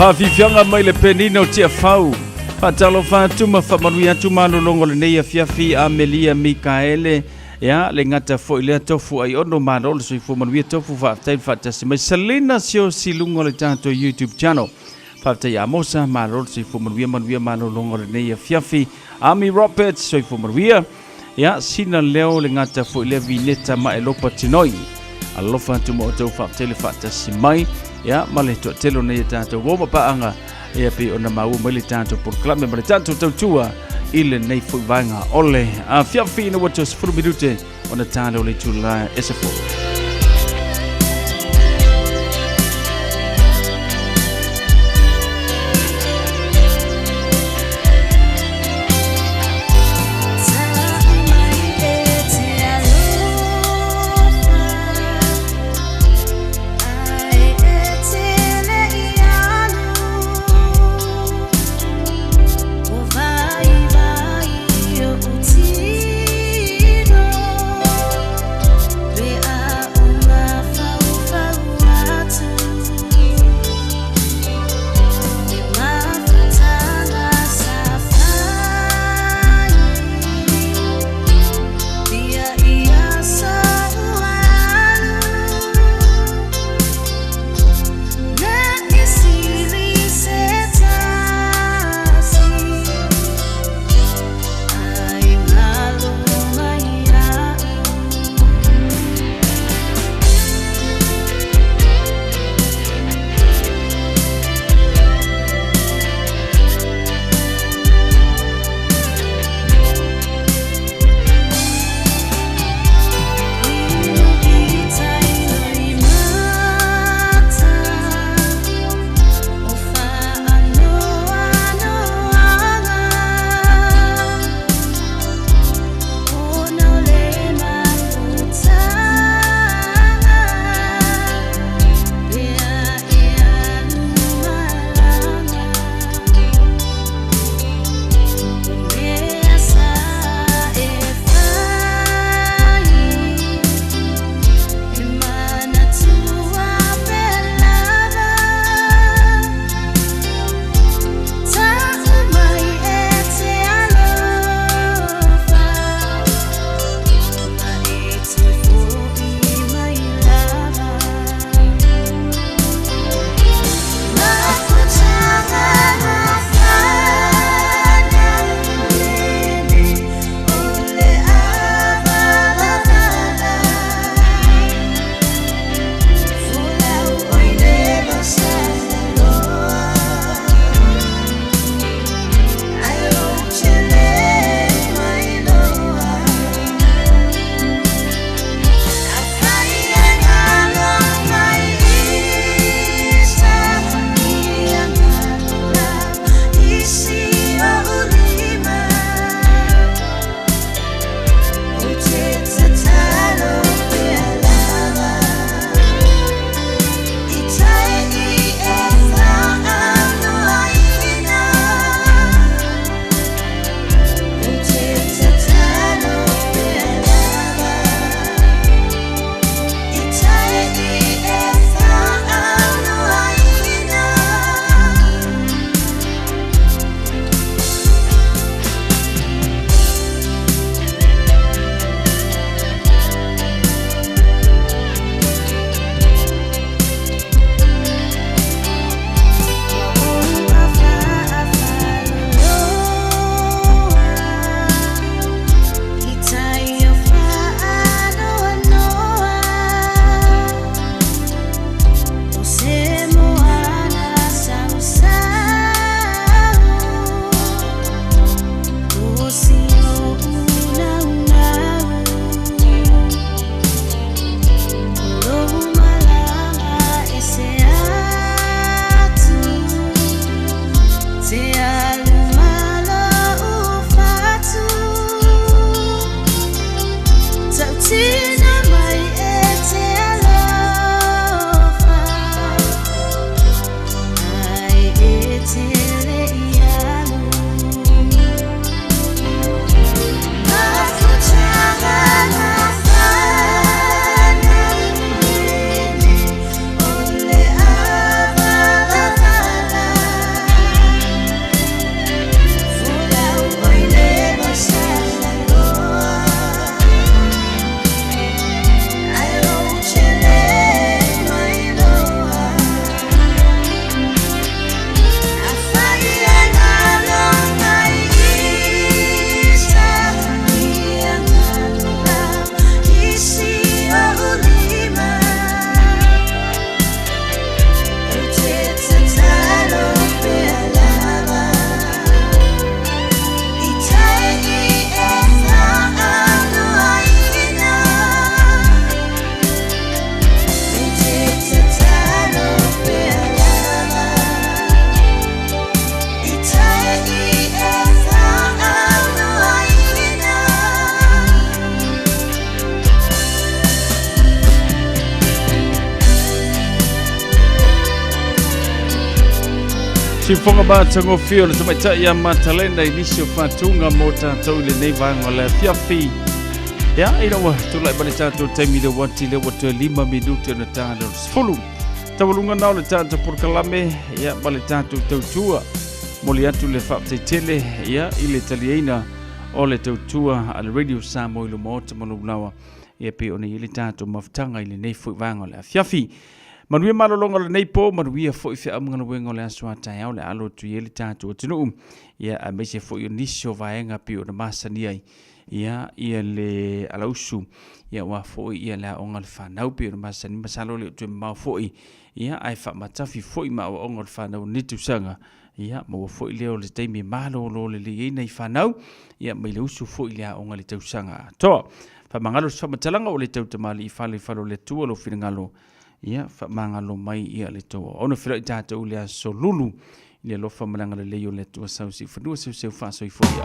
Faafiafiaga mai le penina o Tiafau. Faatalofa atu ma faamanuia atu malologa o lenei afiafi Amelia Mikaele. Ia, le gata foi lea tofu ai ono malo le soifua manuia tofu faafetai le faatasi mai Selina Siosi luga o le tatou YouTube channel. Faafetai ia Amosa, malo le soifua manuia, manuia malologa o lenei afiafi. Ami Roberts, soifua manuia. Ia, sina leo le gata foi lea Vineta ma Elopa Tinoi. Alofa atu ma outou faafetai le faatasi mai. Ia, ma le toatele o nei e tatou uo ma paaga. Ia, pei ona maua mai le tatou polokalame ma le tatou tautua i lenei foi vaega o le afiafi ina ua toe 10 minute ona tale o le itula e 10. Siufoga matagofie o le tamaitai ia Matalena i nisi o faatuga mo tatou i lenei vaega o le afiafi. Ia, ina ua tulai mai le tatou taimi le uati le ua toe 5 minute ona ta le 10. Taualuga na o le tatou polokalame, ia, ma le tatou tautua. Moli atu le faafetai tele, ia, i le taliaina o le tautua a le Radio Samoa i luma ota ma lou lawa. Ia, pei ona i ai le tatou mafutaga i lenei foi vaega o le afiafi. Manuia malologa o lenei po, manuia foi feau ma galuega o le aso a taeao le alo atu i ai le tatou atunuu. Ia, aemaise foi o nisi o vaega pei ona masani ai. Ia, ia le alausu, ia aua foi ia le aoga a le fanau pei ona masani, masalo le o toe mamao foi. Ia, ae faamatafi foi ma aoaoga o le fanau i lenei tausaga. Ia, maua foi lea o le taimi e malolo lelei ai nai fanau, ia, mai le usu foi i le aoga i le tausaga atoa. Faamagalo se faamatalaga ua le tau tamalii fale i fale o le Atua lou finagalo, ia, faamagalo mai ia le tou auauna. Feiloai tatou i le aso Lulu i le alofa ma le agalelei o le Atua sausi i fanua seuseu faasoifua ia.